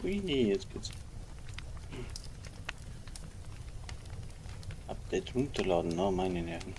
Ui, jetzt geht's. Update runterladen, na meine Nerven.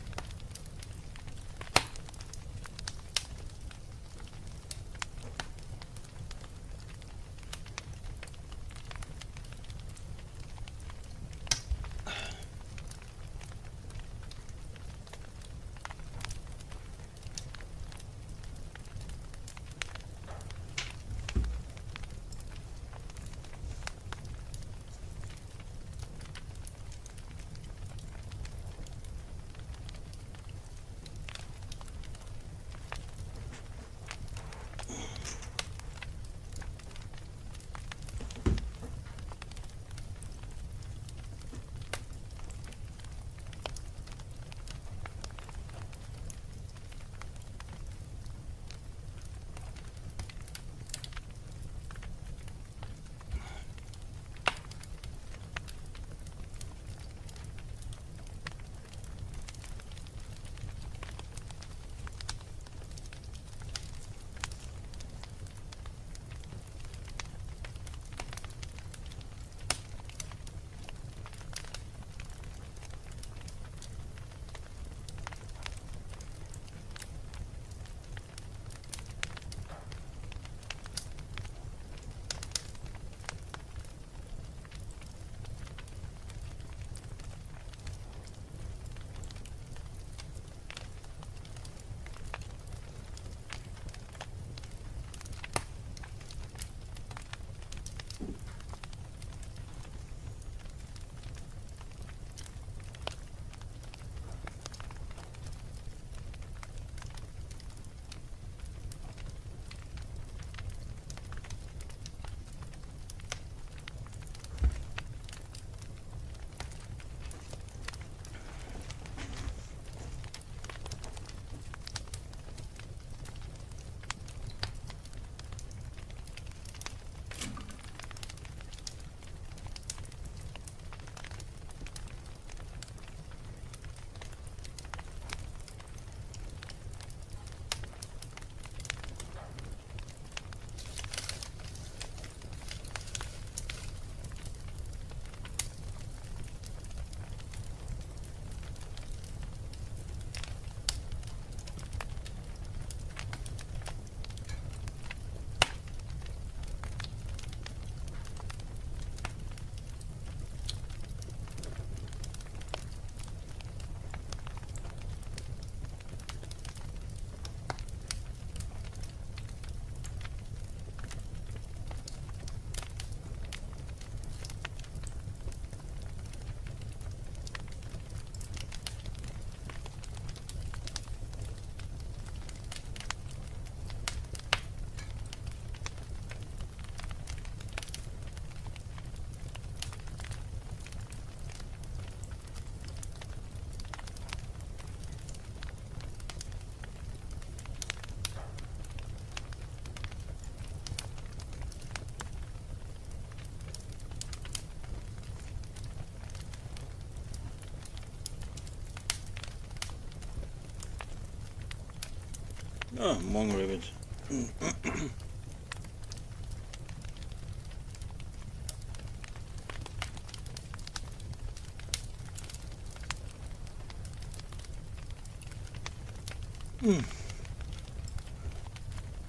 Ja, morgen Rabbit.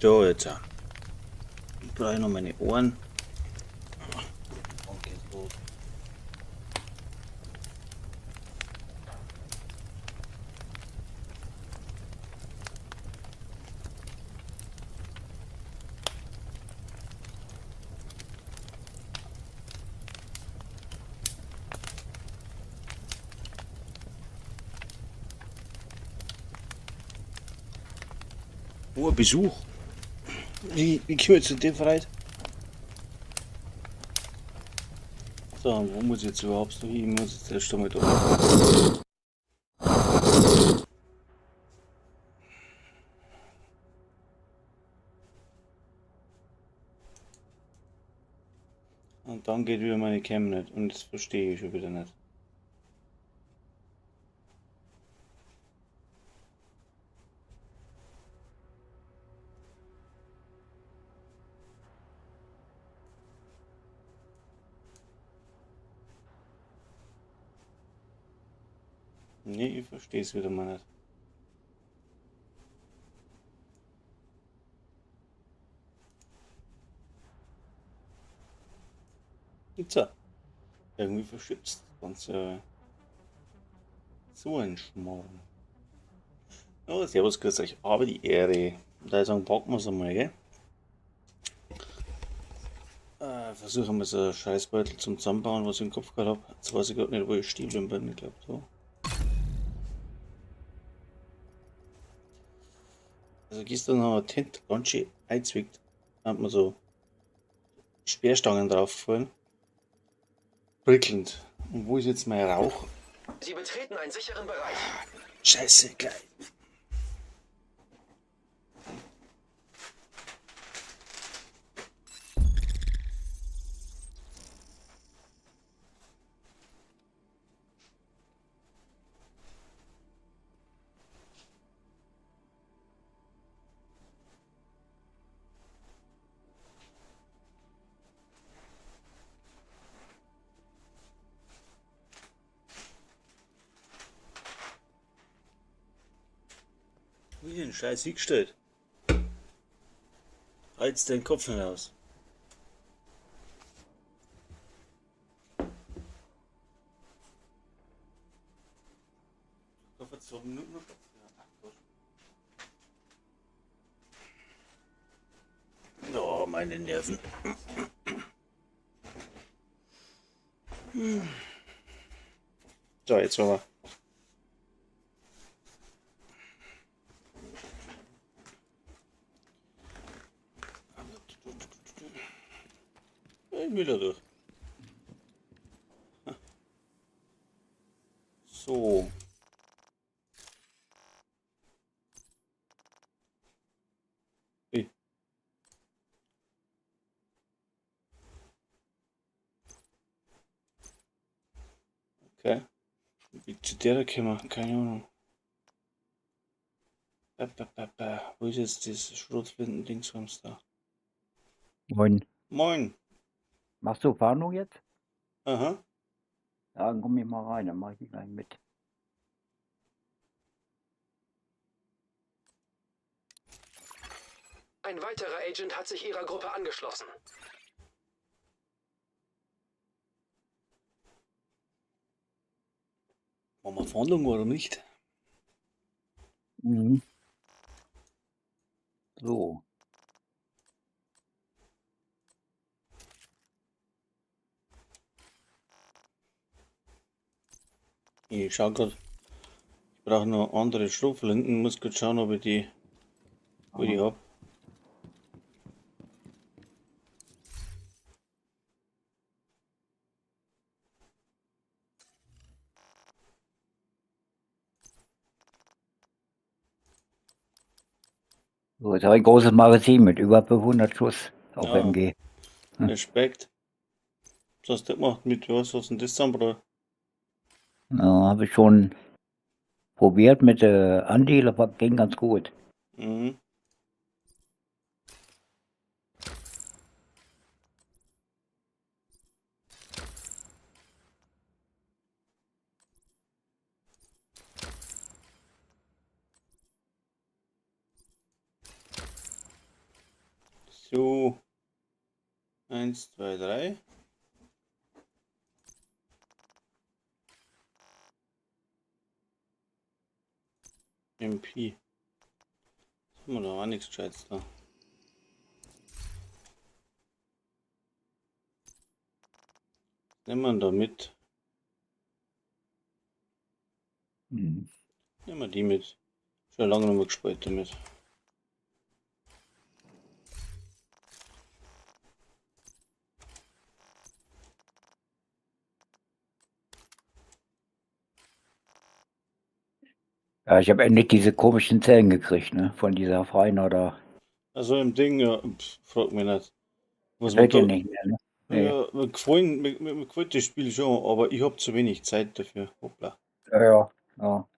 So, jetzt. Ich brauche noch meine Ohren. Und geht's los. Oh, Besuch. Wie komme ich zu dem Freit? So, wo muss ich jetzt überhaupt noch hin? Ich muss jetzt erst einmal da. Und dann geht wieder meine Cam nicht. Und das verstehe ich schon wieder nicht. Nee, ich verstehe es wieder mal nicht. So. Irgendwie verschützt das Ganze. So ein Schmarrn. Ja, servus, grüß euch, aber die Ehre. Da sagen, packen wir es einmal, gell? Versuchen wir so einen Scheißbeutel zum Zusammenbauen, was ich im Kopf gehabt habe. Jetzt weiß ich grad nicht, wo ich stehen geblieben bin, ich glaub so. Also gestern haben wir Tent ganz schön eingezwickt. Da hat man so Sperrstangen draufgefallen. Prickelnd. Und wo ist jetzt mein Rauch? Sie betreten einen sicheren Bereich. Scheiße, gleich. Wie den Scheiß hingestellt? Reiz den Kopf nicht aus. Ich hoffe, 2 Minuten noch. Oh, meine Nerven. So, jetzt haben wir. Ich will da durch. So. Okay. Wie zu der da gekommen? Keine Ahnung. Ba, ba, ba, ba. Wo ist jetzt das Schrotflinten-Dingsbums da? Moin. Moin. Machst du Fahndung jetzt? Aha. Ja, dann komm ich mal rein, dann mach ich gleich mit. Ein weiterer Agent hat sich ihrer Gruppe angeschlossen. Machen wir Fahndung, warum nicht? Mhm. So. Ich schau grad, ich brauche noch andere Schrotflinten, muss grad schauen, ob ich die, wo ich die hab. So, jetzt habe ich ein großes Magazin mit über 500 Schuss auf Ja. MG. Hm. Respekt. Was hast du gemacht mit was? Was ist denn das zusammengebracht? Ja, habe ich schon probiert mit Andi, das ging ganz gut. Mhm. So. 1, 2, 3. MP. Das haben wir da auch nichts Gescheites da. Nehmen wir da mit. Mhm. Nehmen wir die mit. Schon lange nicht mehr gespielt damit. Ja, ich habe endlich diese komischen Zellen gekriegt, ne? Von dieser Freiner da. Also im Ding, ja, pf, frag mich nicht. Was Gefällt man dir da, nicht mehr, ne? Nee. Ja, mir gefällt das Spiel schon, aber ich hab zu wenig Zeit dafür. Hoppla. Ja, ja, ja.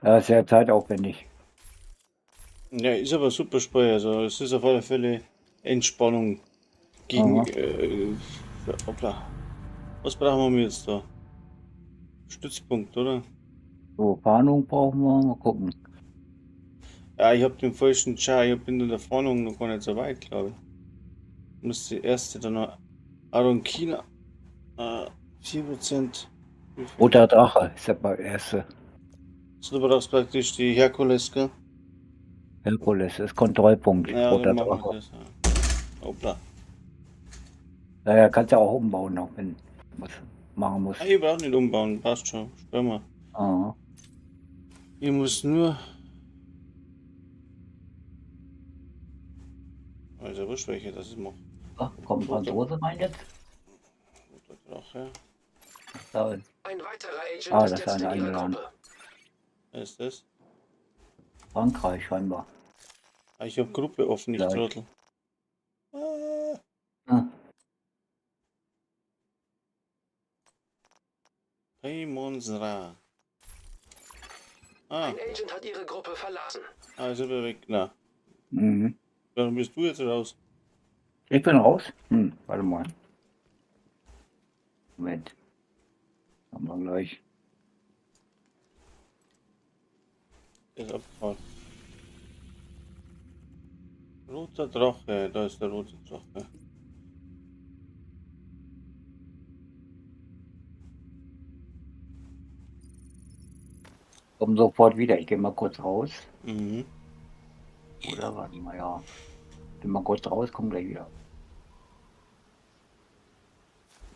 Ja, ist sehr zeitaufwendig. Ja, ist aber super Spiel. Also es ist auf alle Fälle Entspannung gegen, Aha. hoppla. Was brauchen wir jetzt da? Stützpunkt, oder? So, Fahndung brauchen wir. Mal gucken. Ja, ich hab den falschen Char. Ich bin in der Fahndung noch gar nicht so weit, glaube ich. Muss die erste dann noch. Aronkina. 4%. Wie viel? Roter Drache ist der erste. So, du brauchst praktisch die Herkules, gell? Herkules ist Kontrollpunkt. Ja, Roter dann machen wir Drache. das. Ja. Hoppla. Naja, kannst ja auch umbauen noch, wenn du was machen musst. Ah, ich brauch nicht umbauen, passt schon. Spür mal. Ah. Ich muss nur. Also, wurscht, welche das ich mache. Ach, kommt Franzose rein jetzt? Roter Drache. Da, Ein weiterer Agent Ah, ist das ist jetzt einer in Ihrer eingeladen. Gruppe. Wer ist das? Frankreich scheinbar. Ah, ich hab Gruppe offen, ich Gleich. Trottel. Ah. Ah. Paymonsra. Ah, Ein Agent hat Ihre Gruppe verlassen. ah, ist er weg. Na, Mhm. warum bist du jetzt raus? Ich bin raus. Hm, warte mal. Moment. Haben wir gleich. Der ist abgefahren. Roter Drache, da ist der rote Drache. Komm sofort wieder. Ich gehe mal kurz raus. Mhm. Oder warte mal, ja. Bin mal kurz raus, komm gleich wieder.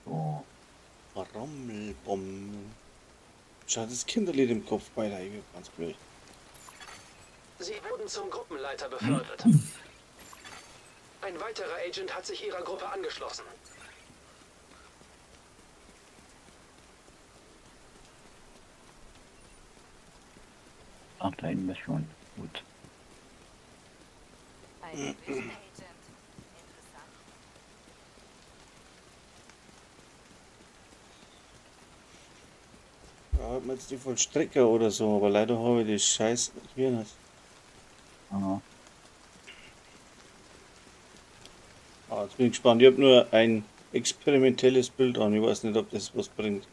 So. Rommelbom. Schau, das Kinderlied im Kopf bei ich bin ganz blöd. Sie wurden zum Gruppenleiter befördert. Ein weiterer Agent hat sich Ihrer Gruppe angeschlossen. Ach, da hinten ist schon. Gut. Ein Division Agent. Interessant. Da hat man jetzt die Vollstrecker oder so, aber leider habe ich die Scheiß hier nicht. Ah. Ah, jetzt bin ich gespannt. Ich habe nur ein experimentelles Bild an. Ich weiß nicht, ob das was bringt.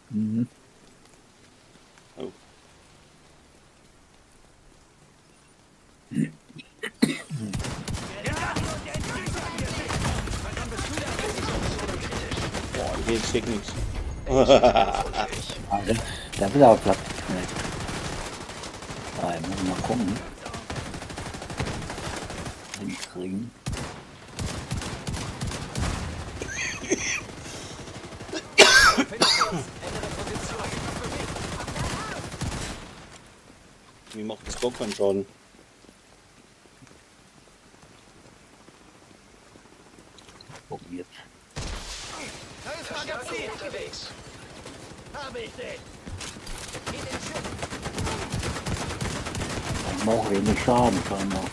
Mhm. Oh. Boah, ich sehe nichts. Ah, das ist aber platt. Nee. Ah, ich muss mal gucken. Hinkriegen. Mir macht das gar keinen Schaden. Gucken jetzt. Verstärkung unterwegs. Ich mache wenig Schaden, scheinbar.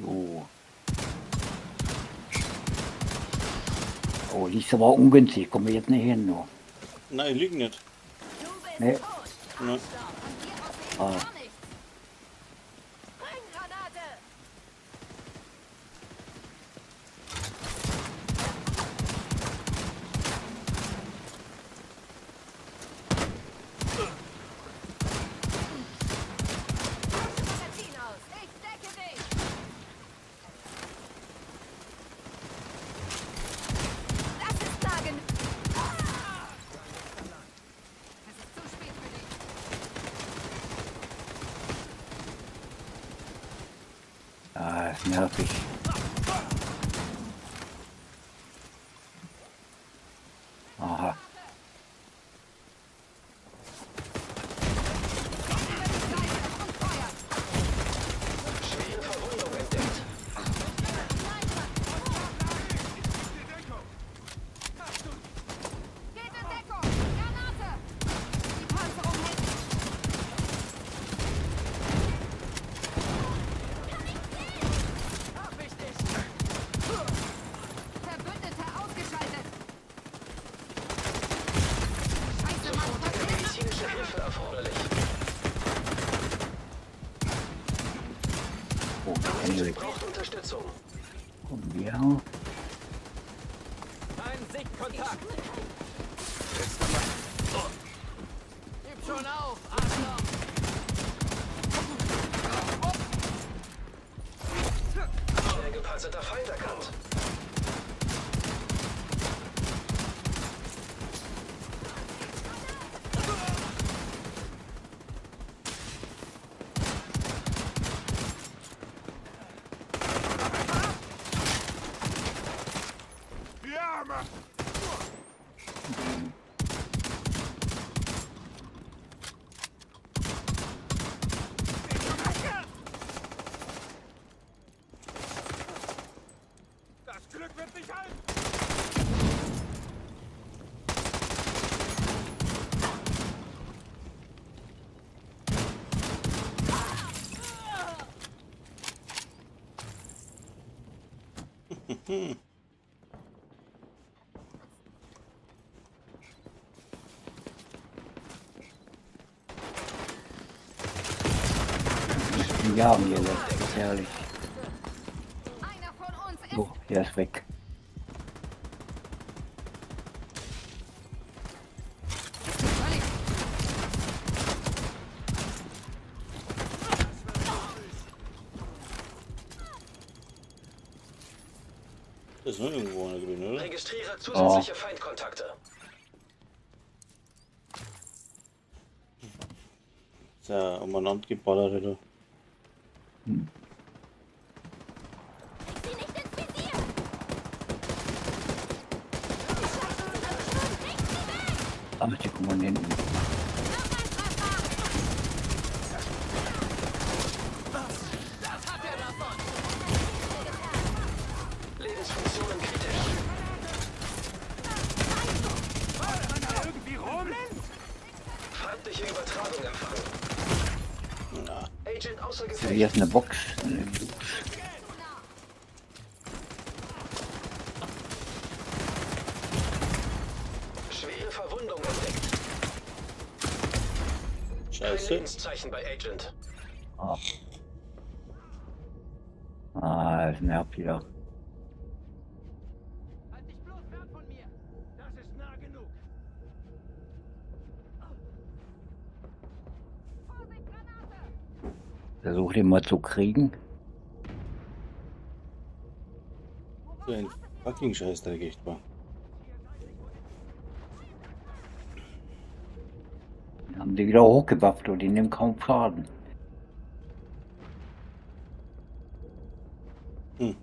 So. Oh, liegt aber ungünstig. Kommen wir jetzt nicht hin, nur. Nein, ich lieg nicht. Du bist Nee. tot. Nein. Arschloch. Von dir aus sehe ich Ah. gar nichts. Sprenggranate. Tausche Magazin aus. Ich decke dich. Das ist Tagen. Ah! Es ist zu spät für dich. Ah, ist nervig. Aha. Schwere Verwundung entdeckt. Geht in Deckung! Granate! Die Panzerung hält nicht. Ja. Kein Sichtkontakt. Gib schon auf, Arschloch. Schwer gepanzerter Feind erkannt. Das Glück wird dich halten! Die jagen hier, das ist herrlich. Einer von uns ist Oh, der ist weg. völlig. Da ist noch irgendwo einer grün, oder? Registriere zusätzliche Feindkontakte. Ist ja umeinander geballert, oder? Krieg sie nicht ins Visier. Sie schleichen sich am Sturm. Kriegt sie weg. Ach, die kommen von hinten. Noch ein Treffer. Das hat er davon. Lebensfunktionen kritisch. Irgendwie rum? Feindliche Übertragung empfangen. Na, Agent außer So, Gefecht. hier ist eine Box. Eine Box. Schwere Verwundung entdeckt. Kein scheiße. Lebenszeichen bei Agent. Ah. Ah, das nervt wieder. Halt dich bloß fern von mir. Das ist nah genug. Vorsicht, Granate. Versuch den mal zu kriegen. So ein fucking Scheißdreck, echt wahr. Haben die wieder hochgebufft und die nehmen kaum Schaden. Hm.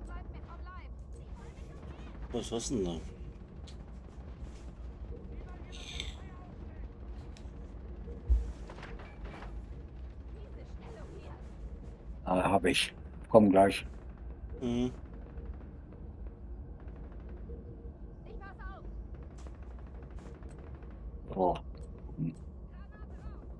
Bleib mir vom Leib. Sie wollen mich umbringen. Was hast du denn da? Diese Stellung hier. Ah, hab ich. Komm gleich. Mhm. Ich pass auf. Oh. Granate raus.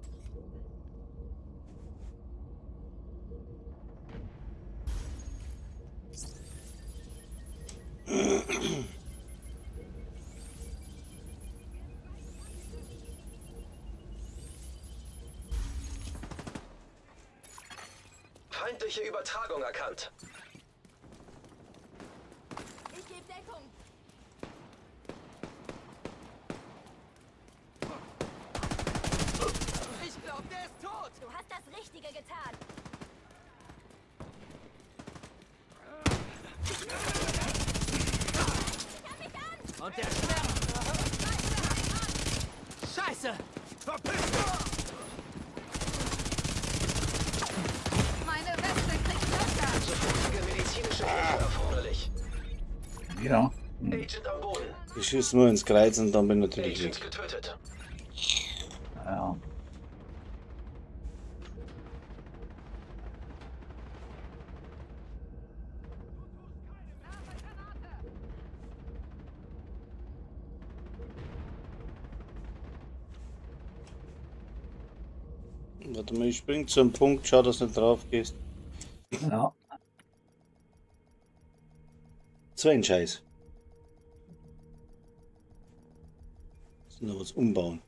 Feindliche Übertragung erkannt. Ich gebe Deckung. Ich glaube, der ist tot. Du hast das Richtige getan. Und der schmerzt. Scheiße. Verpiss dich! Meine Weste kriegt Löcher. Sofortige medizinische Hilfe erforderlich. Ja. Agent am Boden. Ich schieß nur ins Kreuz und dann bin ich natürlich Agent weg. getötet. Ja. Warte mal, ich spring zum Punkt, schau, dass du nicht drauf gehst. Ja. So ein Scheiß. Müssen noch was umbauen.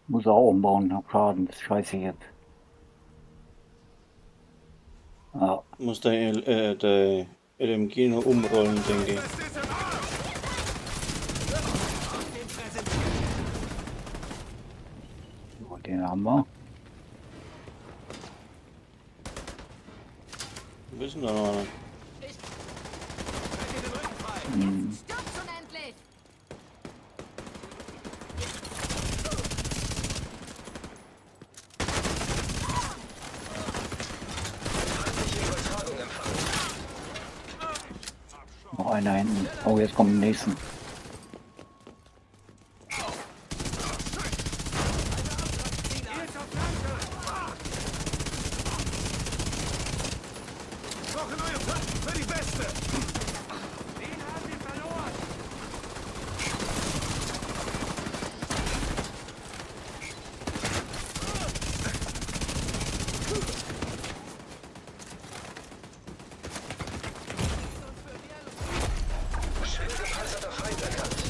Muss auch umbauen, hab Schaden, das ist scheiße jetzt. Ja, Muss der LMG noch umrollen, denke ich. Weste ist im Arsch! Den präsentiert. so, den haben wir. Wo ist denn da noch einer? Ich Halt dir den Rücken frei! Hm. Stirb schon endlich! Feindliche Übertragung empfangen. Noch einer hinten. Oh, jetzt kommt der nächsten. Jetzt auf Flanke! Brauche neue Platten für die Weste! Den haben wir verloren! Schwer gepanzerter Feind erkannt.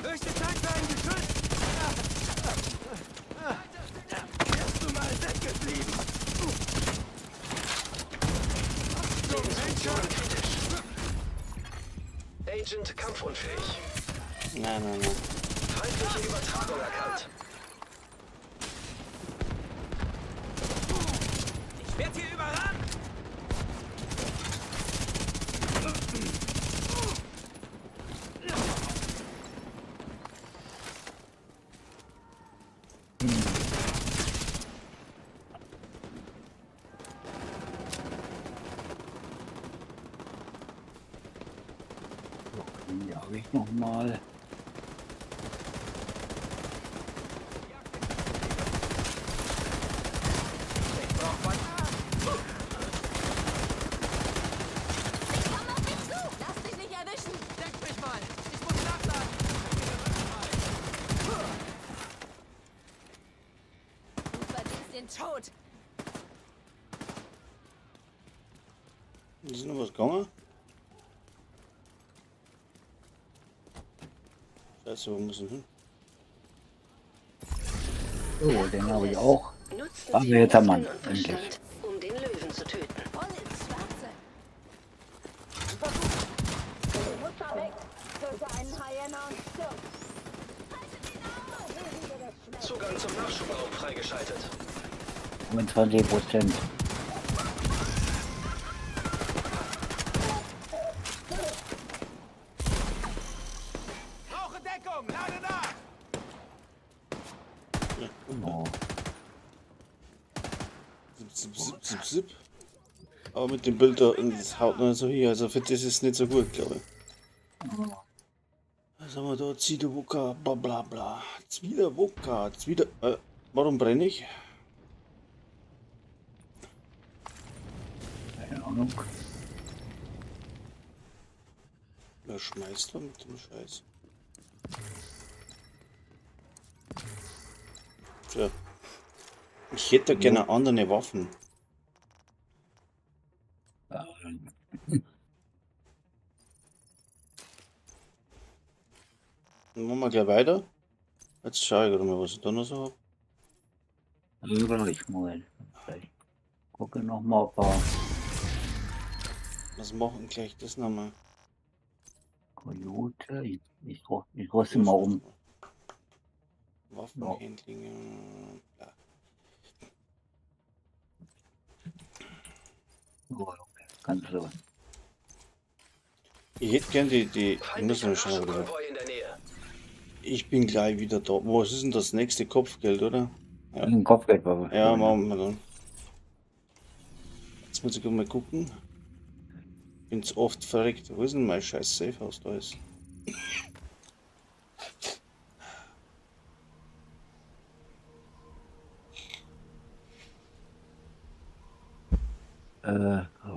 Höchste Zeit für ein Geschütz! Wärst du mal weggeblieben! Lebensfunktion kritisch. Agent kampfunfähig. Nein, nein, nein. Feindliche Übertragung erkannt. Ich werd hier überrannt! So, den jage ich nochmal. Ich komm auf dich zu! Lass dich nicht erwischen! Deck mich mal! Ich muss nachladen! Du verdienst den Tod! Ist noch was gegangen? Scheiße, wo müssen wir hin? So, den habe ich auch. Nutzen Also Sie jetzt haben wir Muskeln ihn, und endlich. Verstand, um den Löwen zu töten. Voll ins Schwarze! Zugang zum Nachschubraum freigeschaltet. 25%. Brauche Deckung! Lade nach! Oh. Zip, zip, zip, zip, zip. Aber mit dem Bild da, das haut noch nicht so hier. Also für das ist es nicht so gut, glaube ich. Was haben wir da? Ziederwuka, bla bla bla. Zwiderwuka, Zwider. Warum brenne ich? Keine Ahnung. Wer schmeißt da mit dem Scheiß? Tja. Ich hätte gerne andere Waffen. Ja, Dann machen wir gleich weiter. Jetzt schaue ich gerade mal, was ich da noch so habe. also gleich, Moment. Ich gucke nochmal, ob wir Was machen gleich das nochmal? Coyote. Ich rüste mal um. Waffenhandling. Bla. So, okay. Kannst du. Ich hätte gern die. Ich muss Feindlicher noch schauen, wieder. Nachschubkonvoi in der Nähe. Ich bin gleich wieder da. Was ist denn das nächste Kopfgeld, oder? Ja. Ein Kopfgeld war Ja, machen wir dann. Jetzt muss ich mal gucken. Bin zu oft verreckt. Wo ist denn mein scheiß Safehouse da ist?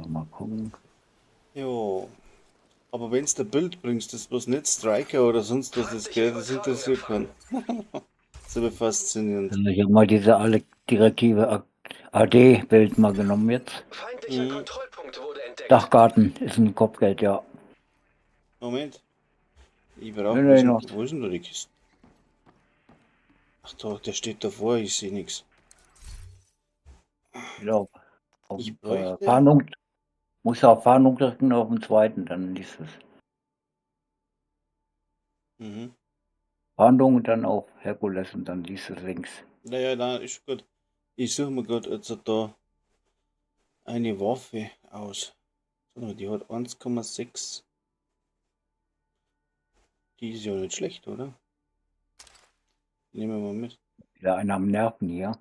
Mal gucken. Jo. Aber wenn's der Bild bringst, das bloß nicht Striker oder sonst was, das geht, das interessiert keinen. Das ist aber faszinierend. Also ich habe mal diese alle Direktive AD-Bild mal genommen jetzt. Feindlicher Kontrollpunkt wurde entdeckt. entdeckt. Dachgarten ist ein Kopfgeld, ja. Moment. Ich brauche. Nee, nee, noch. Wo ist denn da die Kiste? Ach doch, der steht davor, ich sehe nichts. Ich glaube. Auf, Ich bräuchte- Fahndung. Muss auf Fahndung drücken auf dem zweiten, dann liest es. Mhm. Fahndung und dann auf Herkules und dann liest es links. Naja, nein, ist gut. Ich suche mir gerade jetzt da eine Waffe aus. Warte mal, die hat 1,6. Die ist ja nicht schlecht, oder? Nehmen wir mal mit. Wieder einer am Nerven hier.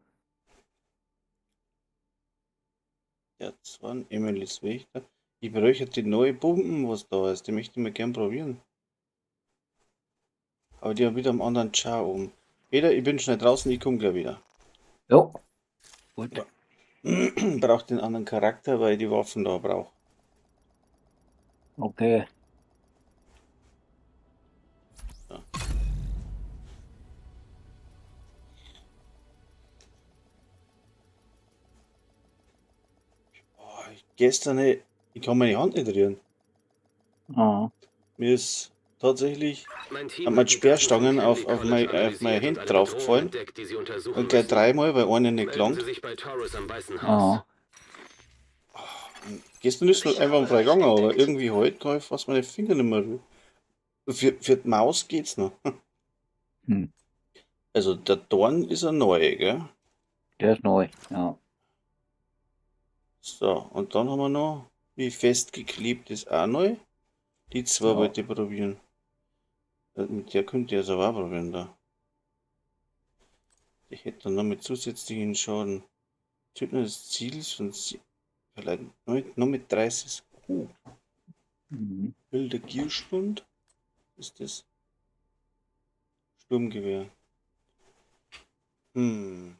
Der Zorn, Emilys Wächter. Ich bräuchte die neue Bomben, was da ist. Die möchte ich mir gern probieren. Aber die haben wieder am anderen Char oben. Peter, ich bin schnell draußen, ich komme gleich wieder. Jo. Gut. Ja. Braucht den anderen Charakter, weil ich die Waffen da brauche. Okay. So. Oh, gestern, ey, ich kann meine Hand nicht rühren. Ah. Mir ist tatsächlich Mein Team Haben hat wir die Sperrstangen Daten von auf Kelly mein, College auf meine analysiert und Hände eine Bedrohung draufgefallen. entdeckt, die sie untersuchen Und gleich müssen. dreimal, weil einer nicht Melden gelangt. Sie sich bei Taurus am Weißen Haus. Ah. Gestern ist halt einfach frei gegangen, aber irgendwie heute kann ich fast meine Finger nicht mehr rühren. Für die Maus geht's noch. Hm. Also der Dorn ist ein neu, gell? Der ist neu. Ja. So, und dann haben wir noch, wie festgeklebt ist auch neu. Die zwei Ja. wollte ich probieren. Mit der könnt ihr es aber auch probieren da. Ich hätte dann noch mit zusätzlichen Schaden. Töten des Ziels von vielleicht noch mit 30. Oh, Mhm. wilder Gierschlund. Ist das? Sturmgewehr. Hm.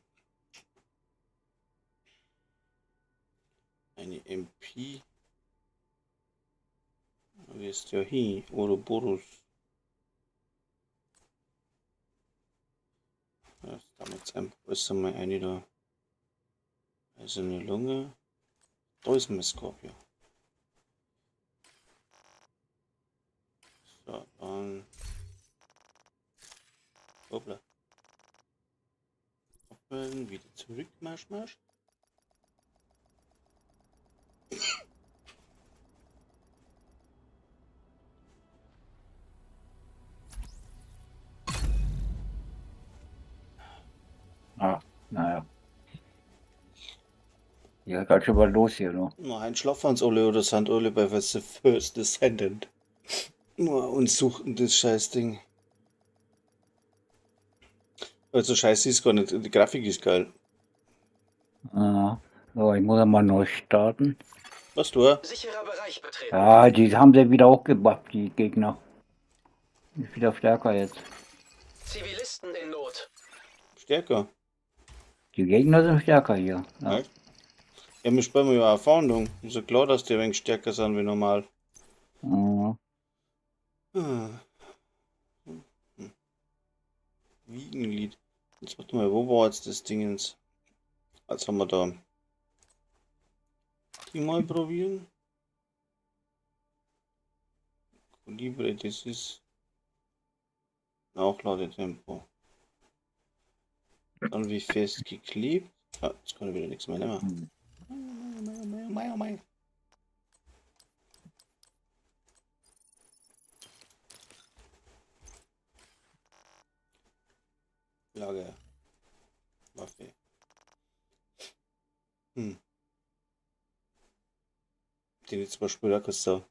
Eine MP. Wo ist der hin? Ouroboros. Das damit einfach alles einmal eine da. Also eine Lunge. Da ist mein Scorpio. So, dann. Hoppla. Abmelden, wieder zurück, Marsch, Marsch. Ah, naja. Ja, ganz schön was los hier, ne? Nein, schlafen uns alle oder sind alle bei The First Descendant. Und suchten das Scheißding. Also scheiße ist gar nicht, die Grafik ist geil. Ah. So, ich muss ja mal neu starten. Was du? Sicherer Bereich betreten. Ja, die haben sie wieder hochgebracht, die Gegner. Ist wieder stärker jetzt. Zivilisten in Not. Stärker. Die Gegner sind stärker hier. Ja. Ja. Ja, wir spielen ja auch Fahndung. Ist ja klar, dass die ein wenig stärker sind wie normal. Mhm. Ah. Hm. Wiegenlied. Jetzt warte mal, wo war jetzt das Ding jetzt? Jetzt haben wir da. Die mal probieren. Kolibre, das ist Nachladetempo. Dann wie fest geklebt. Ah, jetzt kann ich wieder nichts mehr nehmen. Hm. Mei, oh mei. Lager. Waffe. Hm. Den jetzt zum Beispiel auch so.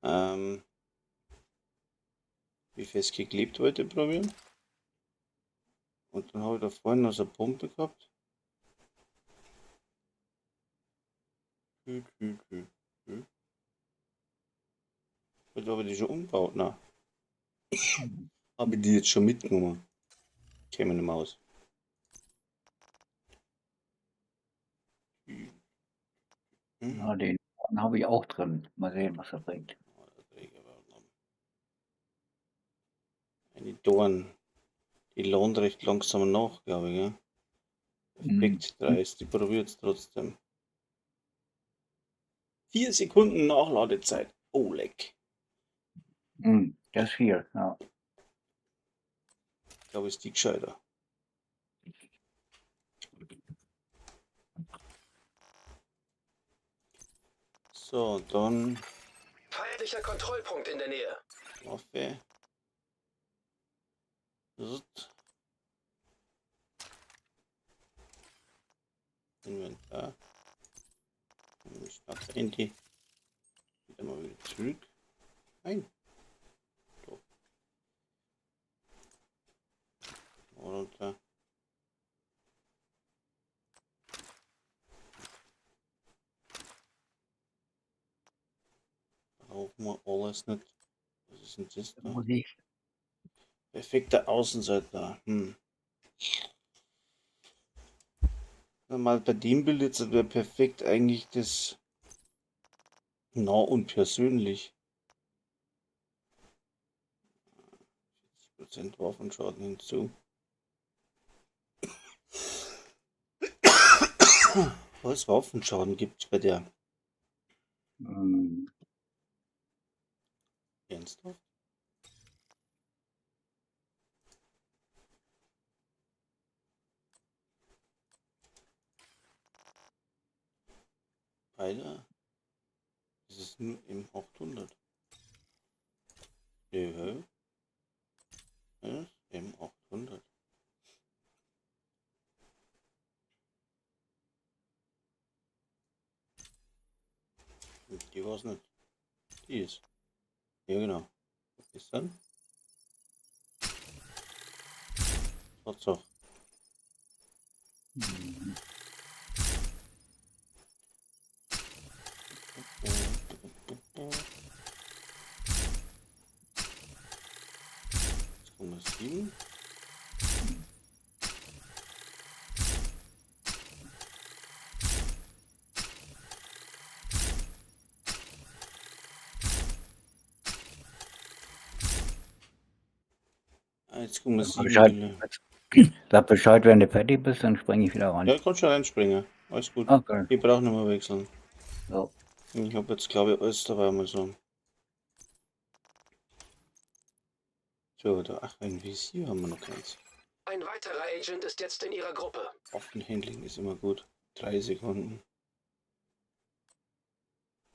Ähm, wie fest geklebt wollte ich probieren. Und dann habe ich da vorhin noch so eine Pumpe gehabt. Hü, hü, hü, hü. Wird aber die schon umgebaut, na. Habe ich die jetzt schon mitgenommen? Käme nicht mehr aus. Hm. Ja, den habe ich auch drin. Mal sehen, was er bringt. Eine Dorn. Die lohnt recht langsam nach, glaube ich. Gell? Mhm. Effekt 30, die probiert es trotzdem. 4 Sekunden Nachladezeit. Oh, leck. Hm, das ist viel, ja. Ich glaube, ist die gescheiter. So, dann Feindlicher Kontrollpunkt in der Nähe. Waffe. Zut. Inventar. Start Handy. Wieder mal wieder zurück. Nein. Doch. Runter. Brauchen wir alles nicht. Was ist denn das da? Muss ich. Perfekter Außenseiter. Hm. Mal bei dem Bild jetzt wäre perfekt eigentlich das nah und persönlich. 40% Waffenschaden hinzu. Was Waffenschaden gibt es bei der? Hm, Ernsthaft? Beide? Das ist nur M800. Ja. Das ist M800. Die war's nicht. Die ist. Ja, genau. Was ist dann? Tatsache. hm. Jetzt kommen wir 7. Jetzt kommen wir Sag 7. Bescheid, sag Bescheid, wenn du fertig bist, dann springe ich wieder rein. Ja, kannst schon reinspringen. Alles gut. Okay. Ich brauche nicht mehr wechseln. So. Ich habe jetzt, glaube ich, alles dabei mal so. So, da, ach, ein Visier haben wir noch keins. Ein weiterer Agent ist jetzt in Ihrer Gruppe. Waffenhandling ist immer gut. 3 Sekunden.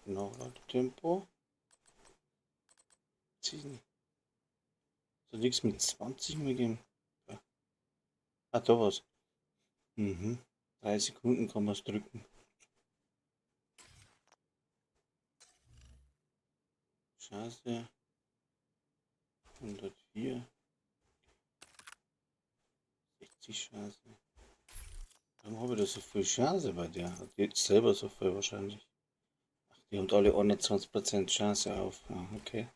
Nachladetempo. Ziehen. So nichts mit 20 mehr geben. Ja. Ah, da was. Mhm. 3 Sekunden kann man es drücken. Scheiße. 104. 60 Scheiße. Warum habe ich da so viel Chance bei der? Hat die jetzt selber so viel wahrscheinlich. Ach, die haben alle 21% Chance auf. Ah, okay.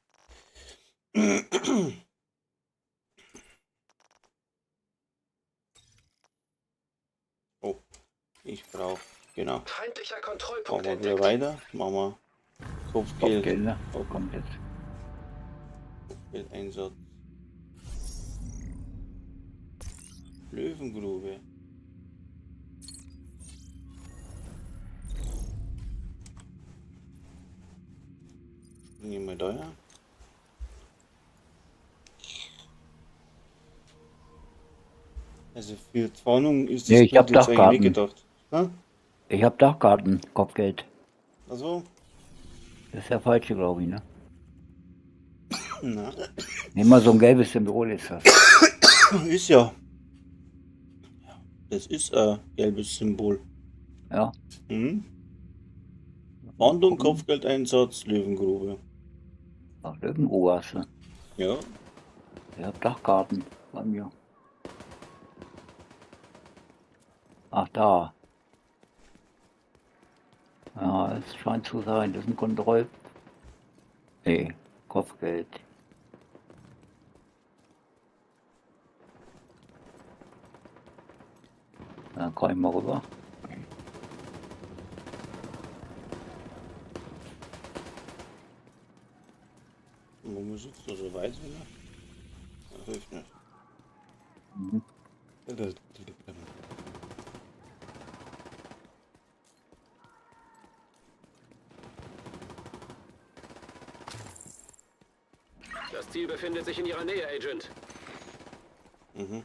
Oh, ich brauche, genau. Feindlicher Machen Kontrollpunkt wir wieder entdeckt. weiter. Machen wir Kopfgeld. Kopfgeld, ne? Oh, kommt jetzt. Kopfgeldeinsatz. Löwengrube. Springen wir da her. Also für die Warnung ist das Nee, ich Bild hab jetzt eigentlich nicht Dachgarten. gedacht. Hm? Ich hab Dachgarten, Kopfgeld. Also, Das ist der falsche, glaube ich, ne? na, Nimm mal so ein gelbes Symbol ist das. ist ja. Das ist ein gelbes Symbol. Ja. Hm? Fahndung, Gucken. Kopfgeldeinsatz, Löwengrube. Ach, Löwengrube hast du. Ja, Ich hab Dachgarten bei mir. Ach, da. Ja, es scheint zu sein. Das ist ein Kontroll. Nee, Kopfgeld. Dann komm ich mal rüber. Warum ist jetzt da so weit, oder? Das hilft nicht. Mhm. Das Ziel befindet sich in Ihrer Nähe, Agent. Mhm.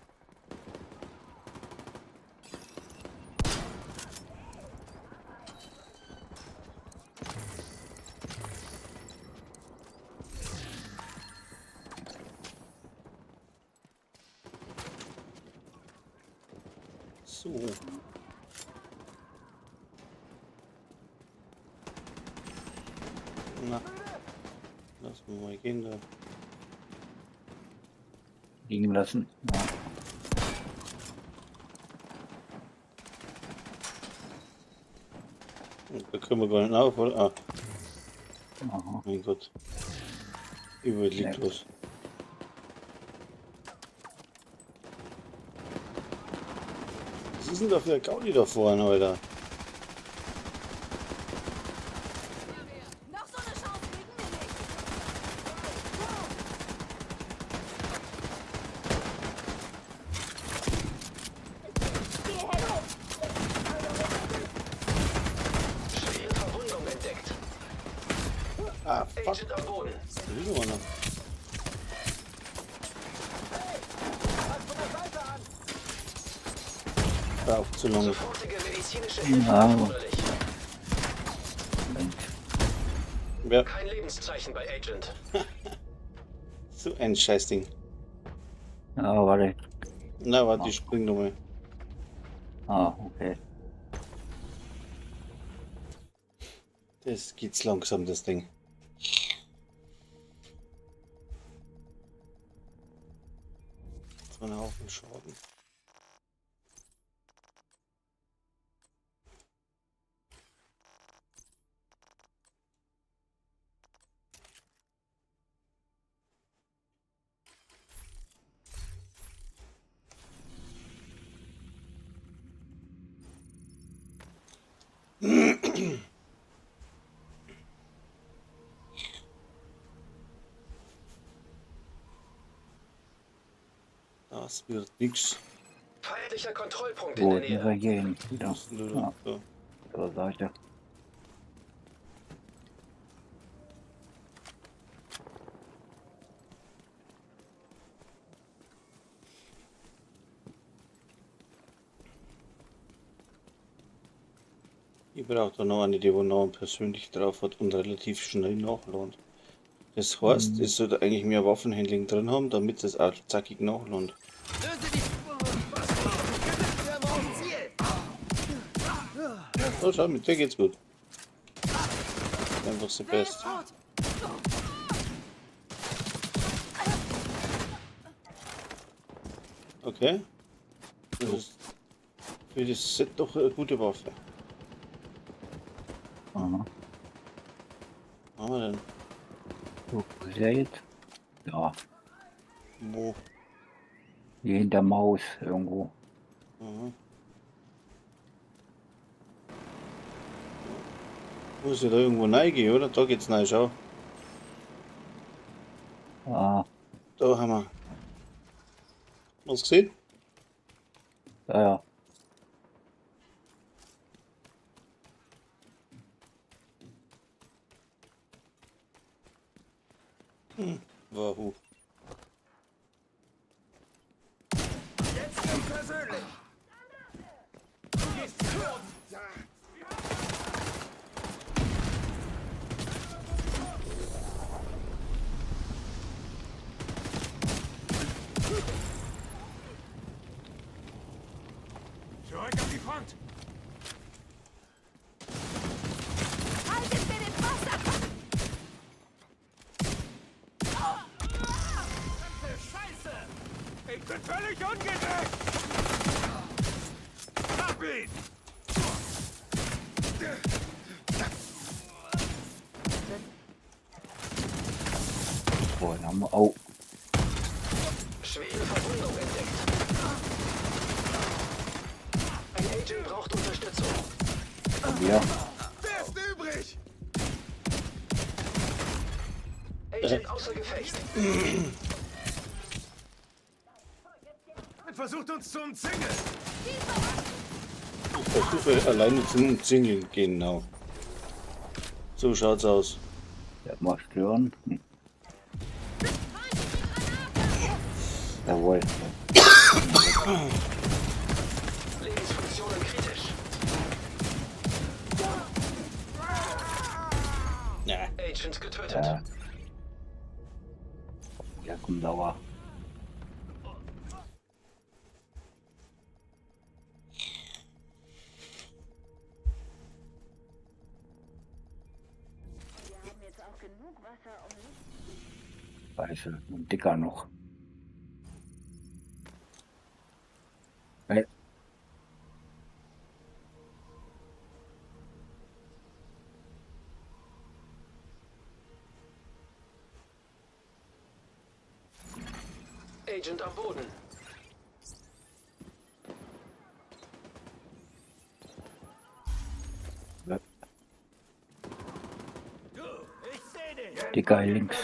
So. Na, lass mal gehen da. Liegen lassen. Ja. Da können wir gar nicht auf, oder? Ah, Aha. mein Gott. Überall liegt Ja. was. Was ist denn da für ein Gaudi da vorne, Alter? Noch so eine Chance kriegen wir nicht. Schwere Verwundung entdeckt. Ah, fuck. Agent am Boden. Da ist noch einer. Braucht zu lange. Sofortige medizinische Hilfe Ja. erforderlich. Mensch. Ja, Kein Lebenszeichen bei Agent. so ein Scheißding. Ja, warte. Na, warte, ich spring nochmal. Ah, okay. Das geht's langsam, das Ding. So ein Haufen Schaden. Das wird nix. Feindlicher Kontrollpunkt in Wo der müssen Nähe. wir hier hin? Wieder. Was ist denn da? Ja, Da. zur Seite. Ich brauche da noch eine, die wo noch persönlich drauf hat und relativ schnell nachladet. Das heißt, es sollte eigentlich mehr Waffenhandling drin haben, damit es auch zackig nachladet. Löse die... Oh, schau, mit der geht's gut. Einfach the Wer ist best. tot? Okay. Das ist für das Set doch eine gute Waffe. Aha. Was haben wir denn? So, wo ist er jetzt? Ja, Wo? hier hinter Maus irgendwo. Aha. Muss ja da irgendwo reingehen, oder? Da geht's rein, schau. Ah, Da haben wir. Was gesehen? ja, ja. Wahoo. Jetzt nicht persönlich! Du gehst zu Boden! Zurück an die Front! Haltet mir den Wasser! Scheiße! Ich bin völlig ungedeckt! Hab ihn! Boah, dann haben wir. Oh, Schwere Verwundung entdeckt. Ein Agent braucht Unterstützung. wieder. Wer ist übrig? Agent außer Gefecht. Versucht uns zu umzingeln! Ich versuche alleine zum Umzingeln, genau. So schaut's aus. Der mal stören. Hm. Jawohl. Lebensfunktionen kritisch. Ja. Agent getötet. Ja. Ja, komm, sauer. Scheiße, und dicker noch. Hey. Agent am Boden. Du, ich seh dich. Dicker links.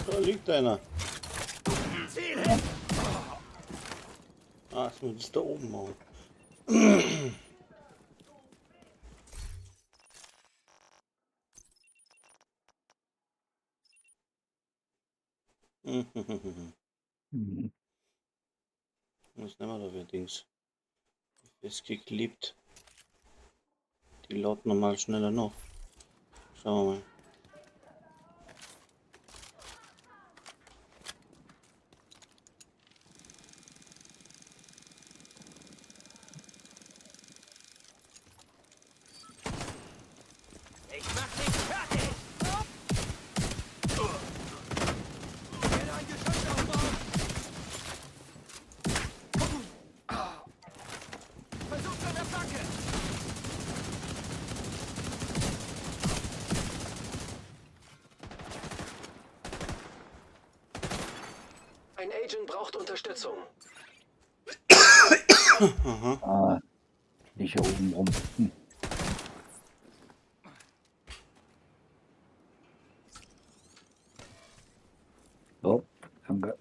Da liegt einer. Ziel hin. Ah, das muss ich da oben machen. Mhm. Was nehmen wir da für Dings? Festgeklebt. Die lauten nochmal schneller noch. Schauen wir mal. Ich mach dich fertig! Werde ein Geschütz aufbauen. Versucht an der Flanke! Ein Agent braucht Unterstützung. Ah, nicht hier oben rum. Hm. So, danke.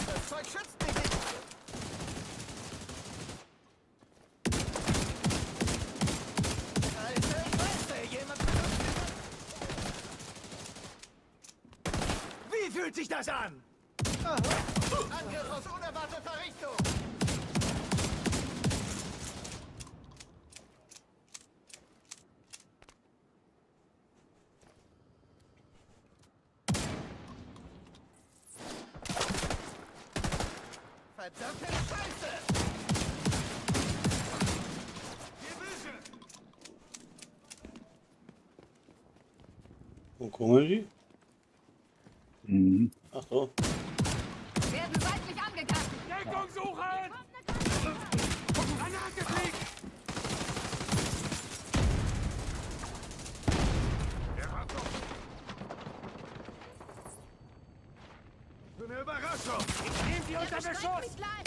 Das Zeug schützt mich nicht! Alte Scheiße, jemand benutzt Wie fühlt sich das an? Angriff aus unerwarteter Richtung! Verdammte Scheiße! Gebüsche. Wo kommen die? Mhm. Ach so. Werden seitlich angegriffen. Deckung suchen. Granate fliegt. Eine Überraschung. Ich nehme sie unter Bestreckt Beschuss! mich gleich.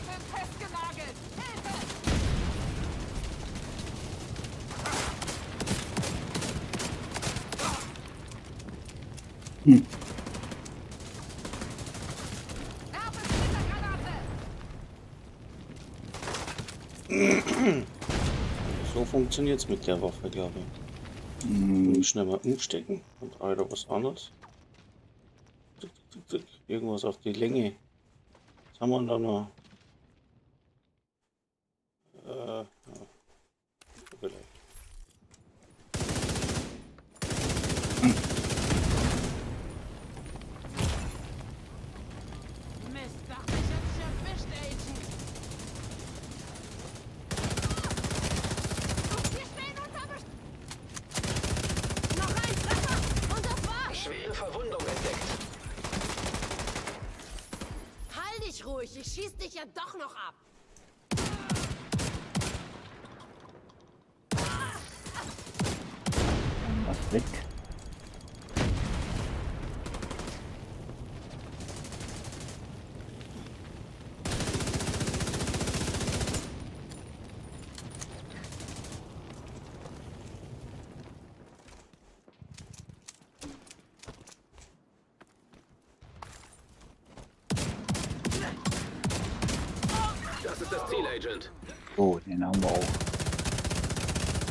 Bin festgenagelt. Hilfe! Hm. Werfe Splittergranate! So funktioniert's mit der Waffe, glaube ich. Mhm. Schnell mal umstecken. Dann brauche ich da was anderes. Zick, zick, zick. Irgendwas auf die Länge. Was haben wir denn da noch? Ja. Vielleicht. Mist, dachte ich, hätte dich erwischt, Agent! ruhig, ich schieß dich ja doch noch ab. Was weg? Das ist das Ziel, Agent. So, den haben wir auch.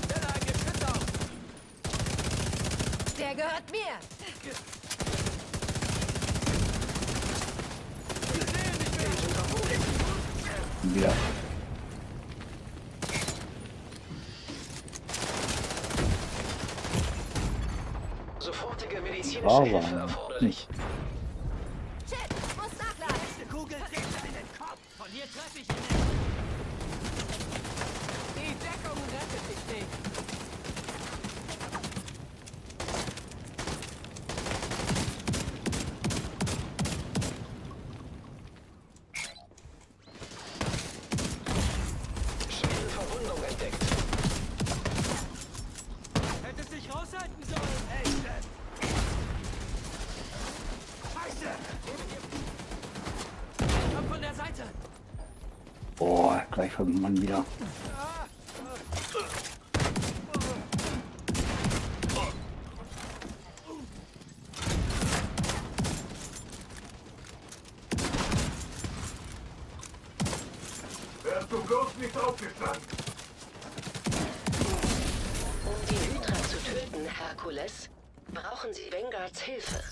Stelle ein Geschütz auf! Der gehört mir. Wieder. Sofortige medizinische War Hilfe aber erforderlich. nicht. Shit, muss nachladen. Die Kugel trifft deinen Kopf! Von hier treffe ich ihn nicht! Die Deckung rettet dich nicht. Schwere Verwundung entdeckt. Hättest dich raushalten sollen, Agent! Scheiße! Komm von der Seite. Boah, gleich kommt man wieder. Wärst du bloß nicht aufgestanden. Um die Hydra zu töten, Herkules, brauchen Sie Vanguards Hilfe.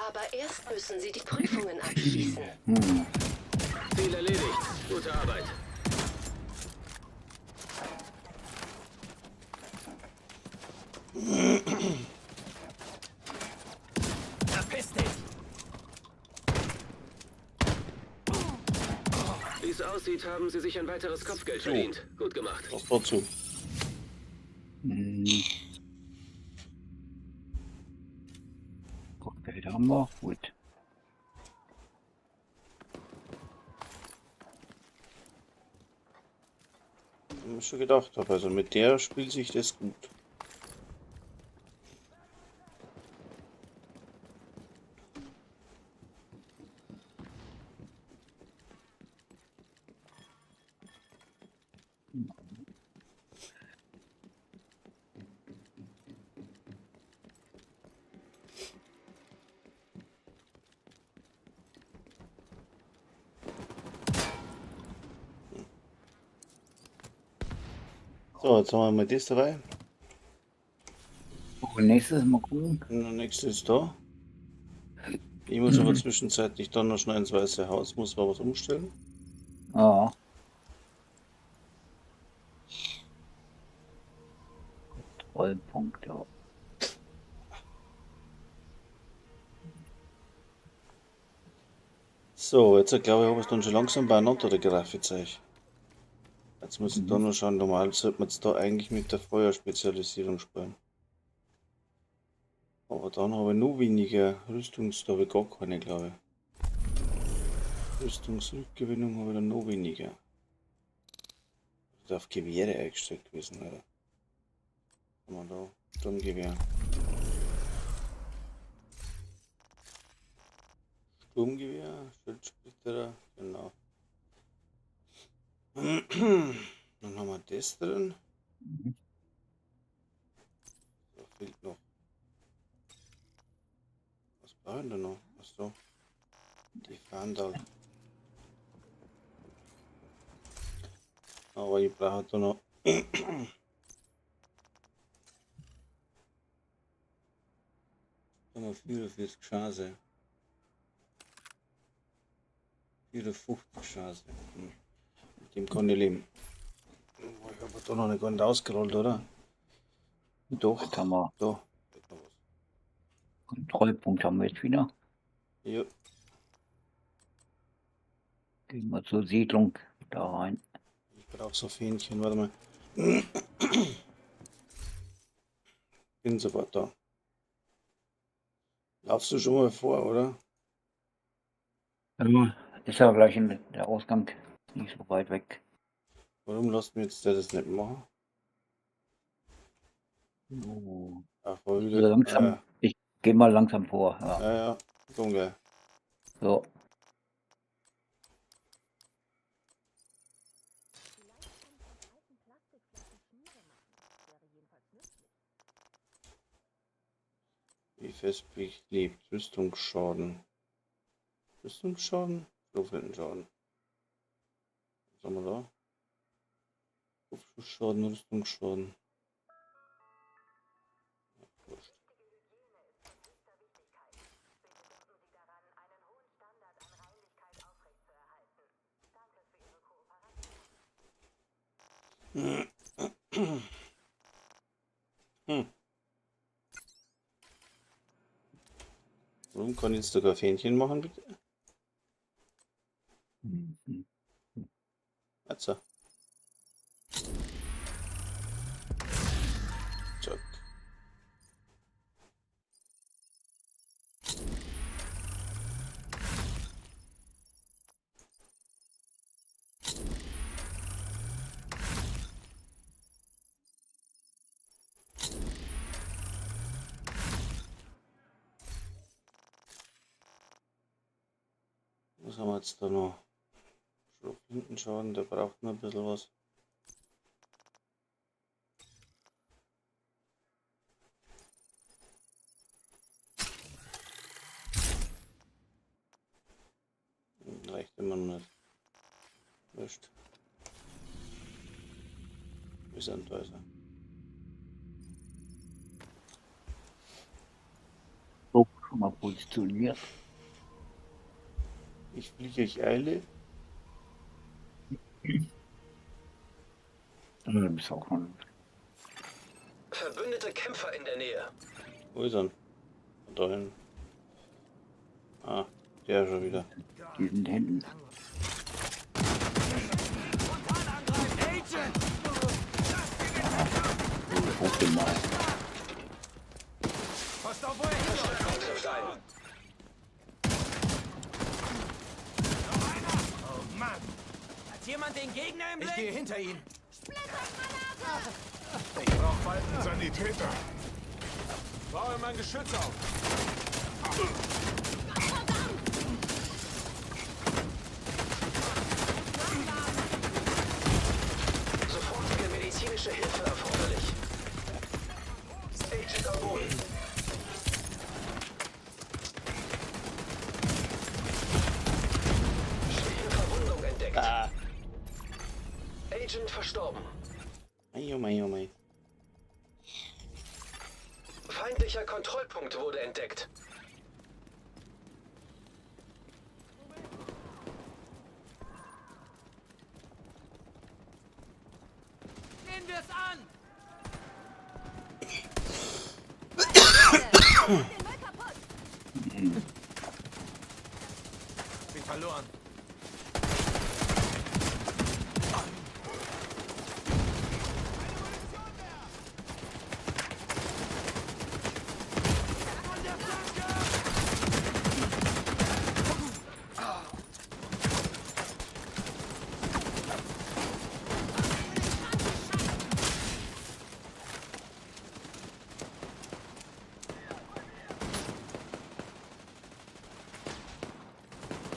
Aber erst müssen Sie die Prüfungen abschließen. Ziel erledigt. Gute Arbeit. Verpiss dich! Wie es aussieht, haben Sie sich ein weiteres Kopfgeld verdient. Gut gemacht. Was dazu? Hm. Kopfgeld haben wir. Gut. Hab ich schon gedacht habe. Also mit der spielt sich das gut. So, jetzt haben wir mal das dabei. Oh, nächstes mal gucken. Und der nächste ist da. Ich muss aber zwischenzeitlich dann noch schnell ins Weiße Haus, muss mal was umstellen. Ja. Kontrollpunkt, ja. So, jetzt glaube ich, habe ich es dann schon langsam beieinander, der Grafikzeug. Jetzt muss ich da noch schauen, normal sollte man jetzt da eigentlich mit der Feuerspezialisierung spielen. Aber dann habe ich noch weniger Rüstungs, da habe ich gar keine, glaube ich. Rüstungsrückgewinnung habe ich dann noch weniger. Ist auf Gewehre eingestellt gewesen, oder? Haben wir da Sturmgewehr. Sturmgewehr, Schildsplitterer, genau. Dann haben wir das drin. Da fehlt noch. Was brauchen wir denn noch? Achso. Die Vandal. Aber ich brauche da noch. Da haben wir 44 Chance. 54 Chance. Mit dem kann ich leben. Ich habe da noch nicht ganz ausgerollt, oder? Doch. Jetzt haben wir Da. Geht noch was. Kontrollpunkt haben wir jetzt wieder. Ja. Gehen wir zur Siedlung da rein. Ich brauche so Fähnchen, warte mal. Bin sofort da. Laufst du schon mal vor, oder? Ja. Ist aber gleich in der Ausgang nicht so weit weg. Warum lässt mir jetzt der das nicht machen? Oh. Ach, voll Also langsam. Ich gehe mal langsam vor. Ja. Ja, ja, komm gleich. So. Wie fest bin ich lebt. Rüstungsschaden. Rüstungsschaden? Schrotflintenschaden. Was haben wir da? Kopfschussschaden, Rüstungsschaden. Ja, wurscht. Warum kann ich jetzt da kein Fähnchen machen, bitte? Mhm. Also. Zack. Was haben wir jetzt da noch? Schrotflintenschaden, der braucht noch ein bisschen was. Reicht immer noch nicht. Wurscht. Wir sind da, ist er. So, schon mal positioniert. Ich fliege, ich eile. Du bist auch noch. Verbündete Kämpfer in der Nähe. Wo ist er? Da hin. Ah, der schon wieder. Die sind hinten. Agent! So, hoch den mal. Passt auf euer Verstärkung trifft ein. Oh Mann! Hat jemand den Gegner im Blick? Ich gehe hinter ihn. Ich brauche bald einen Sanitäter. Baue mein Geschütz auf. Sofortige medizinische Hilfe erforderlich. Agent am Boden. Schwere Verwundung entdeckt. Ah. Agent verstorben. Mei, oh mei, oh mei. Feindlicher Kontrollpunkt wurde entdeckt. Gehen wir es an! Den Müll kaputt! Bin verloren.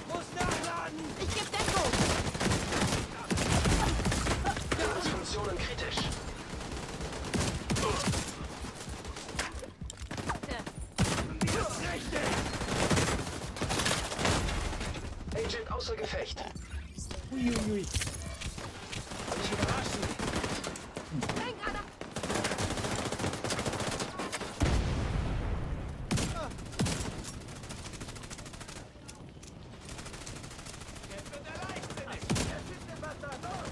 Muss nachladen! Ich geb Deckung! Lebensfunktionen kritisch. Agent außer Gefecht. Uiuiui. Ich überrasche sie. Denk an Jetzt wird er leichtsinnig. Schießt den Bastard los.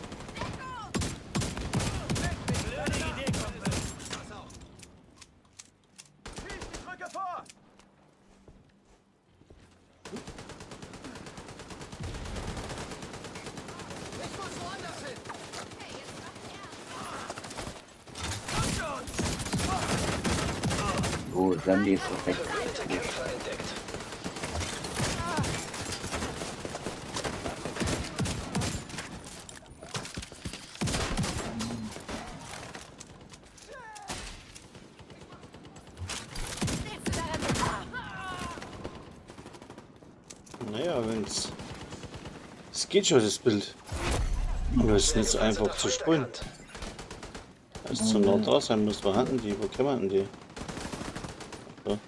Blöde Idee, Kumpel. Pass auf. Schießt, ich rücke vor. Ich muss woanders hin. Okay, jetzt macht er. Komm schon! So, Sandy ist doch weg. Verbündete Kämpfer entdeckt. ganz. Es geht schon, das Bild. Aber es ist nicht so einfach zu spielen. Es ist zu nah da sein muss. Wo hatten die? Wo kommen denn die? So.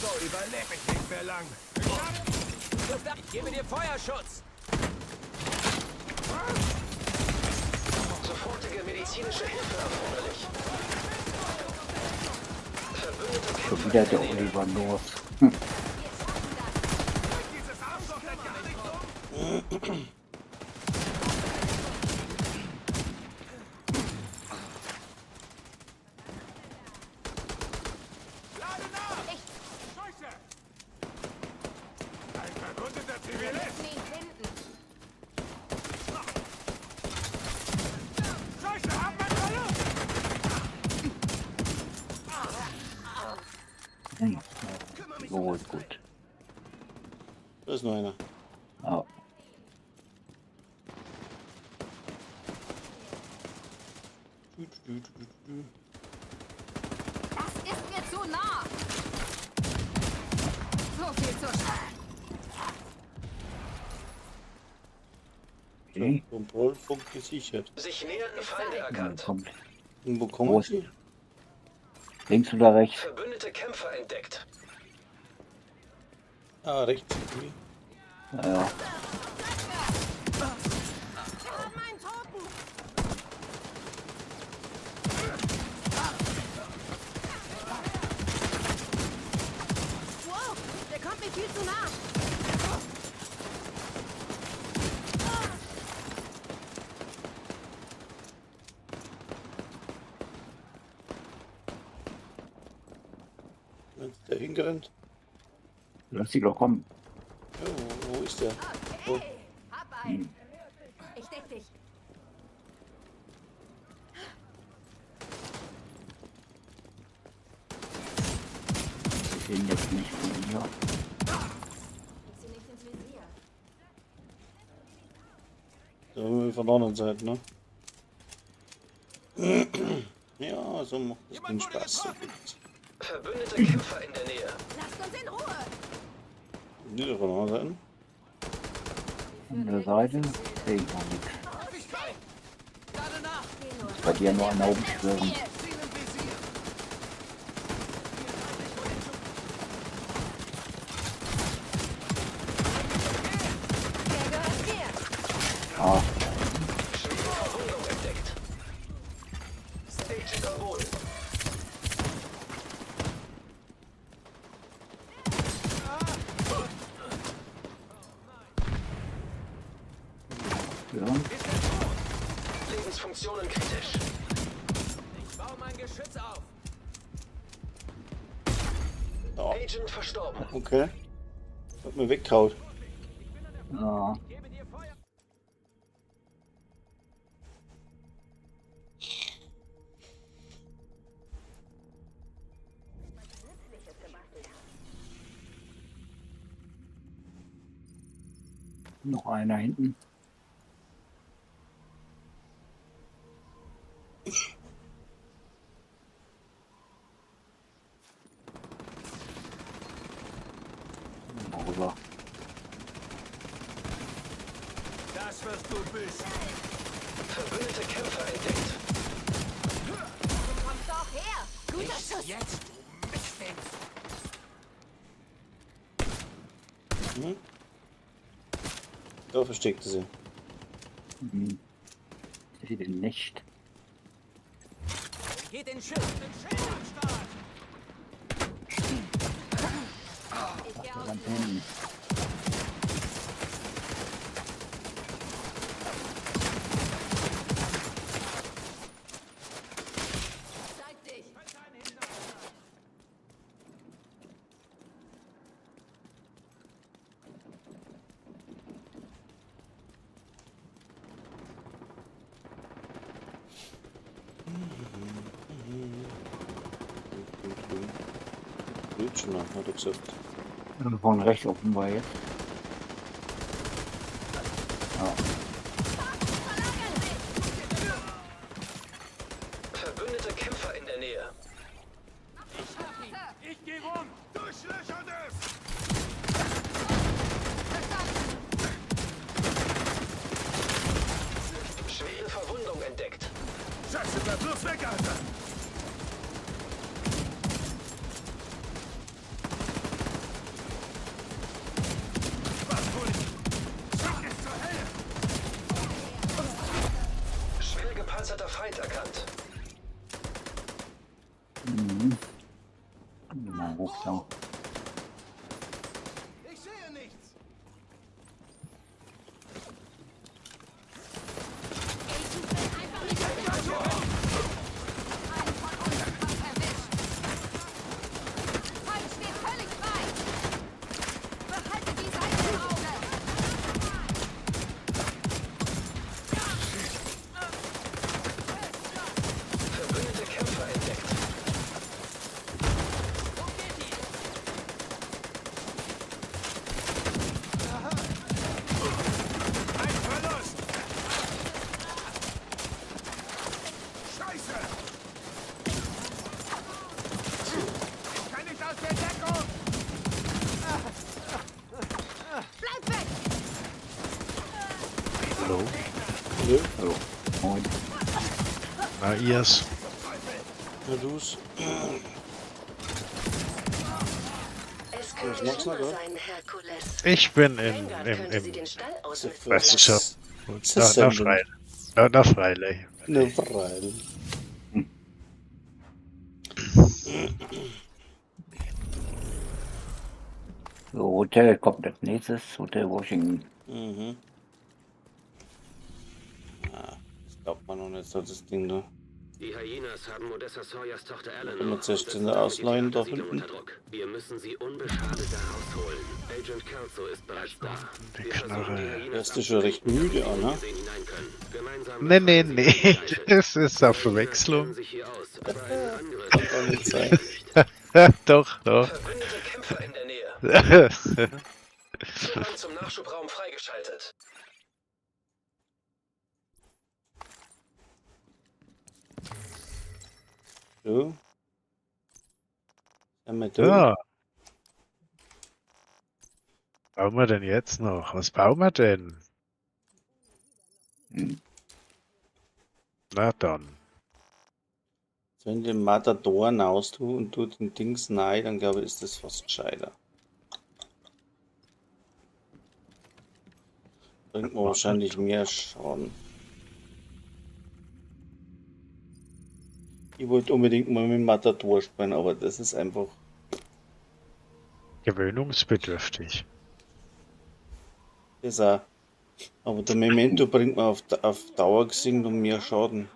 So überlebe ich nicht mehr lang. Ich gebe dir Feuerschutz! Sofortige medizinische Hilfe erforderlich. Verbündete Schon Kämpfer wieder in der der Nähe. Oliver North. Dieses Arschloch denn gar nicht um? Lade nach! Scheiße! Ein verwundeter Zivilist! Ihn finden. Scheiße, hab meinen Verlust! Gut, gut. Da ist noch einer. Ja. Das ist mir zu nah. So viel zur Sch Okay. Kontrollpunkt gesichert. Sich nähernde Feinde Dann erkannt. kommt Und wo kommen Wo ist- die? links oder rechts? Verbündete Kämpfer entdeckt. Ah, rechts. Ja, ja. Wir haben einen Toten. Wow, der kommt mir viel zu nah. Wenn der hingerannt. Lass sie doch kommen. Ja, wo ist der? Okay, hab einen. Ich deck dich. Sie sehen jetzt nicht von hier. Krieg sie nicht ins Visier. Da sind wir von der anderen Seite, ne? Ja, so macht es den Spaß. Verbündete Kämpfer in der Nähe. Lasst uns in Ruhe. Nicht von der anderen Seite. An der Seite sehe ich noch nichts. Lade nach! Bei dir nur einer rumschwirren. Ziel im Visier! Der gehört mir. Ah, Schwere Verwundung entdeckt. Agent am Boden. ja. Lebensfunktionen kritisch. Ich baue mein Geschütz auf! Ja, Agent verstorben. okay. Hat mir weggehaut. Ja. Gebe dir Feuer! Noch einer hinten. Mal rüber. Das wirst du büßen. Verbündete Kämpfer entdeckt. Kommt doch her. Guter Schuss. Jetzt, du Mistding! Da versteckte sie. Hm. Ich sehe den nicht. Geht in Schild! Den Schild am Start! Ich geh aus. Ganz hinten. Zeig dich. Blutschner, hat er gesagt. Von rechts offenbar jetzt. Ja. Verbündete Kämpfer in der Nähe. Ich geh rum! Durchlöchert es! Schwere Verwundung entdeckt. Scheiße, bleib bloß weg, Alter! Was hol ich? Schick es zur Hölle! Schwer gepanzerter Feind erkannt. Mhm. Mal hoch da. Ich sehe nichts! Einfach nicht Einen von uns hat erwischt. Feind steht völlig frei. Behalte die Seite im Auge. Verbündete Kämpfer entdeckt. Ein Verlust! Scheiße! Ich kann nicht aus der Deckung! Bleib weg. Hallo. Nö. Hallo. Moin. Na, ihrs. Na du's. Es könnte Was machst du schlimmer da? sein, Herkules. Ich bin im, Vanguard im, könnte sie im, den Stall ausmisten weißt du schon. lassen. Na, na, freilich. Na, na, freilich. Na, freilich. So, Hotel kommt als nächstes. Hotel Washington. Mhm. Ah, das glaubt man noch nicht so, das Ding da. Die Hyenas haben Odessa Sawyers Tochter Eleanor. Können wir zuerst und setzen den damit die ausleihen da Theatersiedlung hinten? unter Druck. Wir müssen sie unbeschadet da rausholen. Agent Kelso ist bereits da. Die Wir versuchen, Knarre. die Hyenas Der ist schon recht abzulenken, müde, damit sie auch, ne? ungesehen hinein können. Gemeinsam Nee, nee, befreien sie nee. die Geißel. Das ist eine Die Hyenas Verwechslung. kennen sich hier aus, aber einen Angriff Kann doch nicht sein. nicht. Doch, doch. Verbündete Kämpfer in der Nähe. Zugang zum Nachschubraum freigeschaltet. So. Sind wir da? Ja. Bauen wir denn jetzt noch? Was bauen wir denn? Hm. Na dann. Wenn ich den Matador hinaus tue und tu den Dings rein, dann glaube ich, ist das fast gescheiter. Bringt man wahrscheinlich mehr Schaden. Ich wollte unbedingt mal mit dem Matador spielen, aber das ist einfach. Gewöhnungsbedürftig. Das auch. Aber der Memento bringt mir auf Dauer gesehen noch mehr Schaden.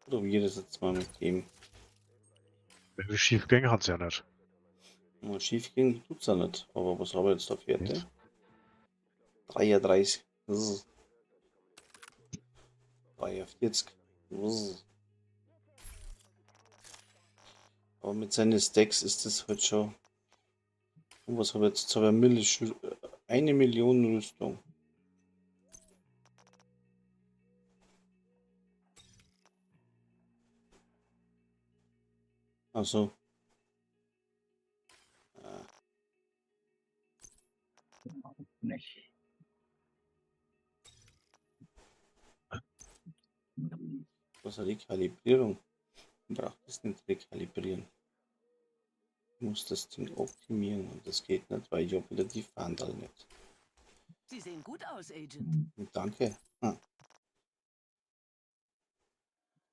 Probiere das jetzt mal mit dem. Wenn es schief ging, hat's ja nicht. Mal schief ging, tut's ja nicht. Aber was habe ich jetzt da für Werte? Nicht? 33. Das ist 43. Das ist. Aber mit seinen Stacks ist das halt schon. Und was habe ich jetzt? Jetzt habe ich 1 Million Rüstung. Also. Nicht. Was ist Rekalibrierung? Ich brauche das nicht rekalibrieren. Ich muss das Ding optimieren und das geht nicht, weil ich habe wieder die Fandal nicht. Sie sehen gut aus, Agent. Und danke. Ah.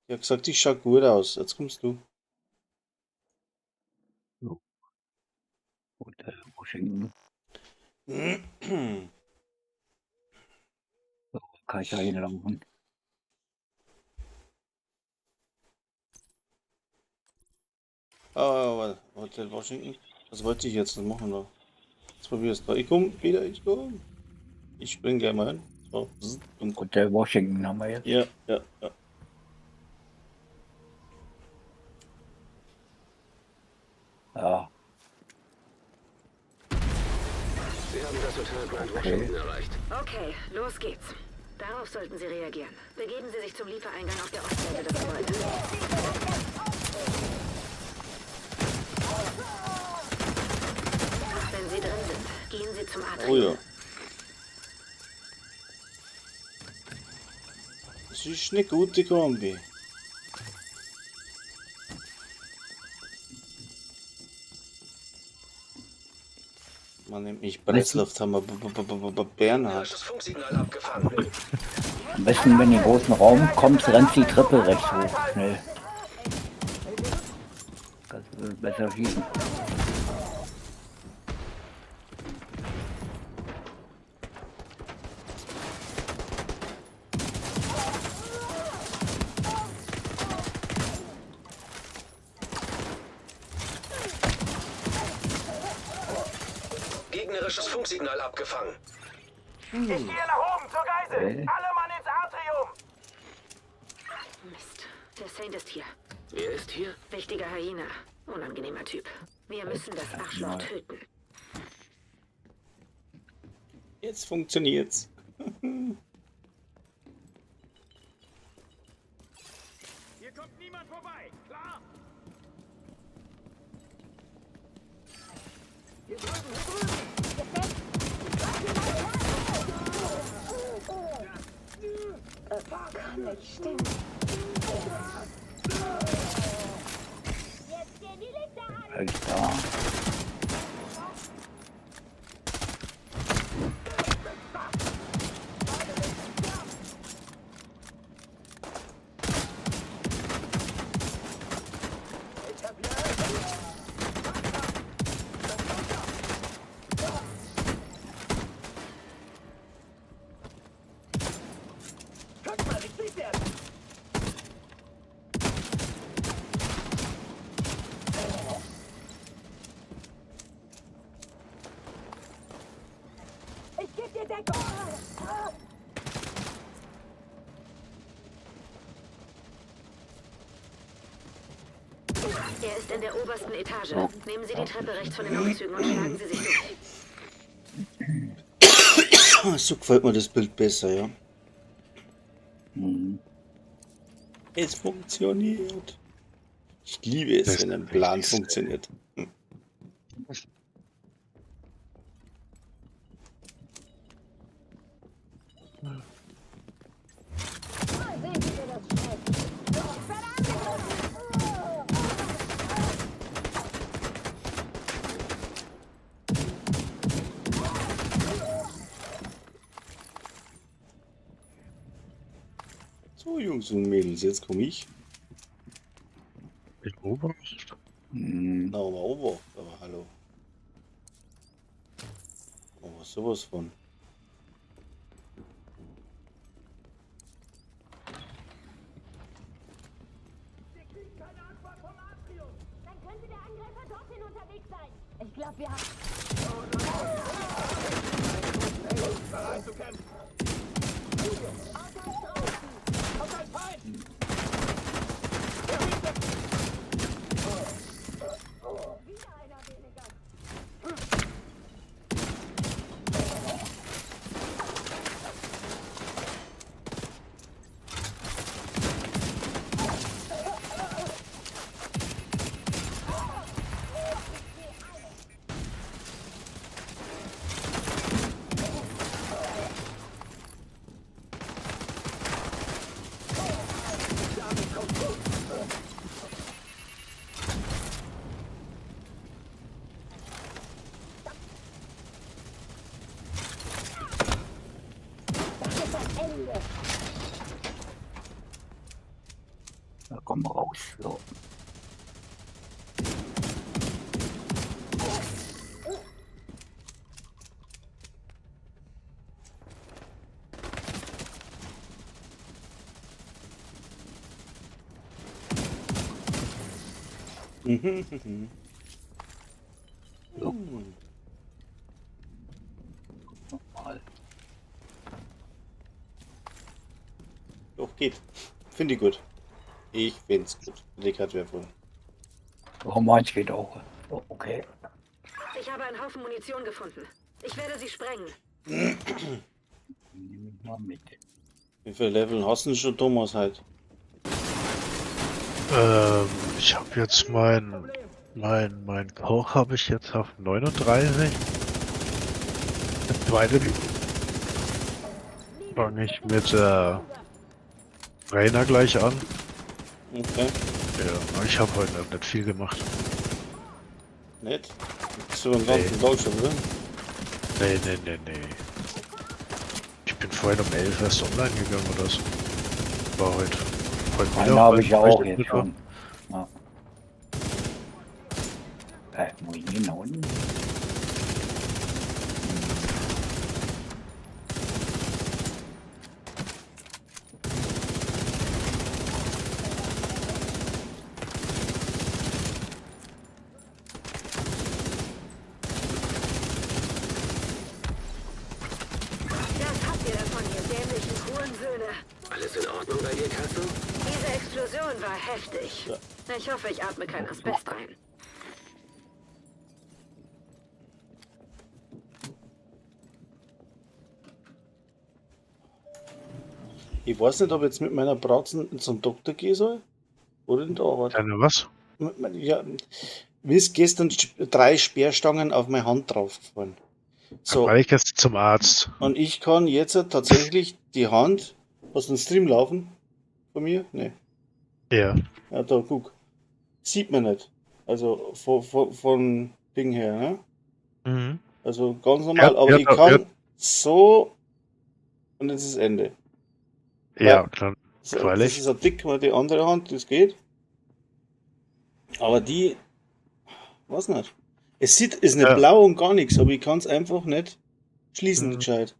Ich habe gesagt, ich schau gut aus. Jetzt kommst du. Hotel Washington. So, kann ich da hinlaufen. Ah, Hotel Washington. Was wollte ich jetzt noch machen da? Jetzt probier's da. Ich komm wieder, ich komm. Ich spring gleich mal hin. Und Hotel Washington haben wir jetzt. ja, ja, ja. Ja. Sie haben das Hotel Grand Okay. Washington erreicht. Okay, los geht's. Darauf sollten Sie reagieren. Begeben Sie sich zum Liefereingang auf der Ostseite des Gebäudes. Wenn Sie drin sind, gehen Sie zum Atrium. Oh ja. Das ist eine gute Kombi. Man nimmt mich Breslav haben wir Bernhard. Gegnerisches Funksignal abgefangen. Am besten, wenn du in den großen Raum kommst, rennst die Treppe rechts hoch. Schnell. Kannst du besser schießen. Gegnerisches Funksignal abgefangen. Ich gehe nach oben zur Geisel. Okay. Alle Mann ins Atrium. Mist. Der Saint ist hier. Wer ist hier? Wichtiger Hyäne. Unangenehmer Typ. Wir müssen das Arschloch mal. töten. Jetzt funktioniert's. Hier kommt niemand vorbei. Klar? Jetzt gehen die Lichter an. Alles da. Guck mal, ich sehe werden. Ich geb dir Deckung. Er ist in der obersten Etage. So. Nehmen Sie die Treppe rechts von den Aufzügen und schlagen Sie sich durch. So gefällt mir das Bild besser, ja. Mhm. Es funktioniert. Ich liebe es, Das wenn ein ist Plan richtig. funktioniert. Mal sehen, wie dir das schmeckt. Ich werde angegriffen. So, Jungs und Mädels, jetzt komme ich. Beobacht. Mhm. Na, aber Obacht, aber hallo. Aber sowas von. Dann könnte der Angreifer dorthin unterwegs sein. Ich glaube, wir haben... Bereit zu kämpfen. Auto ist draußen. Kommt ein Feind. Wieder einer weniger. Das ist das Ende. Da kommen wir raus. So. So. Mal. geht. Finde ich gut. Ich find's gut. Leg halt wertvoll. Oh, meins geht auch. Okay. Ich habe einen Haufen Munition gefunden. Ich werde sie sprengen. Nehme ich mal mit. Wie viele Level hast du denn schon, Thomas, halt? Ich habe jetzt mein Koch habe ich jetzt auf 39. Das zweite fange ich mit Rainer gleich an. Okay. Ja, ich habe heute nicht viel gemacht. Nett. Bist du beim ganzen Tag schon drin? Nee, nee, nee, nee. Ich bin vorhin um 11 erst online gegangen oder so. War heute. Heute Einen Mittag, habe weil ich ja auch weil jetzt mit war. schon. Ja. Wo ich hin unten? Das habt ihr davon, ihr dämlichen Hurensöhne. Alles in Ordnung bei dir, Castle? Diese Explosion war heftig. Ich hoffe, ich atme kein Asbest ein. Ich weiß nicht, ob ich jetzt mit meiner Bratzen zum Doktor gehen soll oder in die Arbeit. Keine was? Ja, mir ist gestern drei Speerstangen auf meine Hand draufgefallen. So, Weil ich jetzt zum Arzt. und ich kann jetzt tatsächlich die Hand, hast du einen Stream laufen? Von mir? Nee. Ja. Ja, da, guck. Sieht man nicht. Also von Ding her, ne? Mhm. Also ganz normal, Ja, aber ja, ich ja. kann so und jetzt ist Ende. Ja, klar. So, Freilich. das ist ein dick, weil die andere Hand, das geht. Aber die, weiß nicht. Es sieht, ist nicht Ja. blau und gar nichts, aber ich kann es einfach nicht schließen, Mhm. gescheit.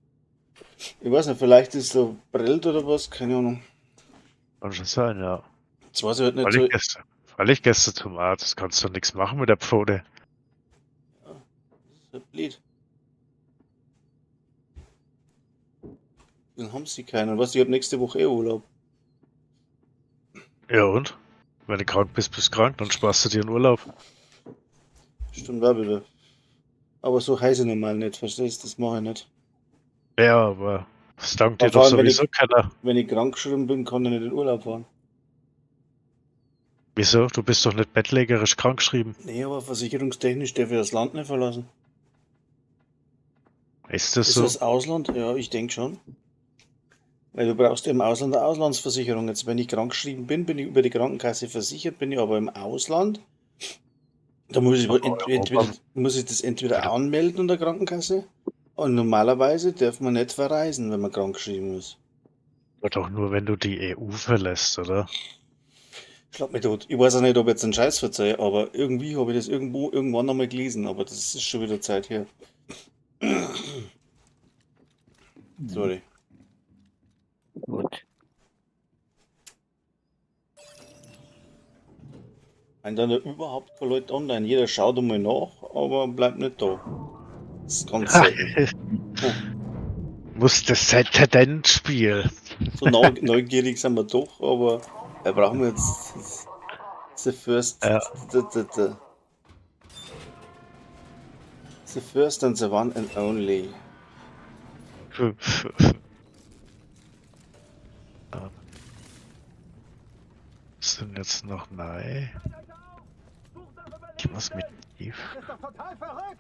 Ich weiß nicht, vielleicht ist da prellt oder was, keine Ahnung. Kann schon sein, ja. Jetzt weiß ich halt nicht Weil so. ich gestern zum Arzt, kannst du nichts machen mit der Pfote. Das ist halt blöd. Dann haben sie keinen. Weißt du, ich hab nächste Woche eh Urlaub. Ja und? Wenn du krank bist, bist du krank, dann sparst du dir einen Urlaub. Stimmt auch wieder. Aber so heiß ich normal nicht, verstehst du? Das mache ich nicht. Ja, aber das dankt dir Aber doch vor allem, wenn sowieso keiner. Wenn ich krank geschrieben bin, kann ich nicht in den Urlaub fahren. Wieso? Du bist doch nicht bettlägerisch krank geschrieben. Nee, aber versicherungstechnisch darf ich das Land nicht verlassen. Ist das Ist so? das Ausland? Ja, ich denke schon. Weil du brauchst im Ausland eine Auslandsversicherung. Jetzt, wenn ich krank geschrieben bin, bin ich über die Krankenkasse versichert, bin ich aber im Ausland. Da muss ich, entweder, muss ich das entweder anmelden unter der Krankenkasse. Und normalerweise darf man nicht verreisen, wenn man krank geschrieben ist. Aber doch nur, wenn du die EU verlässt, oder? Schlag mich tot. Ich weiß auch nicht, ob ich jetzt einen Scheiß verzeihe, aber irgendwie habe ich das irgendwo irgendwann einmal gelesen, aber das ist schon wieder Zeit her. Sorry. Gut. Und dann überhaupt keine Leute online. Jeder schaut einmal nach, aber bleibt nicht da. Das ist ganz selten. Muss das Spiel. So neugierig sind wir doch, aber da brauchen wir jetzt the first Ja. the first and the one and only. Was denn jetzt noch? Nein. Ich muss mit tief. Ist doch total verrückt!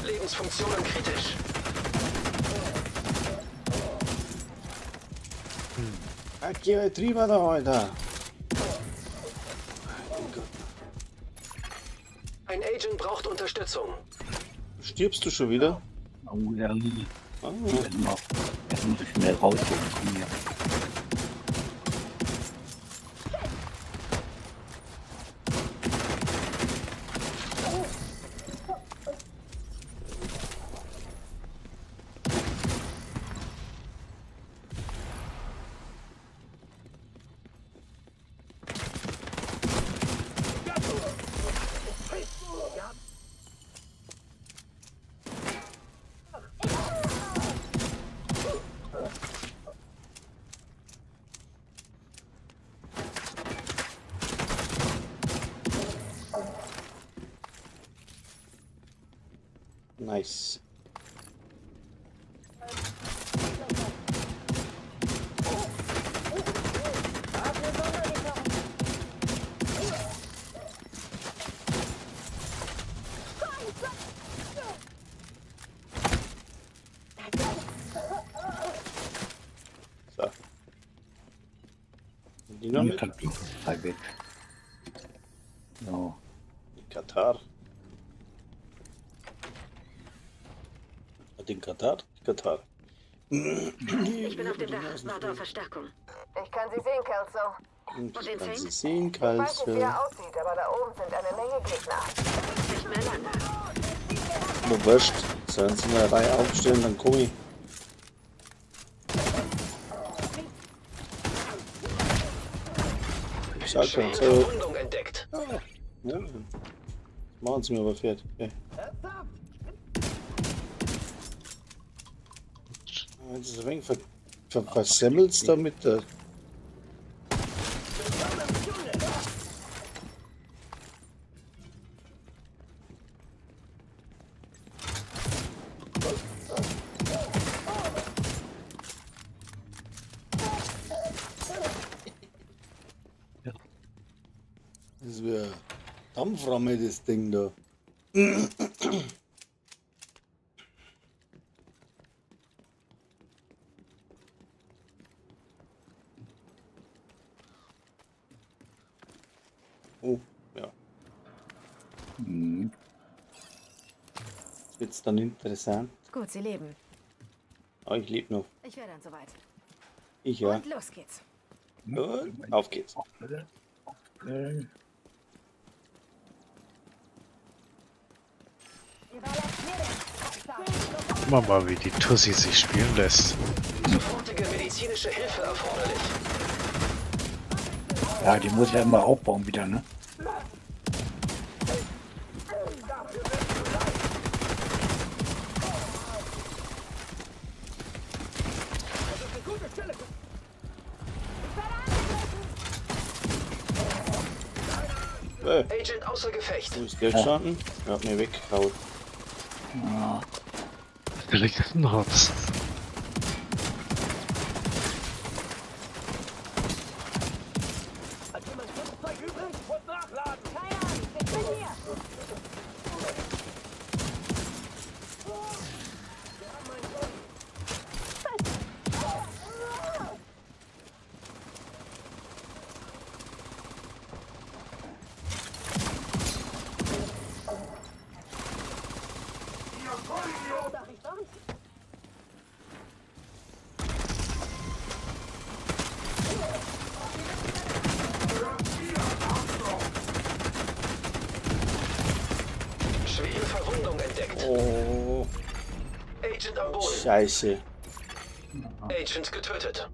Lebensfunktionen kritisch. Ah, geh halt drüber da, Alter. Mein Gott. Ein Agent braucht Unterstützung. Stirbst du schon wieder? Oh, ja. Ah, Erstmal schnell rausholen. Komm her. Nice. So. Die noch mit? Halbwegs. So. Katar. Den Katar? Katar. Ich bin auf dem Dach. Warte auf Verstärkung. Ich kann sie sehen, Kelso. Und Und den kann sie Saint? sehen, Ich weiß nicht, wie Kalse. er aussieht, aber da oben sind eine Menge Gegner. Nicht mehr lange. Nur wurscht. Sollen sie eine Reihe aufstellen, dann komm ich. Ich sag Schwere schon, so. Verwundung entdeckt. Ja, ja. Machen sie mir aber fertig. Okay. Wenn du so ein wenig versemmelst da mit der. Das wäre Dampframme, das Ding da. Oh, ja. Mhm. Jetzt wird's dann interessant. Gut, sie leben. Aber ich lebe noch. Ich wäre dann soweit. Ich ja. Und los geht's. Und auf geht's. Guck mal, mal, wie die Tussi sich spielen lässt. Sofortige medizinische Hilfe erforderlich. Ja, die muss ja immer aufbauen wieder, ne? Agent außer Gefecht. Wo ist der gestanden? Er hat mir weggehauen. Der liegt ein Hotz. Hat jemand Schutzzeug übrig? Und nachladen! Keine Angst, ich bin hier. Schwere Verwundung entdeckt. Oh, Agent am Boden. Scheiße. Agent getötet.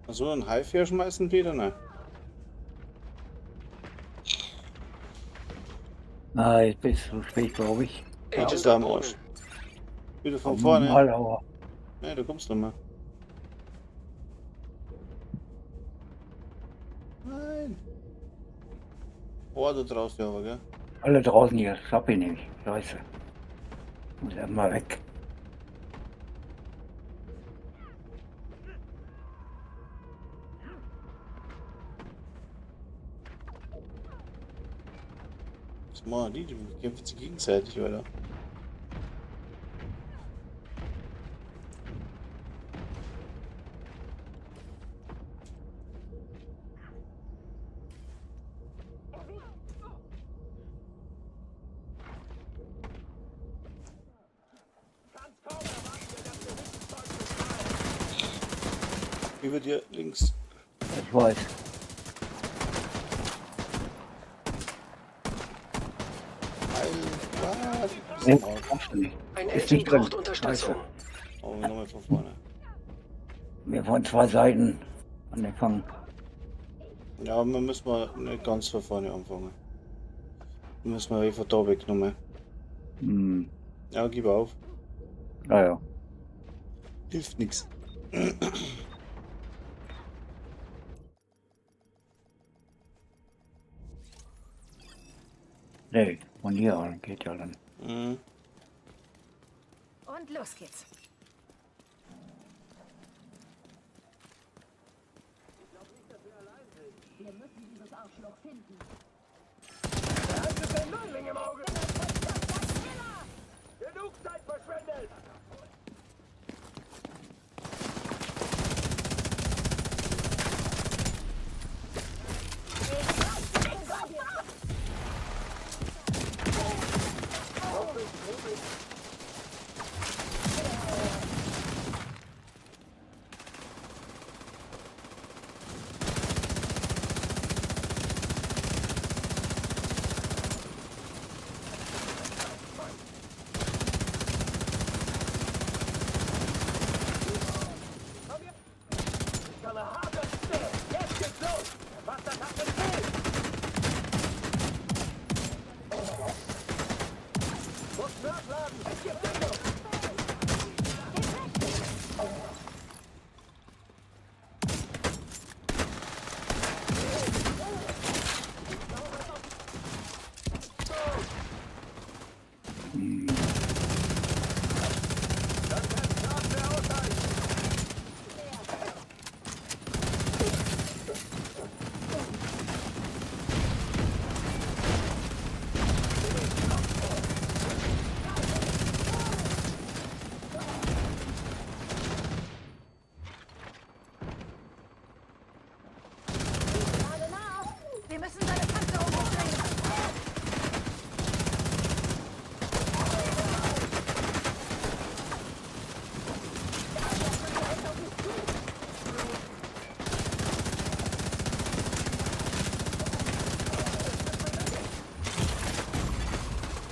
Kannst du einen Hive herschmeißen, Peter? Nein. Na, jetzt bist du zu spät, glaube ich. Ja, Agent bist du am am Boden. Arsch. Wieder von vorne. Mal, aber Nee, du kommst noch mal. Nein. Oh, du traust dich aber, gell? alle draußen hier. Das hab ich nicht. Scheiße. Muss erstmal weg. Was machen die? Die kämpfen sich gegenseitig, oder? Über dir links. Ich weiß. Heil. Nee, kommst du nicht. Ein Ist Agent nicht drin. braucht Unterstützung. Scheiße. Aber nochmal von vorne. Wir von zwei Seiten angefangen. Ja, wir müssen mal nicht ganz von vorne anfangen. Wir müssen mal von da weggenommen. Hm. Ja, gib auf. Naja. Hilft nichts. Nee, von hier geht ja dann. Mhm. Und los geht's. Wir müssen dieses Arschloch finden. Behaltet den Neuling im Auge! Genug Zeit verschwendet! Jetzt geht's los! Der Bastard hat den Bild! Muss nachladen! Es gibt Deckung! Lade nach. Wir müssen seine Panzerung hochdrehen.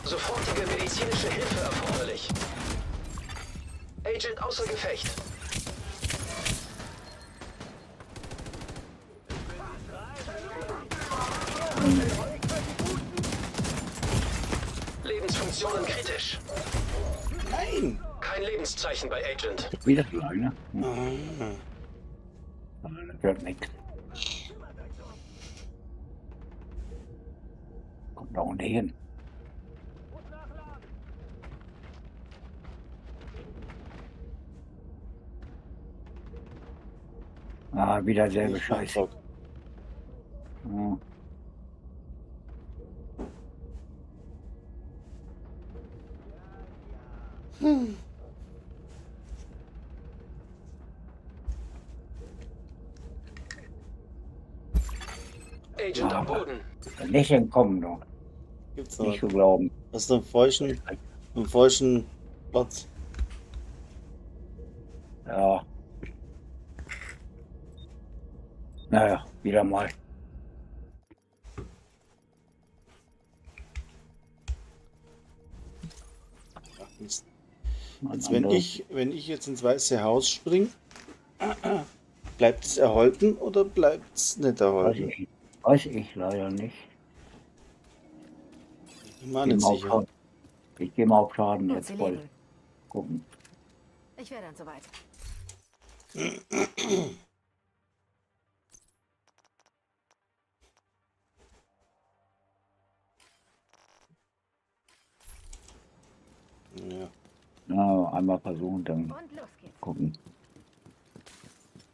Sofortige medizinische Hilfe erforderlich. Agent außer Gefecht. Lebensfunktionen kritisch. Nein! Kein Lebenszeichen bei Agent. Wieder so lange, ne? Ah, das wird nix. Kommt auch nicht hin. Ah, wieder selbe Scheiße. Ja. Agent am Boden. Nicht entkommen, du. Gibt's noch. Nicht zu glauben. Hast du einen falschen Platz? Ja. Naja, wieder mal. Ach, Mist. Jetzt, wenn ich jetzt ins Weiße Haus springe, bleibt es erhalten oder bleibt es nicht erhalten? Weiß ich leider nicht. Ich bin mir auch nicht sicher. Ich gehe mal auf Schaden Gut, jetzt sie voll. leben. Gucken. Ich wäre dann soweit. Ja. Na, einmal versuchen, dann Und los geht's. gucken.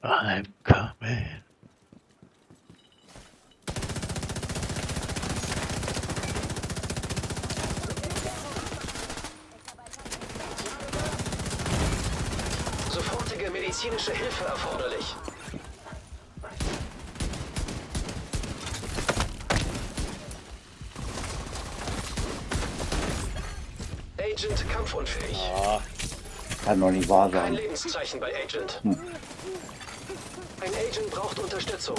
I'm coming. Sofortige medizinische Hilfe erforderlich. Agent kampfunfähig. Ah, Kann doch nicht wahr Kein sein. Lebenszeichen bei Agent. Ein Agent braucht Unterstützung.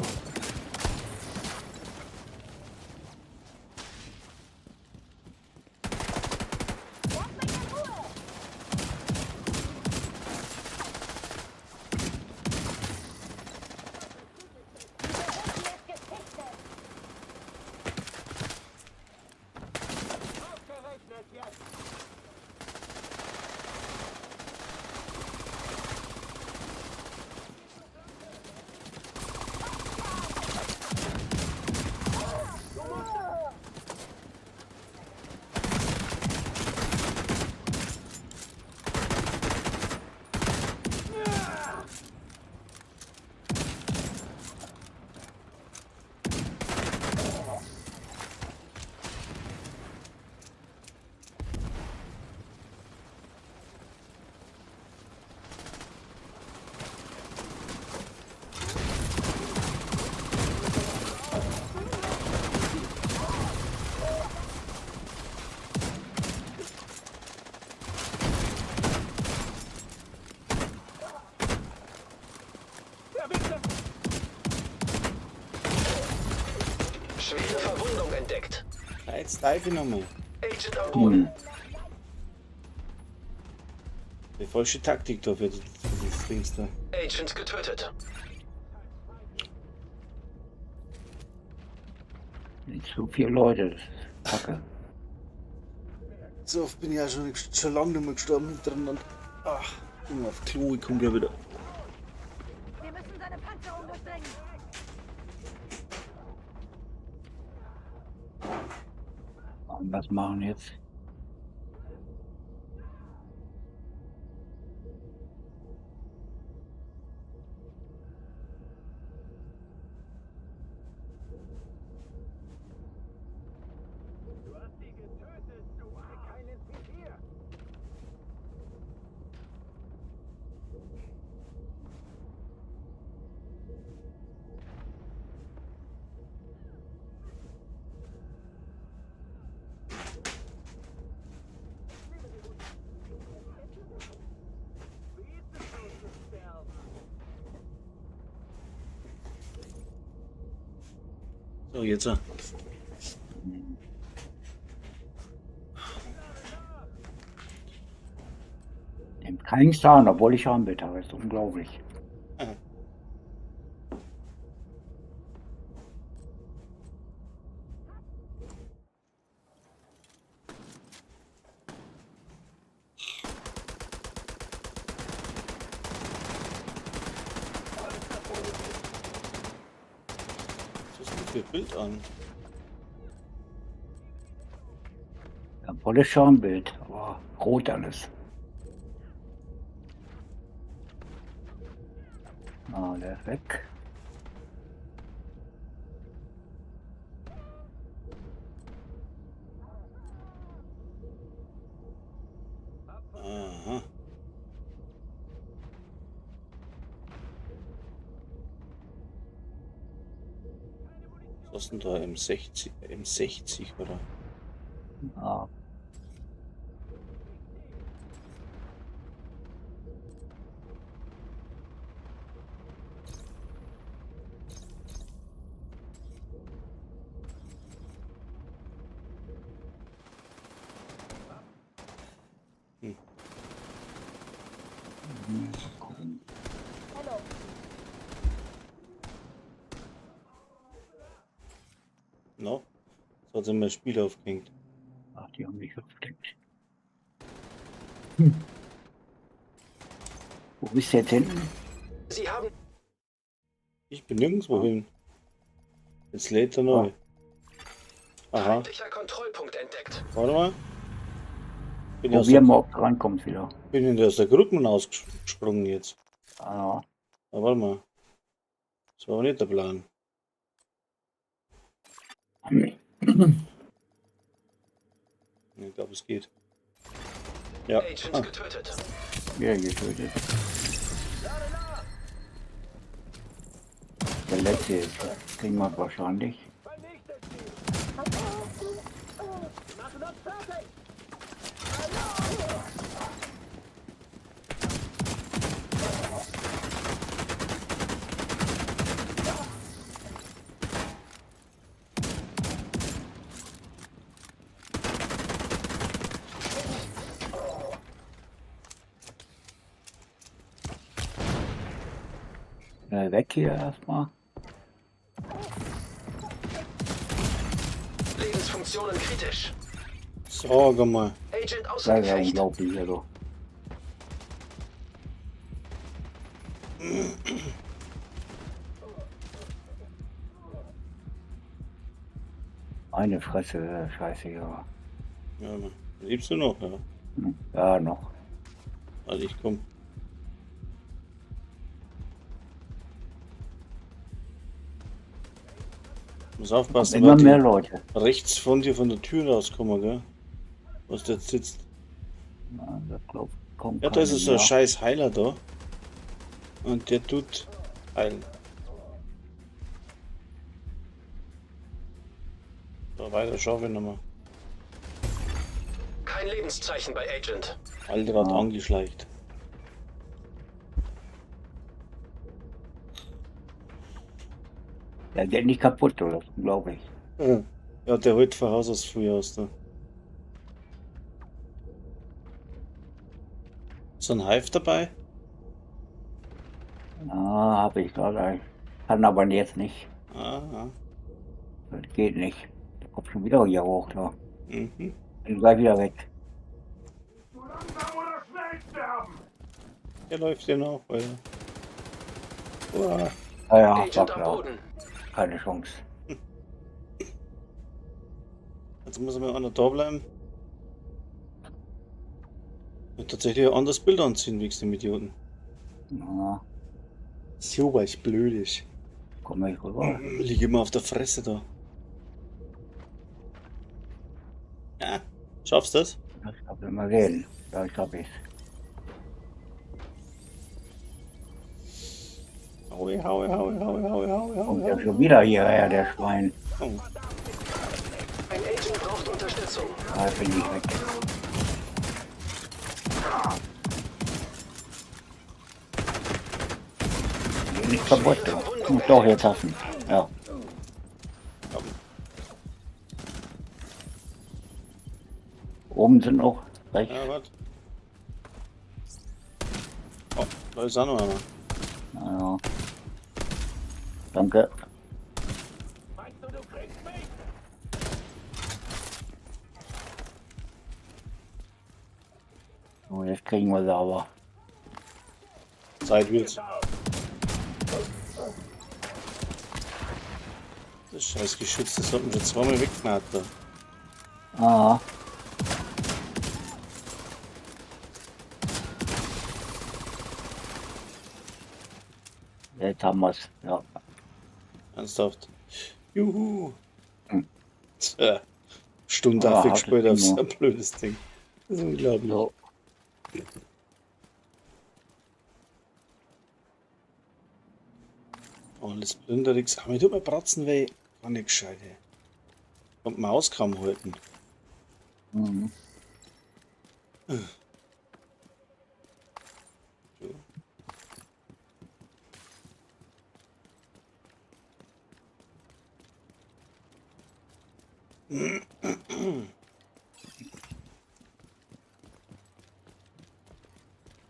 Ausgerechnet jetzt! Schwere Verwundung entdeckt. Jetzt dive ich nochmal. Agent am Boden. Die falsche Taktik da für das Dings da. Agent getötet. Nicht so viele Leute, das ist kacke. So oft bin ich ja schon lange nicht mehr gestorben hintereinander. Ach, bin auf Klo, ich komm gleich wieder. Wir müssen seine Panzerung durchdringen. Und was machen jetzt? Du hast sie getötet, du keinen Visier! So, jetzt. Nimmt keinen Schaden, obwohl ich Armbild habe. Das ist unglaublich. Was ist denn für ein Bild an? Ja, volles Schambild, aber rot alles. Ah, der ist weg. Aha. Was ist denn da? M60, M60 oder? Ah. Hm. Mal gucken. No? So hat sich mein Spiel aufgehängt. Ach, die haben mich versteckt. Hm. Wo bist du jetzt hinten? Sie haben Ich bin nirgendwo hin. Jetzt lädt er neu. Aha, feindlicher Kontrollpunkt entdeckt. warte mal. Bin ich aus Probier der, mal, ob du rankommst wieder. bin ich aus der Gruppe ausgesprungen jetzt. Ah, Aber warte mal. Das war aber nicht der Plan. Ich glaube, es geht. Ja. Agent Ah, getötet. wieder getötet. Der letzte ist, kriegen wir wahrscheinlich. Vernichtet sie! Sie machen uns fertig! Schnell weg hier erstmal. Lebensfunktionen kritisch. sag mal. Agent Das außer ist ja Gefecht. unglaublich, also. Meine Fresse, scheiße, ja. Ja, Mann. Lebst du noch? Ja. Hm, Ja, noch. Also ich komm. Muss aufpassen, Immer weil die mehr Leute. rechts von dir von der Tür rauskommen, gell? Was da jetzt sitzt. Ja, das glaub, kommt Ja, da ist keiner so ein mehr. scheiß Heiler da. Und der tut heilen. So, weiter schaffe ich nochmal. Kein Lebenszeichen bei Agent. Alter hat Ah. angeschleicht. Der geht nicht kaputt, oder? Glaube ich. Ja, der holt von Haus aus früh aus da. Ist ein Hive dabei? Ah, habe ich gerade. Kann aber jetzt nicht. Ah, Das geht nicht. Der kommt schon wieder hier hoch, da. mhm. Bin gleich wieder weg. Zu langsam oder schnell sterben! Der läuft ja noch weiter. Uah. Ah ja, war Agent am klar. Boden. Keine Chance. Jetzt muss mal einer da bleiben. Und tatsächlich ein anderes Bild anziehen, wegen dem Idioten. Ja, So was blöd. komm ich rüber. Lieg immer auf der Fresse da. Ja, schaffst du das? Das kann ich mal sehen. Vielleicht hab ich's. Haue, haue, haue, haue, haue, haue, Kommt haue, ja haue. schon wieder hierher, der Schwein. Oh, Ein Agent braucht Unterstützung. Da bin ich weg. Geh nicht kaputt. du. Muss doch jetzt hassen. Ja. Oben sind noch rechts. ja, warte. Oh, da ist auch noch einer. Ja. Danke. Meinst du, du kriegst mich? So, jetzt kriegen wir sie aber. Zeit wird's. Das scheiß Geschütz, das hat mich schon zweimal weggemacht da. Ah. Jetzt haben wir's. Ja. Ernsthaft. Juhu. Hm. Tja. Stunde Ah, ah, hartes gespielt auf Ding, so ein blödes Ding. Das ist unglaublich. So. Alles plünderix. Aber ich tut mir Bratzen weh. Gar nicht gescheit, ey. Und Maus kaum halten. Mhm. So.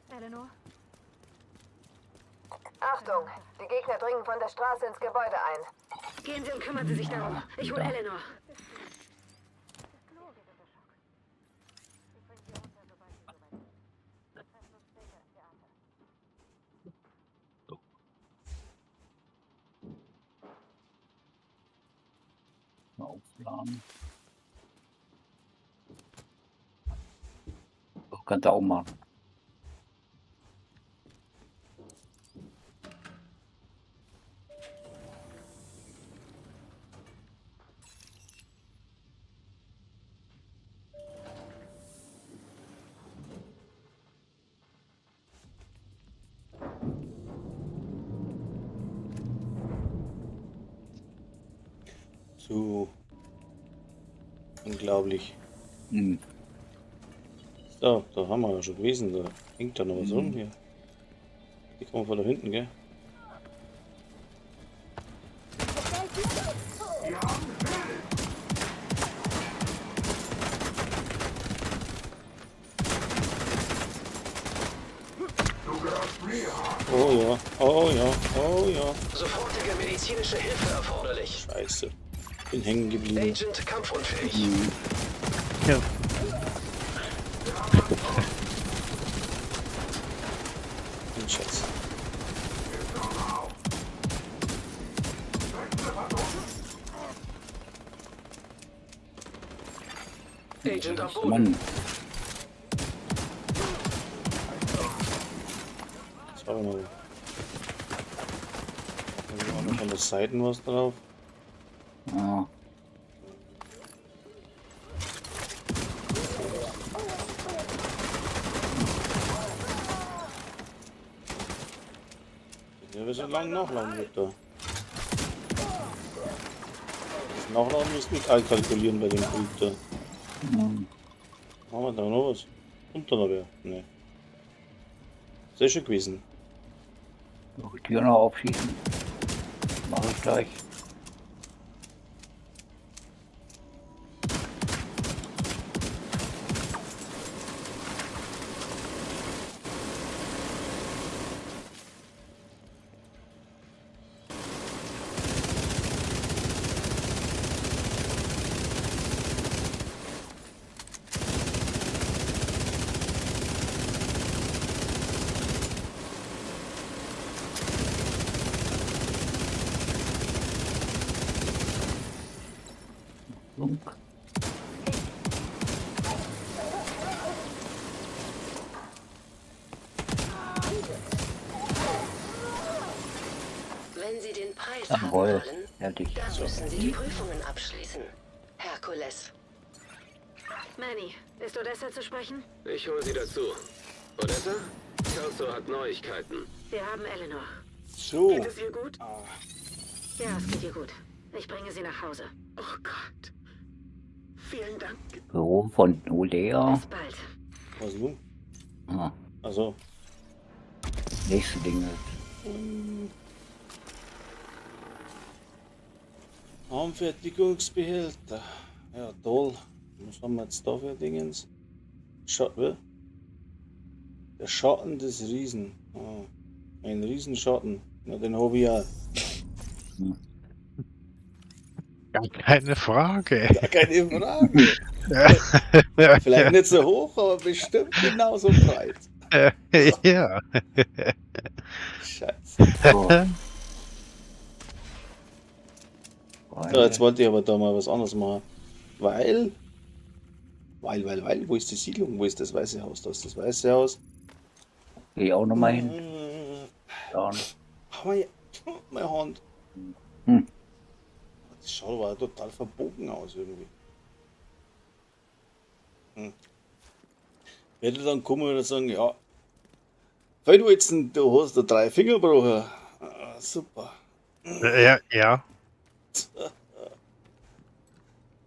Eleanor? Achtung, die Gegner dringen von der Straße ins Gebäude ein. Gehen Sie und kümmern Sie sich darum. Ich hole Eleanor. Mal aufladen. So, kannst du auch machen. So. Unglaublich. Hm. So, da haben wir ja schon gewesen. Da hängt da noch was rum hier. Die kommen von da hinten, gell? Oh ja, oh ja, oh ja. Sofortige medizinische Hilfe erforderlich. Scheiße. Bin hängen geblieben. Agent kampfunfähig. Ja. Ein Schatz. Agent am Boden. Mann, Das war noch. Da ist auch noch von der Seite was drauf. ja. Ja, wir sind lang nachladen wird da. Das Nachladen ist mit einkalkulieren bei dem Krieg da. Hm. Haben wir da noch was? Kommt da noch wer? Nee. Sehr schön gewesen. So, die Tür noch aufschießen. Mach ich gleich. Siedlung. Wenn Sie den Preis haben Jawohl, wollen, fertig. dann müssen Sie die Prüfungen abschließen. Herkules. Manny, ist Odessa zu sprechen? Ich hole sie dazu. Odessa? Kelso hat Neuigkeiten. Wir haben Eleanor. So. Geht es ihr gut? Ja, es geht ihr gut. Ich bringe sie nach Hause. Oh Gott. Vielen Dank. Büro von Olea. Bis bald. Was nun? Ah, Also. nächste Dinge. Anfertigungsbehälter. Ja, toll. Was haben wir jetzt da für Dingens? Schatten. Der Schatten des Riesen. Ah, ein Riesenschatten. Na, den habe ich ja. Gar keine Frage. Gar keine Frage. Vielleicht nicht so hoch, aber bestimmt genauso breit. Ja. Scheiße. So. So, jetzt wollte ich aber da mal was anderes machen. Weil, wo ist die Siedlung? Wo ist das Weiße Haus? Da ist das Weiße Haus. Geh ich auch nochmal hin. Ja. Aber ja, meine Hand. Hm. Das schaut aber total verbogen aus irgendwie. Hm. Werde dann kommen und sagen, ja, Feldwutzen, du hast da 3 Finger gebrochen. Ah, super. Ja, ja.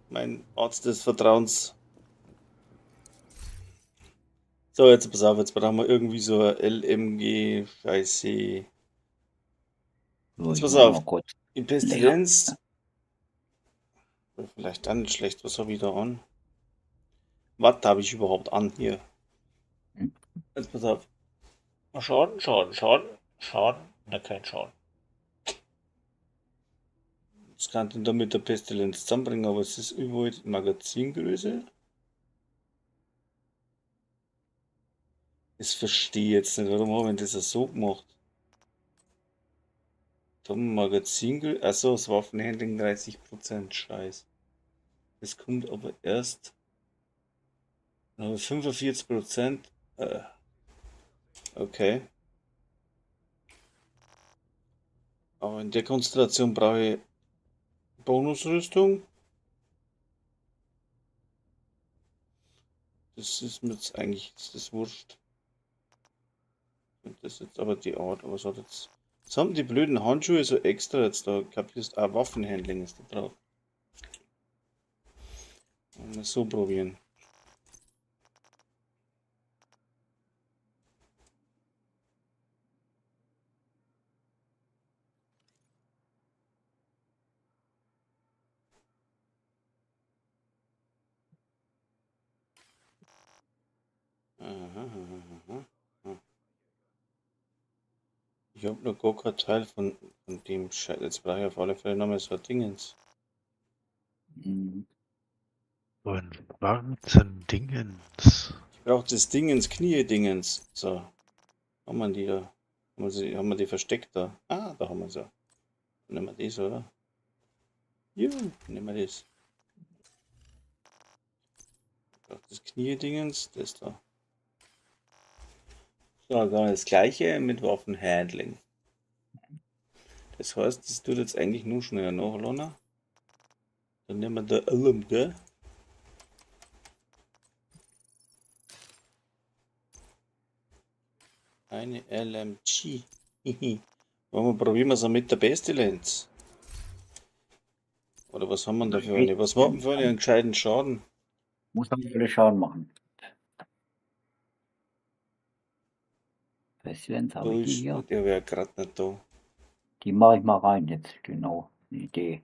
Mein Arzt des Vertrauens. So, jetzt pass auf, jetzt brauchen wir irgendwie so eine LMG-Scheiße. So, Jetzt ich pass mach auf. mal kurz. Die Pestilenz. Vielleicht dann nicht schlecht. Was habe ich da an? Was habe ich überhaupt an hier? Hm. Jetzt pass auf. Schaden, Schaden, Schaden, Schaden. Na, kein Schaden. Das kann ich da mit der Pestilenz zusammenbringen, aber es ist überall die Magazingröße. Das verstehe ich jetzt nicht. Warum habe ich das so gemacht? Magazin, achso, das Waffenhandling 30%, Scheiß. Das kommt aber erst 45%. Okay. Aber in der Konstellation brauche ich Bonusrüstung. Das ist mir jetzt eigentlich, ist das wurscht. Und das ist jetzt aber die Art, aber was hat jetzt. Was haben die blöden Handschuhe so extra jetzt da? Kapierst, ah, Waffenhandling ist da drauf. Mal so probieren. Aha. Ich hab noch gar keinen Teil von dem Scheiß. Jetzt brauche ich auf alle Fälle nochmal so ein Dingens. Mhm. So ein schwarzen Dingens. Ich brauche das Dingens, Knie-Dingens. So. Haben wir die da? Haben wir die versteckt da? Ah, da haben wir sie. Nehmen wir das, oder? Ja, nehmen wir das. Ich brauche das Knie-Dingens, das da. So, dann das gleiche mit Waffenhandling. Das heißt, das tut jetzt eigentlich nur schneller nachladen. Dann nehmen wir da LMG. Eine LMG. Wollen wir probieren wir es mit der Pestilenz? Oder was haben wir denn da für eine? Was machen wir für einen gescheiten Schaden? Muss man alle Schaden machen. Pestilenz habe ich die hier. Der wäre grad nicht da. Die mache ich mal rein jetzt, genau. Idee.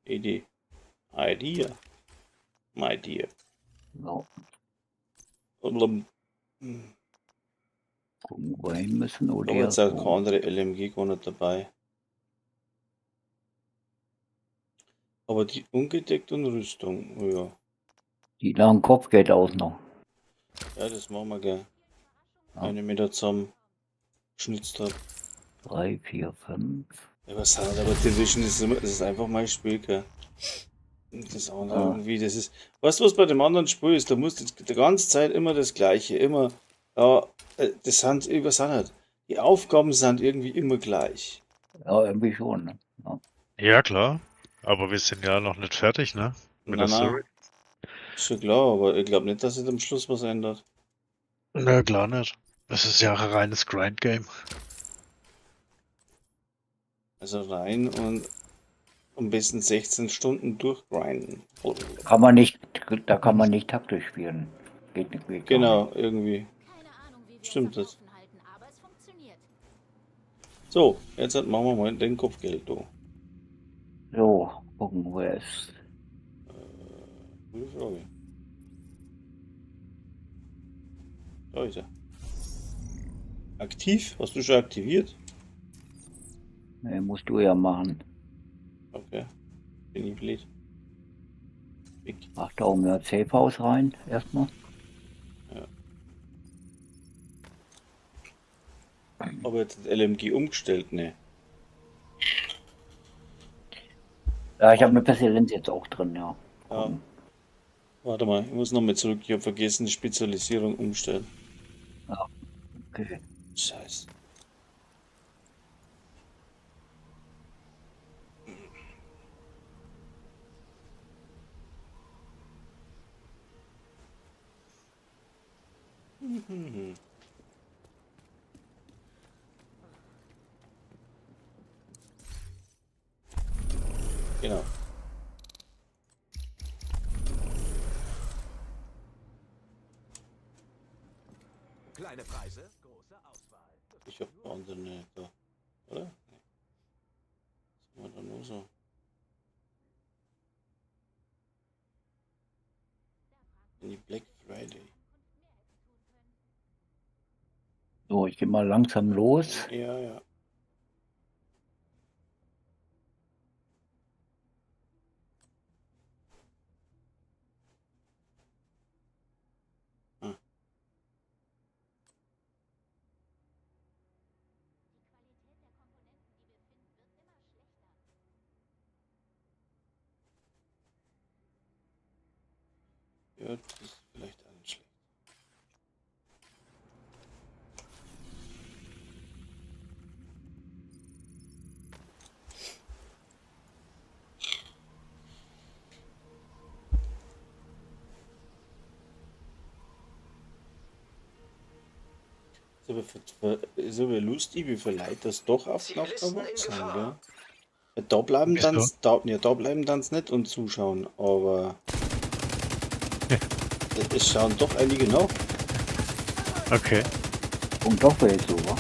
Idee. Idea. My dear. So. Und Gucken, wo wir hin müssen, oder? Da war jetzt auch keine andere LMG gar nicht dabei. Aber die ungedeckt und Rüstung, oh ja. Die langen Kopfgeld aus noch. Ja, das machen wir gell. Ja. Eine Meter zusammen geschnitzt hab. 3, 4, 5. Ja, was hat aber Division ist immer, das ist einfach mein Spiel, gell. Das andere irgendwie, das ist. Weißt du, was bei dem anderen Spiel ist? Da musst du die ganze Zeit immer das Gleiche, immer. Ja, das sind, was sind halt. Die Aufgaben sind irgendwie immer gleich. Ja, irgendwie schon. Ne? Ja. Ja, klar. Aber wir sind ja noch nicht fertig, ne? Mit Na, der na. Story. Ist schon klar, aber ich glaube nicht, dass sich am Schluss was ändert. Na, klar nicht. Das ist ja ein reines Grind-Game. Also rein und am besten 16 Stunden durchgrinden. Kann man nicht, da kann man nicht taktisch spielen. Geht nicht, geht gar Genau, irgendwie. Keine Ahnung, wie wir Stimmt es am das. Laufen halten, aber es funktioniert. So, jetzt halt machen wir mal den Kopfgeld da. nicht. So, gucken, wo er ist. Gute Frage. Da ist er. Aktiv? Hast du schon aktiviert? Ne, musst du ja machen. Okay. Bin ich blöd. Weg. Ach, da oben ja Safe House rein, erstmal. Aber jetzt das LMG umgestellt, ne? Ja, ich habe eine Pestilenz jetzt auch drin, ja. Ja. Warte mal, ich muss nochmal zurück. Ich habe vergessen, die Spezialisierung umstellen. Okay. Scheiße. Mhm. Genau. Kleine Preise, große Auswahl. Ich habe eine andere nicht da. Oder? Nee. Was haben wir da nur so? In die Black Friday. So, ich gehe mal langsam los. Ja, ja. Ah. Ja, das ist vielleicht auch nicht schlecht. Ist aber, ist aber lustig, wie viele Leute das doch auf Zivilisten in sind, Gefahr. gell? Ja, da bleiben Wieso? dann, da, ja, da bleiben dann's nicht und zuschauen, aber es schauen doch einige noch. Okay. Und doch wäre so, wa?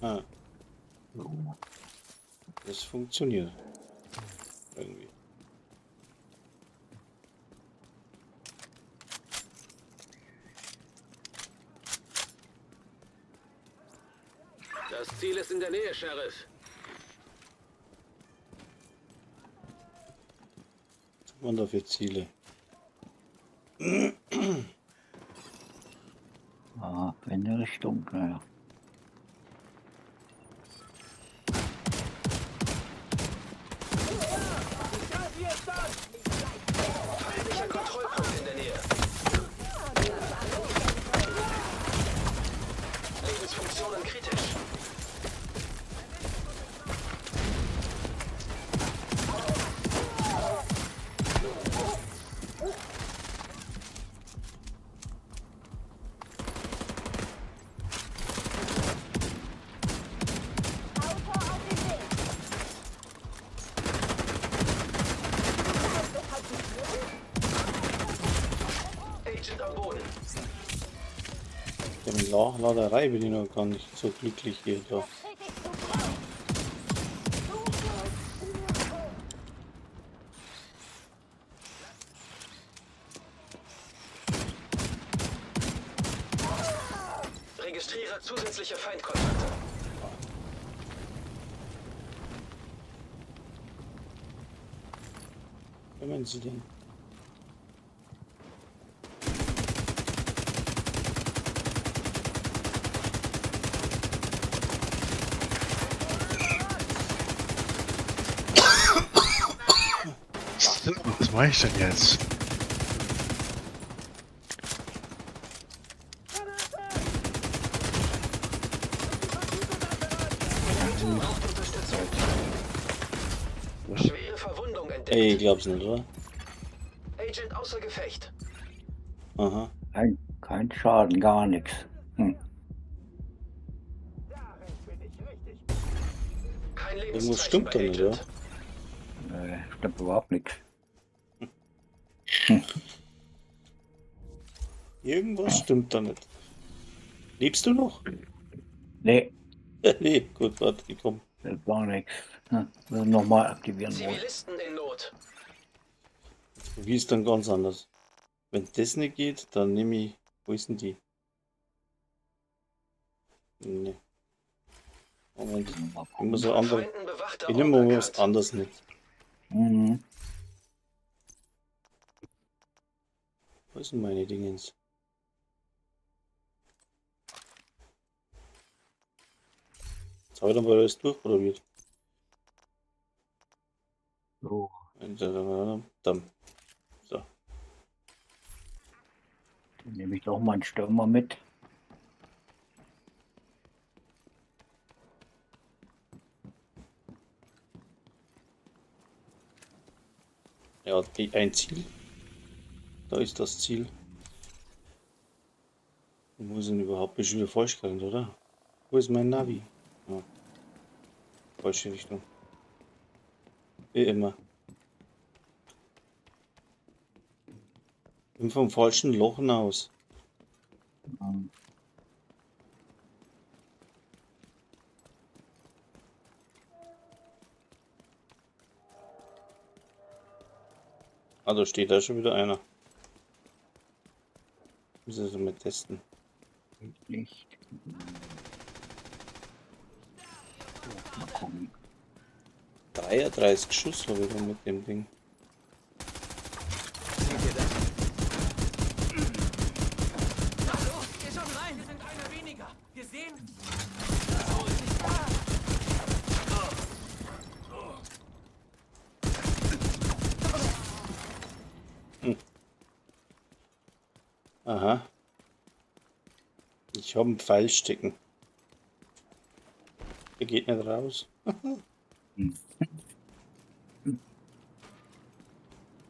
Ah, So. das funktioniert. Irgendwie. Das Ziel ist in der Nähe, Sheriff. Was hat man da für Ziele? Ah, in der Richtung, naja. Feindlicher Kontrollpunkt in der Nähe. Lebensfunktionen kritisch. Auto auf dem Weg. Agent am Boden. Mit Nachladerei bin ich noch gar nicht so glücklich hier da. Krieg ich zu breit. Registriere zusätzliche Feindkontakte. Kommen Sie denn? Was mache ich denn jetzt? Agent braucht Unterstützung. Schwere Verwundung entdeckt. Ey, ich glaub's nicht, oder? Agent außer Gefecht. Aha. Kein Schaden, gar nichts. Hm. Kein Irgendwas Lebenszeichen stimmt bei da nicht, Agent. oder? Nee, stimmt überhaupt nichts. Irgendwas stimmt da nicht. Lebst du noch? Nee, Nee, gut, warte, ich komm. das war nichts. Hm. Müssen nochmal aktivieren wollen. Zivilisten in Not. Jetzt probier es dann ganz anders. Wenn das nicht geht, dann nehme ich. Wo ist denn die? Nee. Moment. Ich muss eine andere. Feinden bewachter Ich nehme mal was Ort anderes mit. Mhm. Wo sind meine Dingens? Jetzt habe ich dann mal alles durchprobiert. So, Dann. So. dann nehme ich doch mal einen Stürmer mit. Ja, ein Ziel. Da ist das Ziel. Wo ist denn überhaupt? Bin ich schon wieder falsch gerannt, oder? Wo ist mein Navi? Ja. Falsche Richtung. Wie immer. Bin vom falschen Loch aus. Mhm. Ah, da steht da schon wieder einer. Müssen wir mal testen. Nicht. So, mal gucken. 33 Schuss habe ich da mit dem Ding. Seht ihr das? Na los, geh schon rein! Wir sind einer weniger. Gesehen? Aha. Ich habe einen Pfeil stecken. Der geht nicht raus. Hm.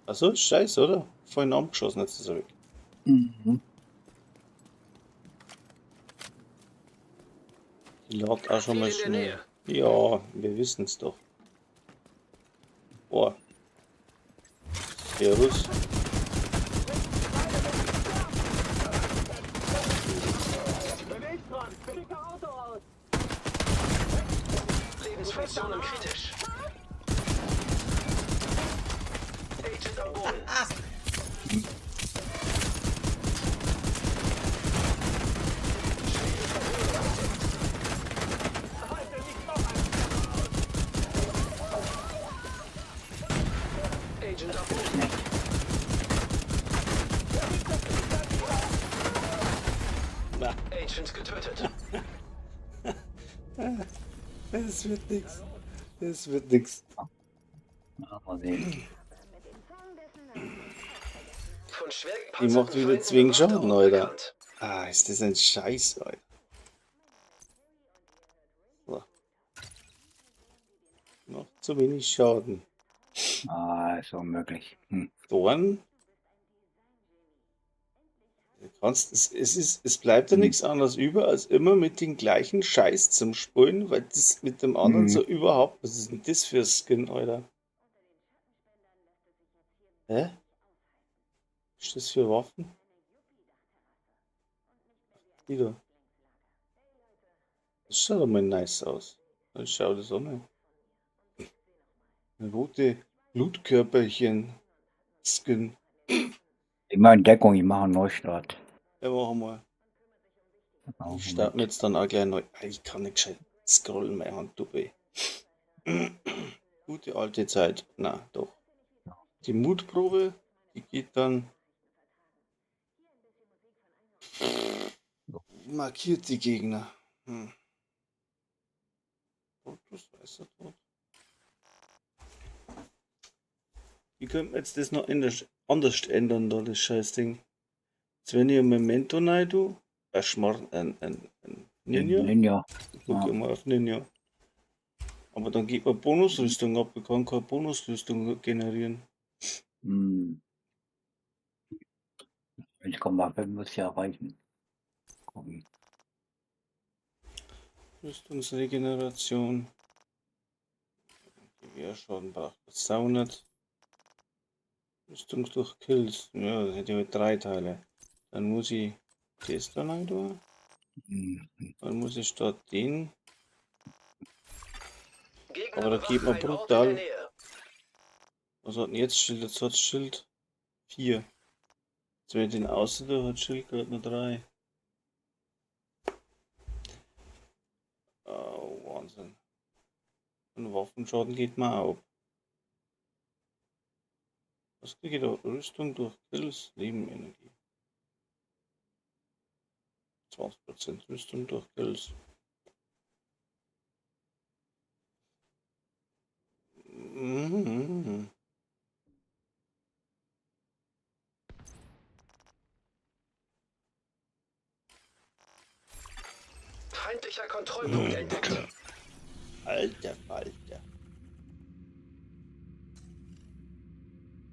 Achso, scheiße, oder? Vorhin angeschossen, jetzt ist er weg. Mhm. Die lag auch schon mal Viel in der schnell. Ja, wir wissen es doch. Boah. Servus. Lebensfunktionen kritisch. Agent am Boden. Agent am Boden. Na, Agent getötet. das wird nix. Das wird nix. Ja, mal sehen. Von schwer Die macht gepanzerten wieder Feinden zwingen bewachter Schaden, Ort Alter. bekannt. Ah, ist das ein Scheiß, Alter. So. Noch zu wenig Schaden. Ah, ist unmöglich. Hm. Dorn. Du kannst, es bleibt ja Mhm. nichts anderes über, als immer mit den gleichen Scheiß zum Spulen, weil das mit dem anderen Mhm. so überhaupt. Was ist denn das für ein Skin, Alter? Hä? Was ist das für Waffen? Die da. Das schaut doch mal nice aus. Das schaut das auch mal. Rote Blutkörperchen Skin. Immer in Deckung, ich mache einen Neustart. Ja, machen wir. Auch Ich starte mir jetzt dann auch gleich neu. Ah, ich kann nicht gescheit scrollen, meine Hand, du weh. Gute alte Zeit. Na, doch. Die Mutprobe, die geht dann. Markiert die Gegner. Hm. Rot plus weißer Tod. Wie könnte man jetzt das noch anders ändern, da das Scheißding? Jetzt wenn ich ein Memento rein tue, ein Schmarrn, ein Ninja. Ninja. Ich gucke Ja. immer auf Ninja. Aber dann geht man Bonusrüstung ab, ich kann keine Bonusrüstung generieren. Hm. 1,5 muss ja reichen. Gucken. Rüstungsregeneration. Gewehrschaden braucht das auch nicht. Rüstung durch Kills. Ja, das hätte ich halt 3 Teile. Dann muss ich das da rein tun. Hm. Dann muss ich statt den. Gegner Aber da geht man bewachen einen Ort in der brutal. Nähe. Was hat denn jetzt Schild? Jetzt hat Schild 4. Jetzt wenn ich den außen tue, hat Schild gerade nur 3. Oh, Wahnsinn. Und Waffenschaden geht mir auch ab. Was kriege ich da? Rüstung durch Kills, Leben, Energie. 20% Rüstung durch Kills. Mhm. Feindlicher Kontrollpunkt entdeckt. Alter Falter.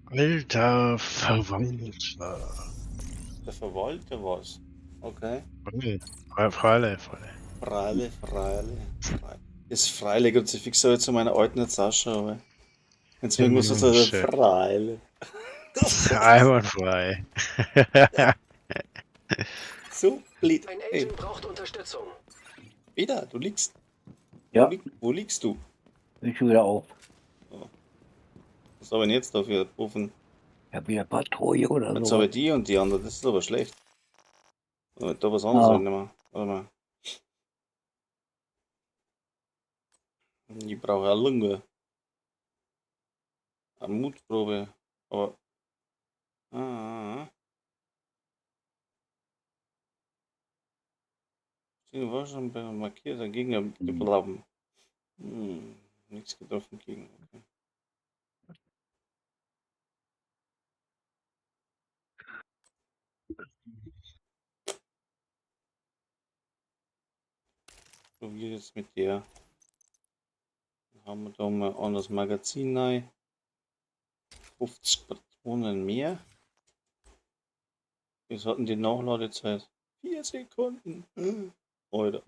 Alter Verwalter. Der Verwalter war's. Okay. Freile, Freile, Freile. Freile, Freile, Freile. Das Freile Kruzifix habe ich zu meiner alten jetzt auch schon, aber. Jetzt irgendwas so Ja, schön. Freile. Einwandfrei. So blöd. Ein Ey, Agent braucht Unterstützung. Peter, du liegst. Ja. Wo liegst du? Bin schon wieder auf. Was habe ich denn jetzt dafür gerufen? Ich hab wieder Patrouille oder Jetzt so. habe ich die und die andere, das ist aber schlecht. Aber da was anderes Ah. reinnehmen. Warte mal. Ich brauche eine Lunge. Eine Mutprobe. Aber. Ah. Sie war schon bei markierter Gegner geblieben. Nichts getroffen gegen. Okay. Probier jetzt mit der. Dann haben wir da mal ein anderes Magazin rein. 50 Patronen mehr. Wir hatten die Nachladezeit. 4 Sekunden. Alter.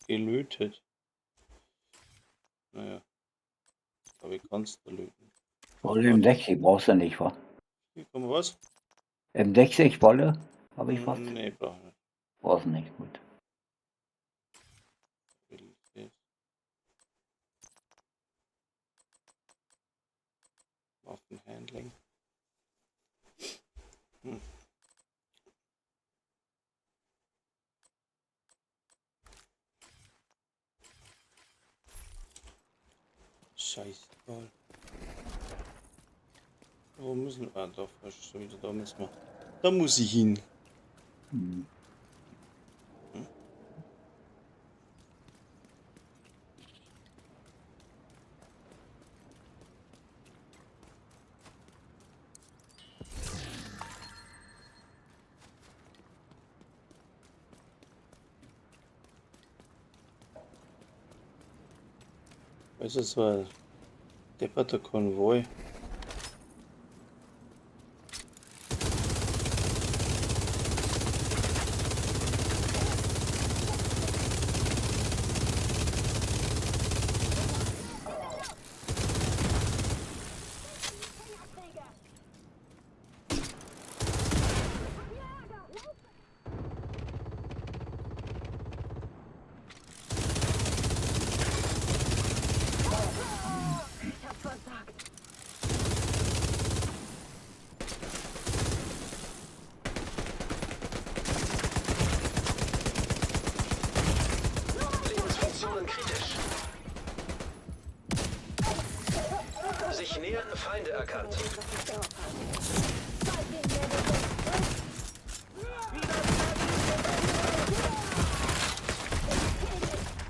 Gelötet. Naja. Aber ich kann's da löten. Wolle M60 brauchst du nicht, wa? Hier kommt was? M60 Wolle? Habe ich was? Nee, brauch ich nicht. Brauchst du nicht, gut. Waffenhandling. Scheißegal. Wo müssen wir? Ah, da ist schon wieder, da müssen wir. Da muss ich hin. Hm. Weißt du, es war ein depperter Konvoi. Ich hab versagt. Lebensfunktionen kritisch. Sich nähernde Feinde erkannt.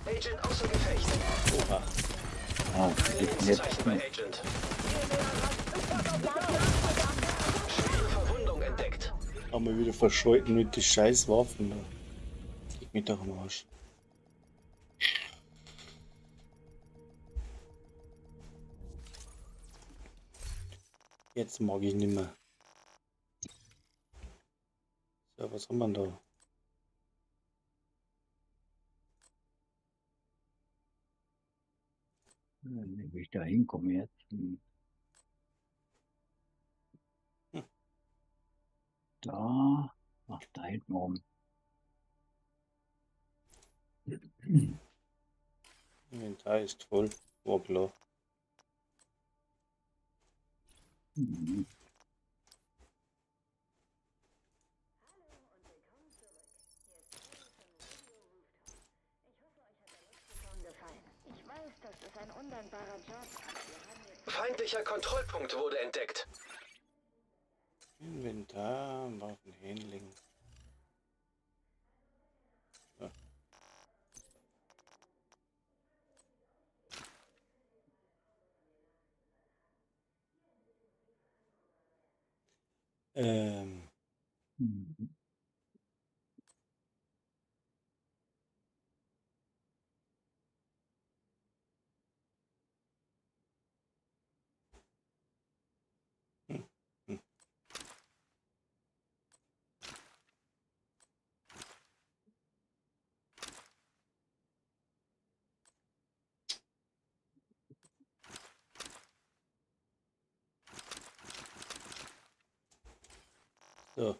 Agent außer Gefecht. Oha. Ah, Keine jetzt, Lebenszeichen bei Agent. Haben wir wieder verscholten mit den scheiß Waffen da. Leg mich doch am Arsch. Jetzt mag ich nimmer. So, was haben wir denn da? Wie ich da hinkomme jetzt. Hm. Hm. Da. Ach, da hinten rum. Inventar ist voll. War klar. Mhm. Feindlicher Kontrollpunkt wurde entdeckt. Inventar, Waffenhandling. Ja. Ähm, Mhm. hm, hm. So.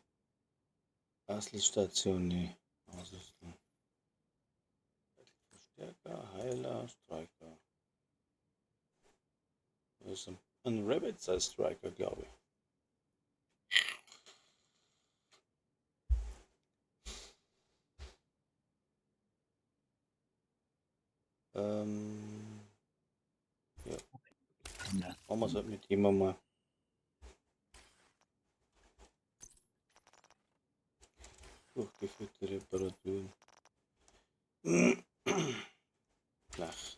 Basselstation, nee. Ausrüstung. Verstärker, Heiler, Striker. Das ist ein Rabbit Size Striker, glaube ich. Ähm, ja, Ja. machen wir es halt mit dem einmal. Durchgeführte Reparaturen. Flach.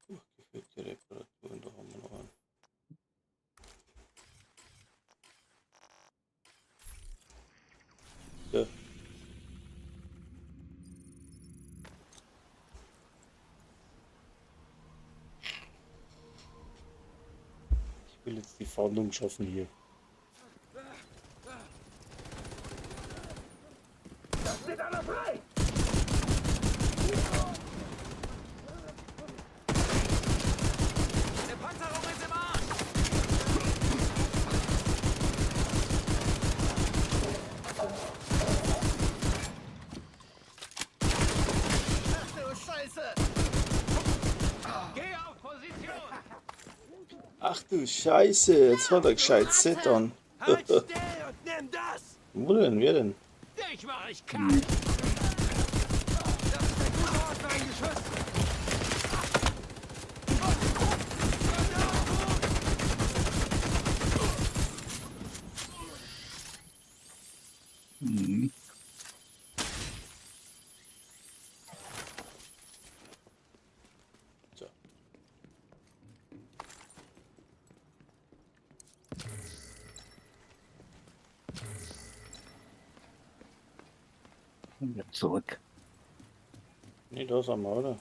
Durchgeführte Reparaturen, da haben wir noch einen. So. Ich will jetzt die Fahndung schaffen hier. Da steht einer frei! Meine Panzerung ist im Arsch! Ach du Scheiße! Geh auf Position! Ach du Scheiße, jetzt hat er gescheit Set an. Halt still und nimm das! Wo denn? Wer denn? Dich mach ich kalt! Das ist ein guter Ort für ein Geschütz! Mhm. So. Und wieder zurück. Nee, da sind wir, oder?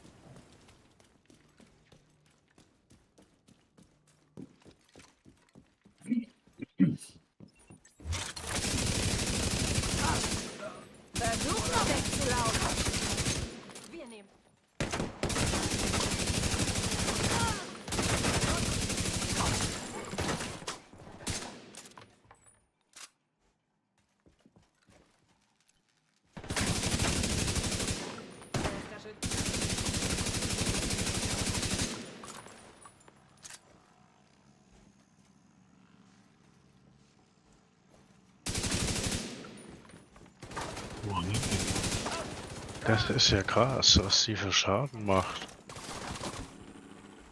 Versuch nur wegzulaufen. Wir nehmen. Das ist ja krass, was sie für Schaden macht.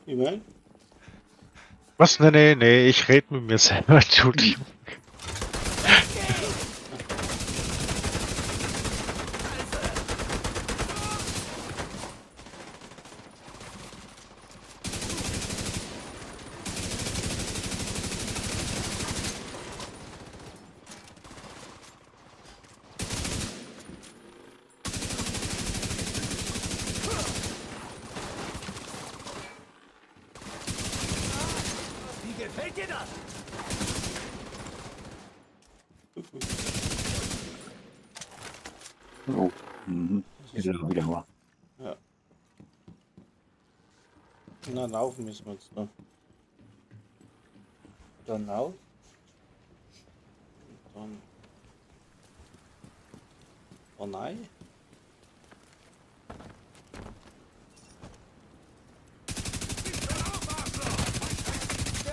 Ich mein? Was? Nee, nee, nee, ich rede mit mir selber, Entschuldigung. ihr das? Oh. Mhm. Wieder mal. Ja. Na, laufen müssen wir jetzt noch. Dann raus. Und dann. Oh nein.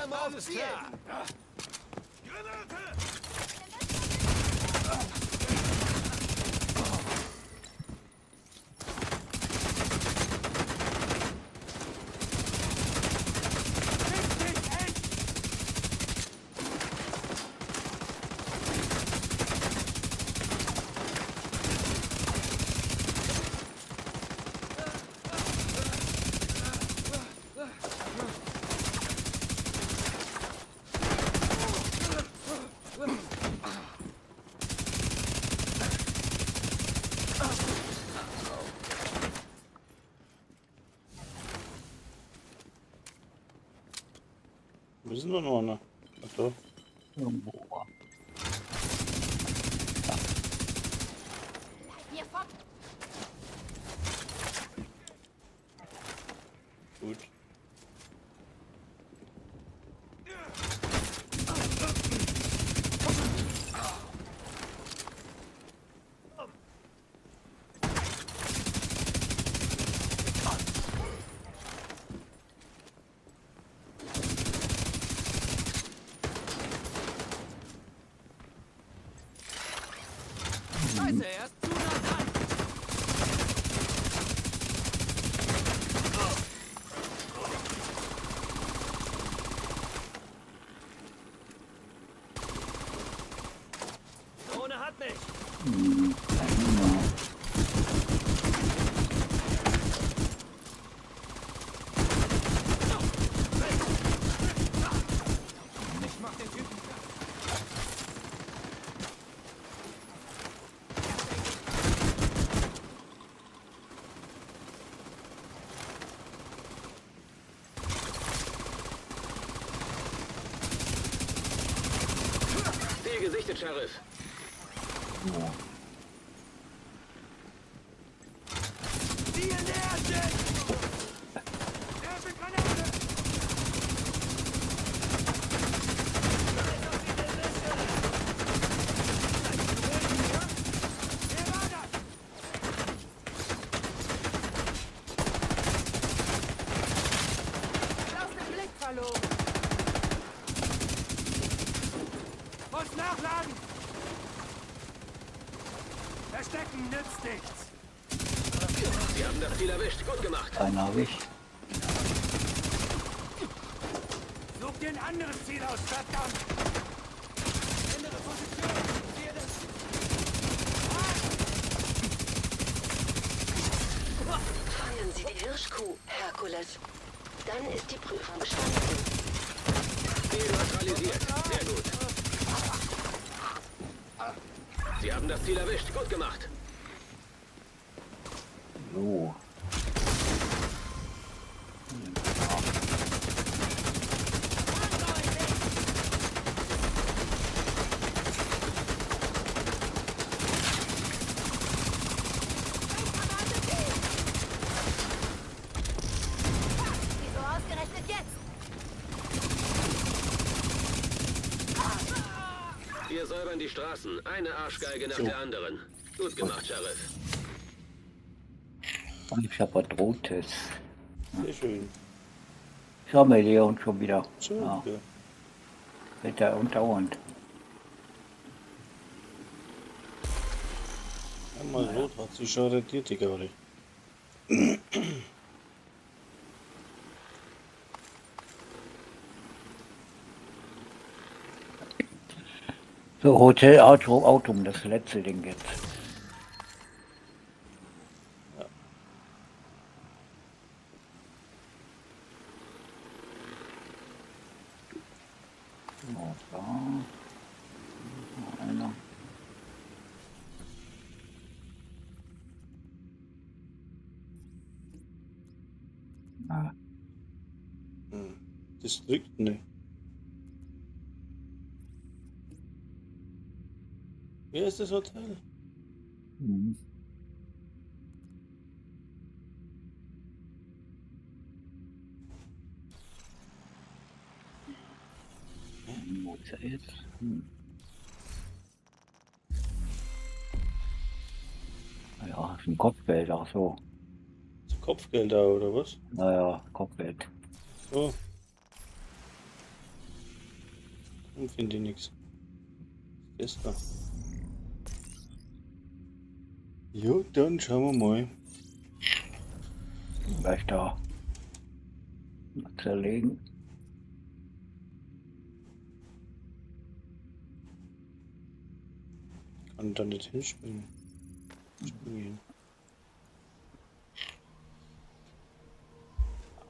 Alles klar. Granate! Fick dich, echt! Wo ist denn da noch einer? Ach da. Irgendwo. Mir fort. Gut. Scheiße, er ist zu nah dran. Drohne hat mich. Mhm. Ja. Ich mach den Typen platt. Ziel gesichtet, Sheriff. So. Ziel nähert sich! Werfe Granate! Wer war das? Aus dem Blick verloren. Muss nachladen! Verstecken nützt nichts! Sie haben das Ziel erwischt. Gut gemacht. Einen habe ich. Such dir ein anderes Ziel aus, verdammt! Ändere Position! Sehe das! Fangen Sie die Hirschkuh, Herkules. Dann ist die Prüfung bestanden. Ziel neutralisiert. Sehr gut. Sie haben das Ziel erwischt. Gut gemacht. So. Wieso ausgerechnet jetzt? Wir säubern die Straßen. Eine Arschgeige nach der anderen. Gut gemacht, Sheriff. Und ich habe was Rotes. Sehr schön. Chamäleon schon wieder. Schon Ja, wieder. Wetter und dauernd. Einmal rot hat sich schon rentiert, die Gaudi. So, Hotel Auto, Autumn, das letzte Ding jetzt. Ja. So, da. Noch einer. Ah, Hm. Distrikt, ne. Hier ist das Hotel. Mhm. Wo ist er jetzt? Hm. Ja, ist ein Kopfgeld, ach so. Ist Kopfgeld da oder was? Naja, Kopfgeld. So. Dann finde ich nichts. Was ist das da? Ja, dann schauen wir mal. Gleich da. Zerlegen. Kann da nicht hinspringen. Springen.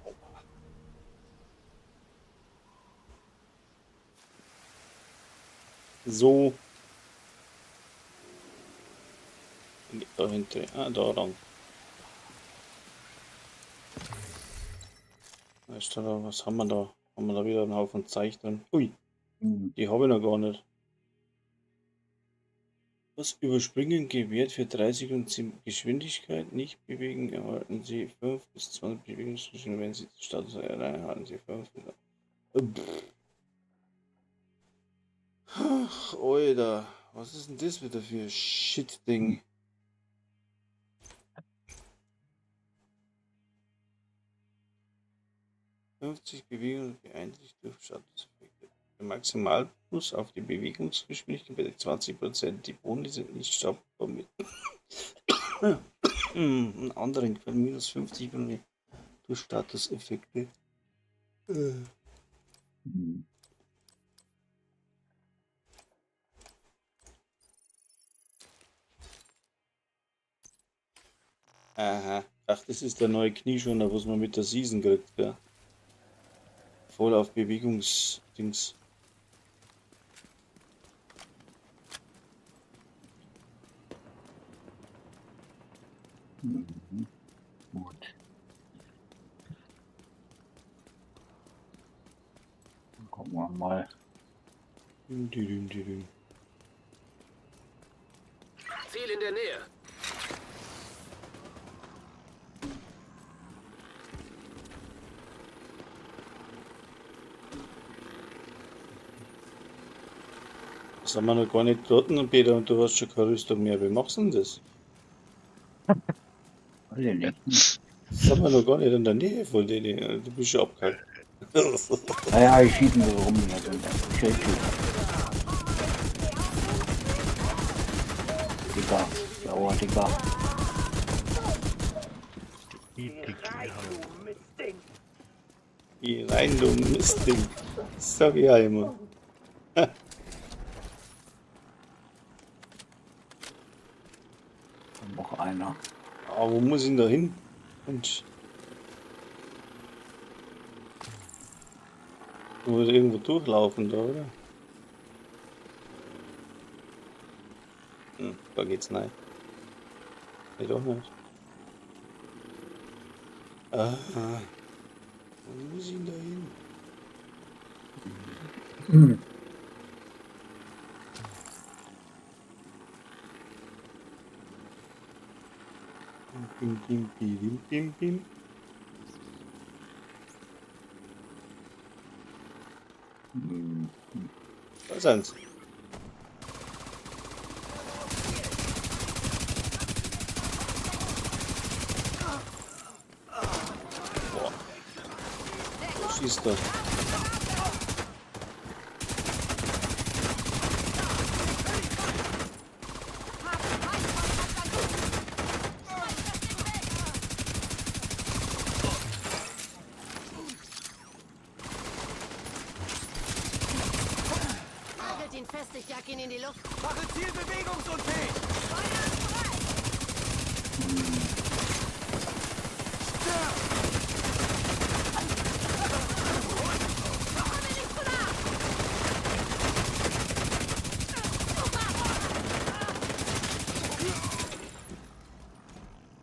Aua. So. Da hinten. Ah, da lang. Weißt du da, was haben wir da? Haben wir da wieder einen Haufen Zeug drin? Ui, die habe ich noch gar nicht. Das Überspringen gewährt für 30 und 10 Geschwindigkeit. Nicht bewegen, erhalten Sie 5 bis 20 Bewegungsgeschwindigkeit. Wenn Sie den Status erreichen, erhalten Sie 5. Ach, Alter, was ist denn das wieder für ein Shit-Ding? 50 Bewegungen beeinträchtigt durch Statuseffekte. Der Maximalbonus auf die Bewegungsgeschwindigkeit beträgt 20%. Die Boni sind nicht stapelbar mit anderen Quellen minus 50 Boni durch Statuseffekte. Aha. Ach, das ist der neue Knieschoner, was man mit der Season kriegt, ja. Voll auf Bewegungsdings. Mhm. Gut. Dann gucken wir mal. Ziel in der Nähe. Das haben wir noch gar nicht dort, Peter, und du hast schon keine Rüstung mehr. Wie machst du denn das? Weiß ich nicht. Das haben wir noch gar nicht in der Nähe von denen. Du bist schon abgehackt. Naja, ich schieße nur rum. Schild. Digga, sauer, Digga. Geh rein, du Mistding. Das sag ich ja immer. Noch einer. Aber wo muss ich denn da hin? Mensch. Du musst irgendwo durchlaufen da, oder? Hm, da geht's nicht. Nee, doch nicht. Ah, wo muss ich denn da hin? Hm. Bim, bim, bim, bim, bim. Hm. Da sind's. Boah. Wo schießt er? Nagelt ihn fest, ich jag ihn in die Luft. Mache Ziel bewegungsunfähig!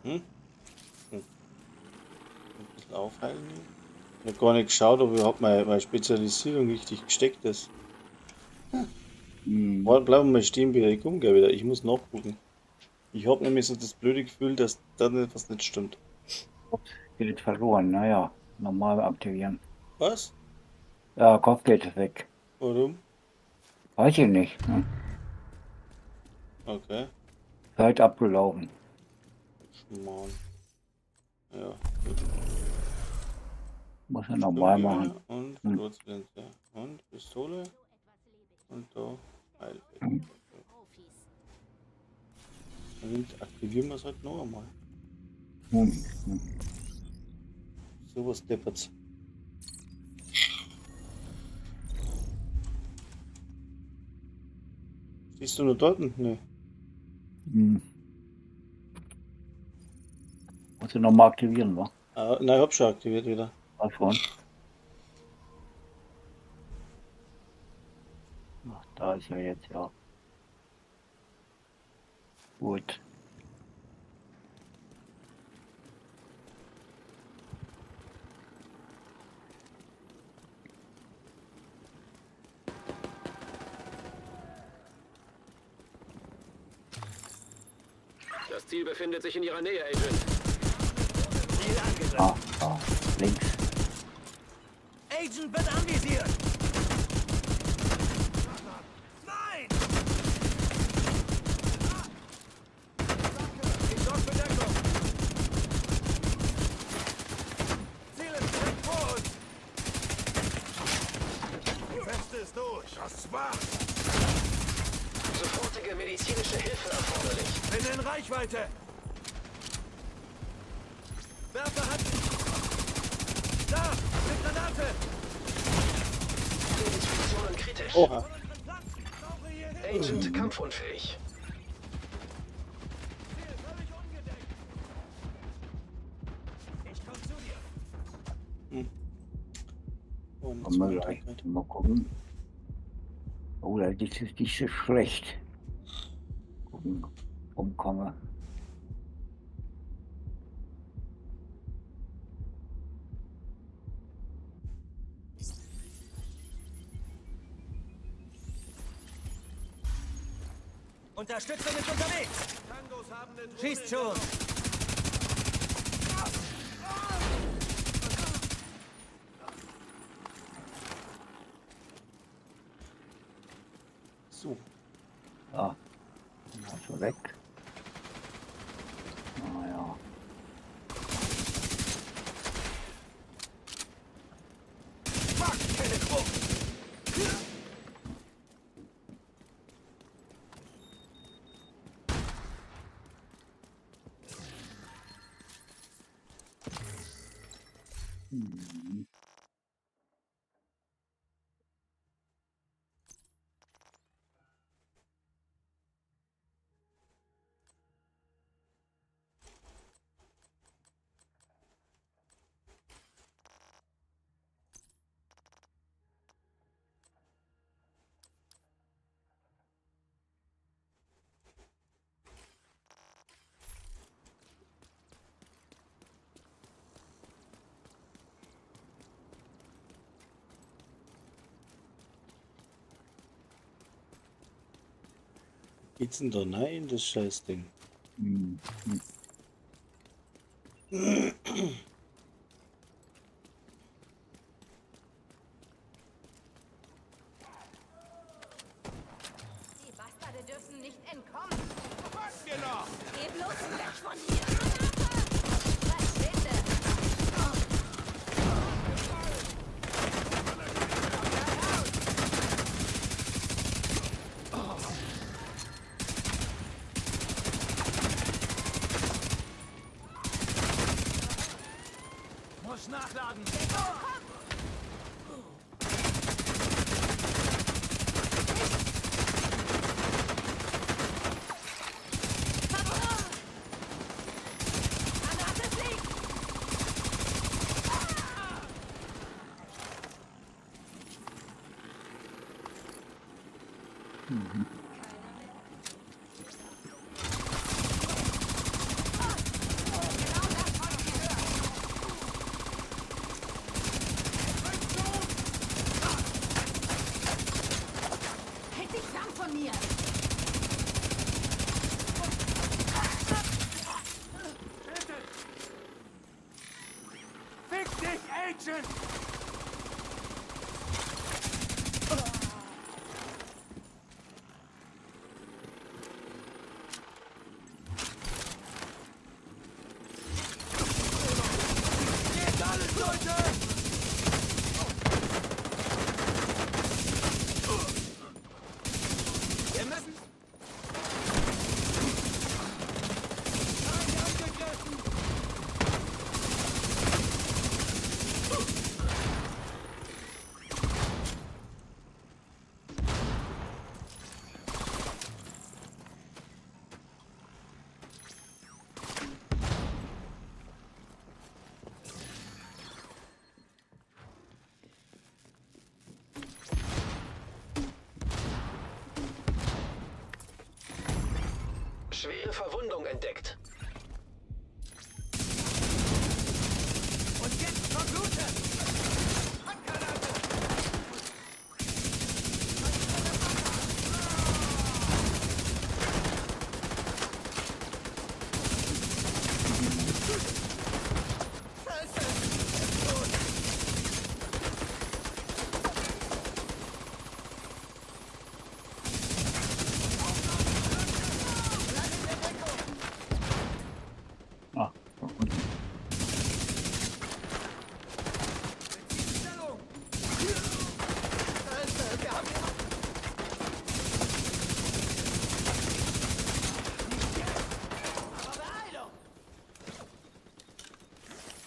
Hm? Hm. Ein bisschen aufheilen hier. Ich hab gar nicht geschaut, ob überhaupt meine Spezialisierung richtig gesteckt ist. Hm. Hm. Warte, bleib mal stehen, bitte. Ich komm gleich wieder. Ich muss nachgucken. Ich habe nämlich so das blöde Gefühl, dass da nicht, was nicht stimmt. Geld verloren, naja. Normal aktivieren. Was? Ja, Kopfgeld ist weg. Warum? Weiß ich nicht. Hm? Okay. Zeit abgelaufen. Schmarrn. Ja, gut. Muss er normal machen. Sturmgewehr und Hm. Schrotflinte. Und Pistole. Und da Heilfeld. Dann aktivieren wir es halt noch einmal. Hm. Hm. Sowas deppert's. Siehst du nur dort? Nee. Hm. Muss er nochmal aktivieren, wa? Ah, nein, ich hab schon aktiviert wieder. Was schon? Ach, da ist er jetzt, ja. Gut. Das Ziel befindet sich in Ihrer Nähe, Agent. Ziel angegriffen. Ah, ah, links. Agent wird anvisiert. Nein! Ich sorg für Deckung. Ziel ist direkt vor uns. Die Feste ist durch. Das war's. Sofortige medizinische Hilfe erforderlich. Bin in Reichweite. Werfer hat... Da! Eine Granate! Lebensfunktionen kritisch. Oha. Von unseren Pflanzen! Brauche hier Hilfe! Agent kampfunfähig. Ziel völlig ungedeckt. Ich komm zu dir. Und Kommen wir gleich. Mal gucken. Oh, das ist nicht so schlecht. Gucken, umkomme. Unterstützung ist unterwegs. Tangos haben eine Drohne Schießt in schon. So. Ja. Also weg. Naja. Fuck, keine Krux. Hm. Geht's denn da rein, das Scheißding? Hm. Hm. Die Bastarde dürfen nicht entkommen. Was wir noch? Geh bloß weg von hier. Verschwinde. Muss nachladen. Granate fliegt. Halt dich fern von Agent! Geht alles, Leute! Wir müssen... Feind angegriffen! Schwere Verwundung entdeckt. Und jetzt verbluten! Handgranate! Scheiße! Ist tot! Bleib in der Deckung! Ah, da unten. Bezieht Stellung! Scheiße, wir haben Nicht jetzt! Aber Beeilung!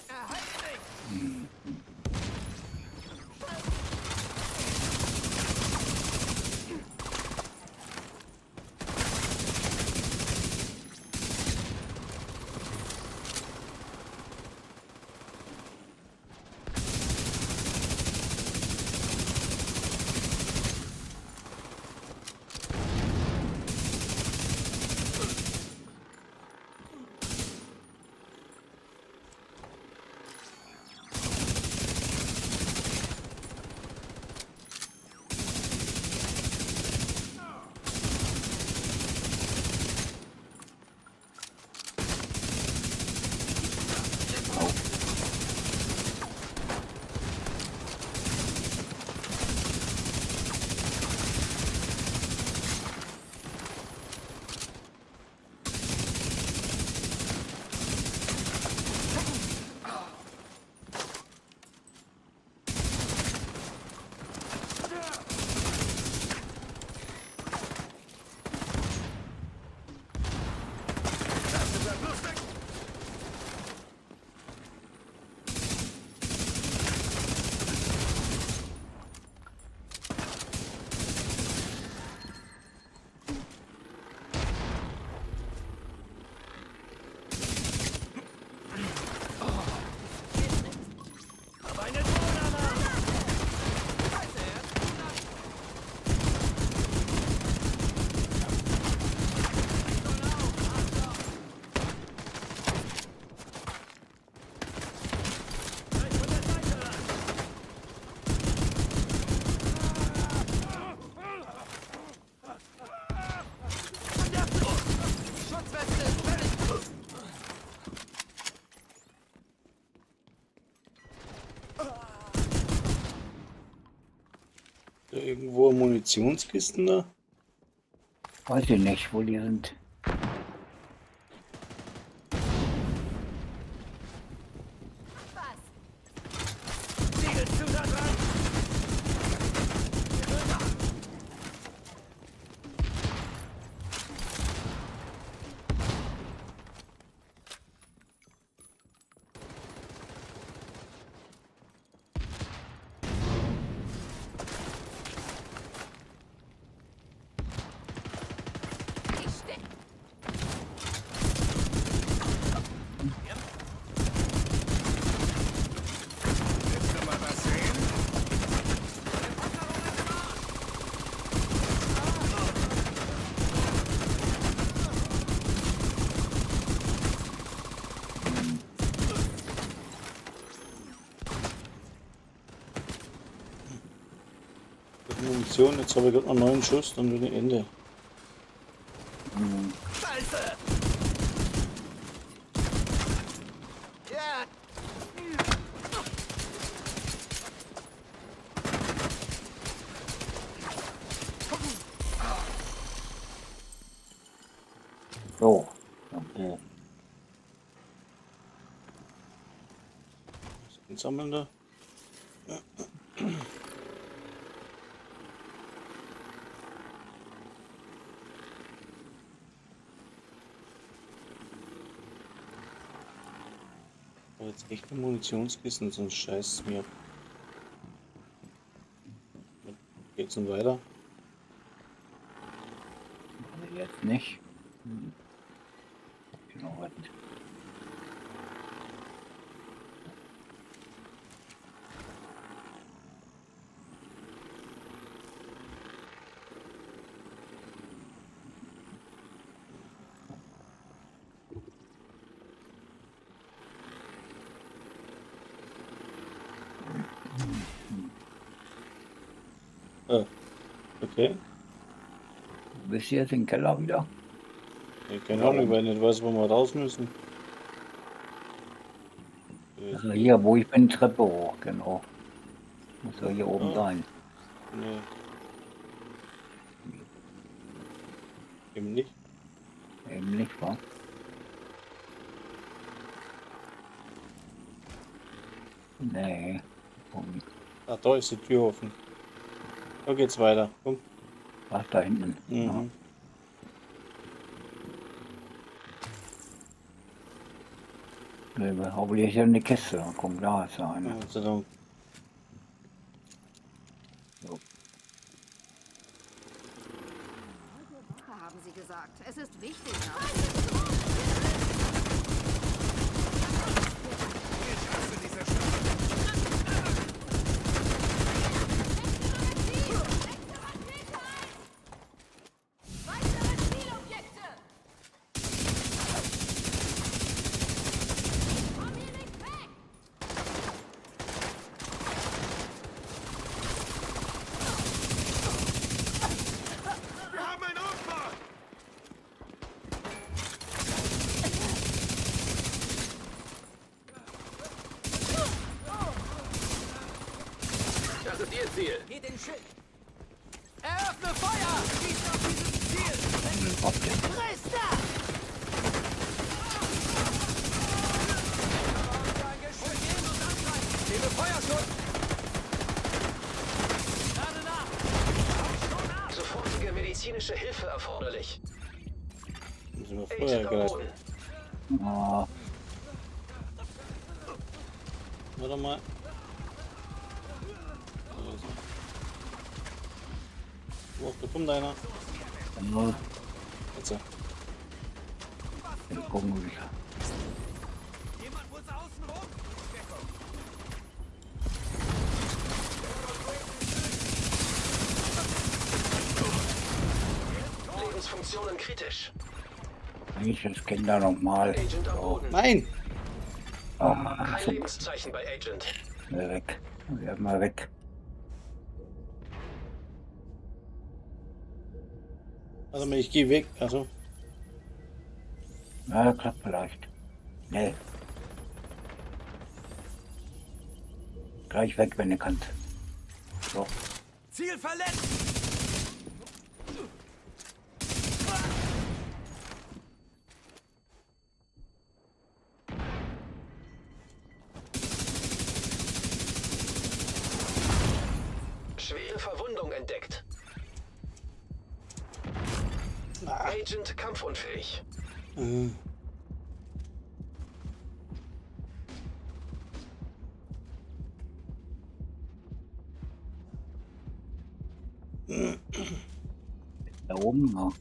Erhalt mich! Bleib bloß weg! Hab eine Drohne am Arm! Scheiße, er ist zu nah. Schon auf, Arschloch! Greif von der Seite an! Schutzweste ist fertig! Da irgendwo Munitionskisten da? Weiß ich nicht, wo die sind. Was? Ziegel zu da dran! Ich steh. Willst du mal was sehen? Munition, jetzt habe ich gerade noch 9 Schuss, dann bin ich Ende. Scheiße! Ja! Sammeln da. Aber jetzt echt eine Munitionskisten, sonst scheißt es mir ab. Geht's nun weiter? Also jetzt nicht. Genau, was. Okay. Du bist jetzt im Keller wieder? Ich keine Ahnung, weil ich nicht weiß, wo wir raus müssen. Also hier, wo ich bin, Treppe hoch, genau. Muss doch hier oben sein. Nee. Eben nicht. Eben nicht, wa? Nee. Ah, da ist die Tür offen. Da geht's weiter. Komm. Ach, da hinten. Mhm. Ja. Nee, hoffentlich ist ja eine Kiste. Komm, da ist ja eine. Gott sei Dank. So. Haben Sie gesagt. Es ist wichtig. Ich hasse diese Stadt. Weitere Zielobjekte! Komm hier nicht weg! Wir haben ein Opfer! Das ist Ihr Ziel. Geht in Schild. Eröffne Feuer! Schießt auf dieses Ziel! Christa! Nehme Feuerschutz! Lade nach! Sofortige medizinische Hilfe erforderlich. Müssen wir Feuer ergreifen. Ah, Warte mal. Also. Oh, da kommt einer. ja, Jetzt. wir gucken wieder. Jemand muss außen rum! Deckung! Lebensfunktionen kritisch. Ich das Kinder noch mal. Agent am Boden. Nein! Oh, Kein so, Lebenszeichen bei Agent. weg. Erstmal weg. Warte mal, ich gehe weg. Also. Na, klappt vielleicht. Nee. Gleich weg, wenn du kannst. So. Ziel verletzt! Schwere Verwundung entdeckt. Agent kampfunfähig. Da oben, ja.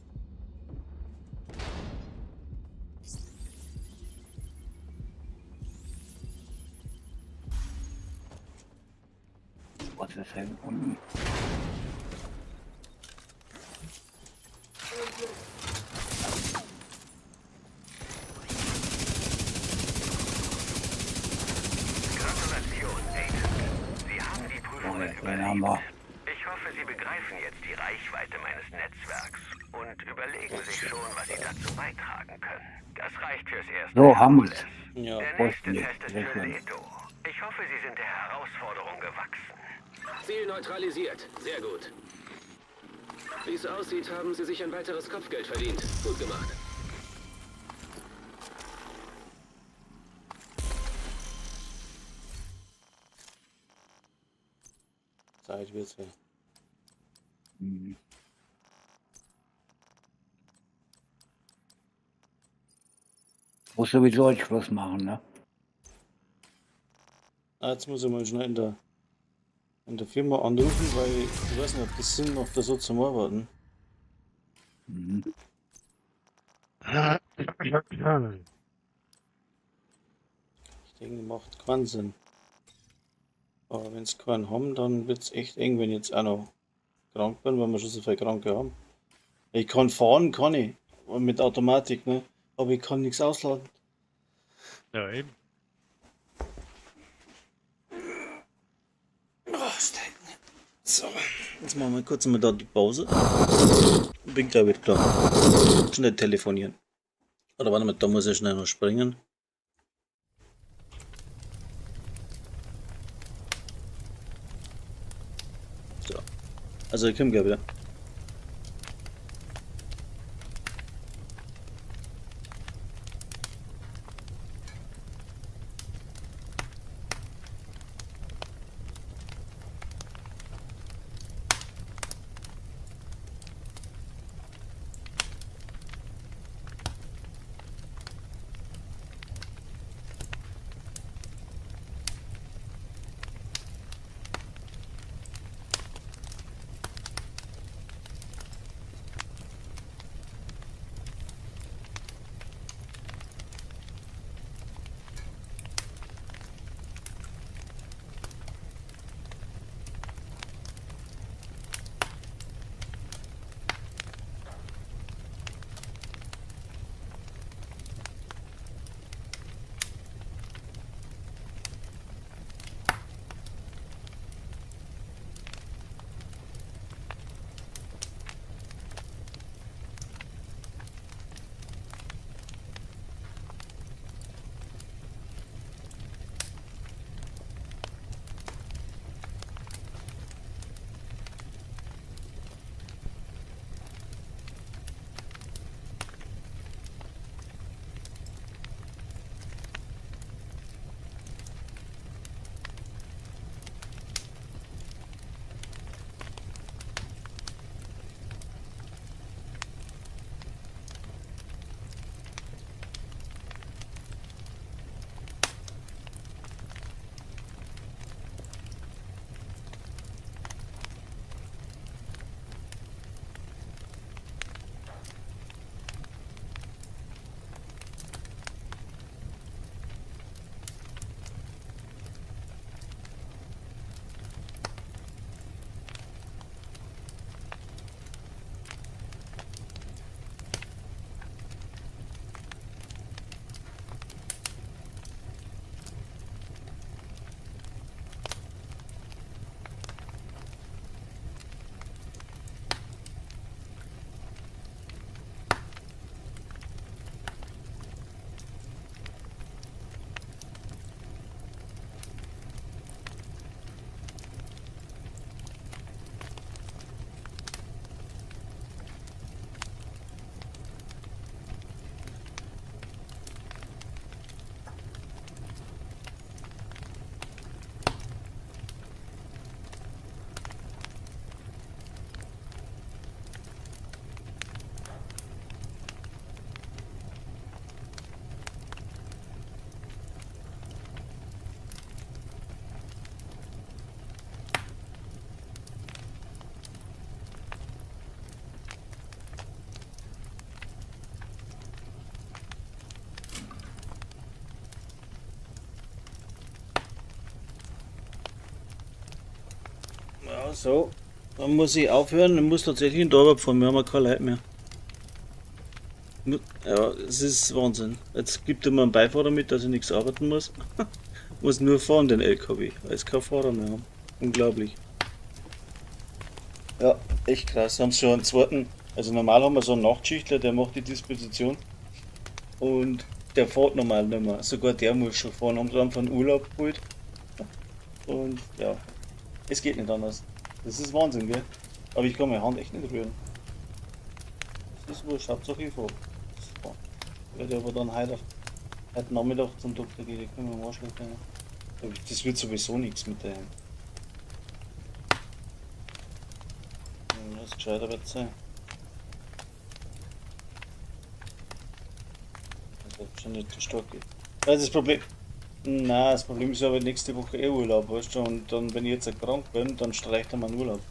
Was ist denn unten? Gratulation, Agent. Sie haben die So, Prüfungen den haben wir. Ich hoffe, Sie begreifen jetzt die Reichweite meines Netzwerks und überlegen sich schon, was Sie dazu beitragen können. Das reicht fürs Erste. So, haben wir's. Ja. Der nächste Nicht. Test ist Sehr für schön. Leto. Ich hoffe, Sie sind der Herausforderung gewachsen. Ziel neutralisiert. Sehr gut. Wie es aussieht, haben Sie sich ein weiteres Kopfgeld verdient. Gut gemacht. Zeit wird's ja. Hm. Muss sowieso heute Schluss machen, ne? Ah, jetzt muss ich mal schnell in der Firma anrufen, weil ich weiß nicht, ob das Sinn macht, da so zum Arbeiten. Mhm. Ich denke, macht keinen Sinn. Aber wenn sie keinen haben, dann wird es echt eng, wenn ich jetzt auch noch krank bin, weil wir schon so viele Kranke haben. Ich kann fahren, kann ich. Mit Automatik, ne? Aber ich kann nichts ausladen. Ja, eben. Oh, stecken. So, jetzt machen wir kurz mal da die Pause. Bin gleich wieder da. Schnell telefonieren. Oder warte mal, da muss ich schnell noch springen. So. Also ich komme gleich wieder. Ja, so. Dann muss ich aufhören. Ich muss tatsächlich in die Arbeit fahren. Wir haben ja keine Leute mehr. Ja, es ist Wahnsinn. Jetzt gibt er mir einen Beifahrer mit, dass ich nichts arbeiten muss. Muss nur fahren, den LKW, weil es kein Fahrer mehr haben. Unglaublich. Ja, echt krass. Haben sie schon einen zweiten. Also normal haben wir so einen Nachtschichtler, der macht die Disposition. Und der fährt normal nicht mehr. Sogar der muss schon fahren. Haben sie einfach einen Urlaub geholt. Und ja, es geht nicht anders. Das ist Wahnsinn, gell? Aber ich kann meine Hand echt nicht rühren. Das ist wurscht, Hauptsache ich fahr. So. Ich werde aber dann heute Nachmittag zum Doktor gehen, da können wir am Arsch gehen. Das wird sowieso nichts mit der Hand. Was gescheiter wird sein. Das wird schon nicht zu stark gehen. Das ist das Problem. Na, das Problem ist aber nächste Woche eh Urlaub, weißt du? Und dann, wenn ich jetzt krank bin, dann streicht er meinen Urlaub.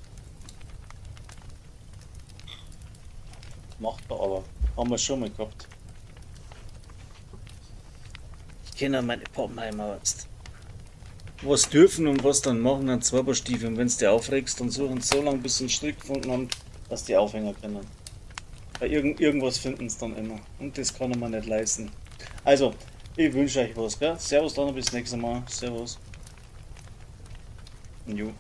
Macht er aber. Haben wir schon mal gehabt. Ich kenne ja meine Pappenheimer jetzt. Was dürfen und was dann machen, dann zwei Paar Stiefel. Und wenn du dich aufregst, dann suchen sie so lange, bis sie einen Strick gefunden haben, dass die Aufhänger können. Weil irgendwas finden sie dann immer. Und das kann man nicht leisten. Also, ich wünsche euch was, gell? Servus dann, bis nächstes Mal. Servus. Jo.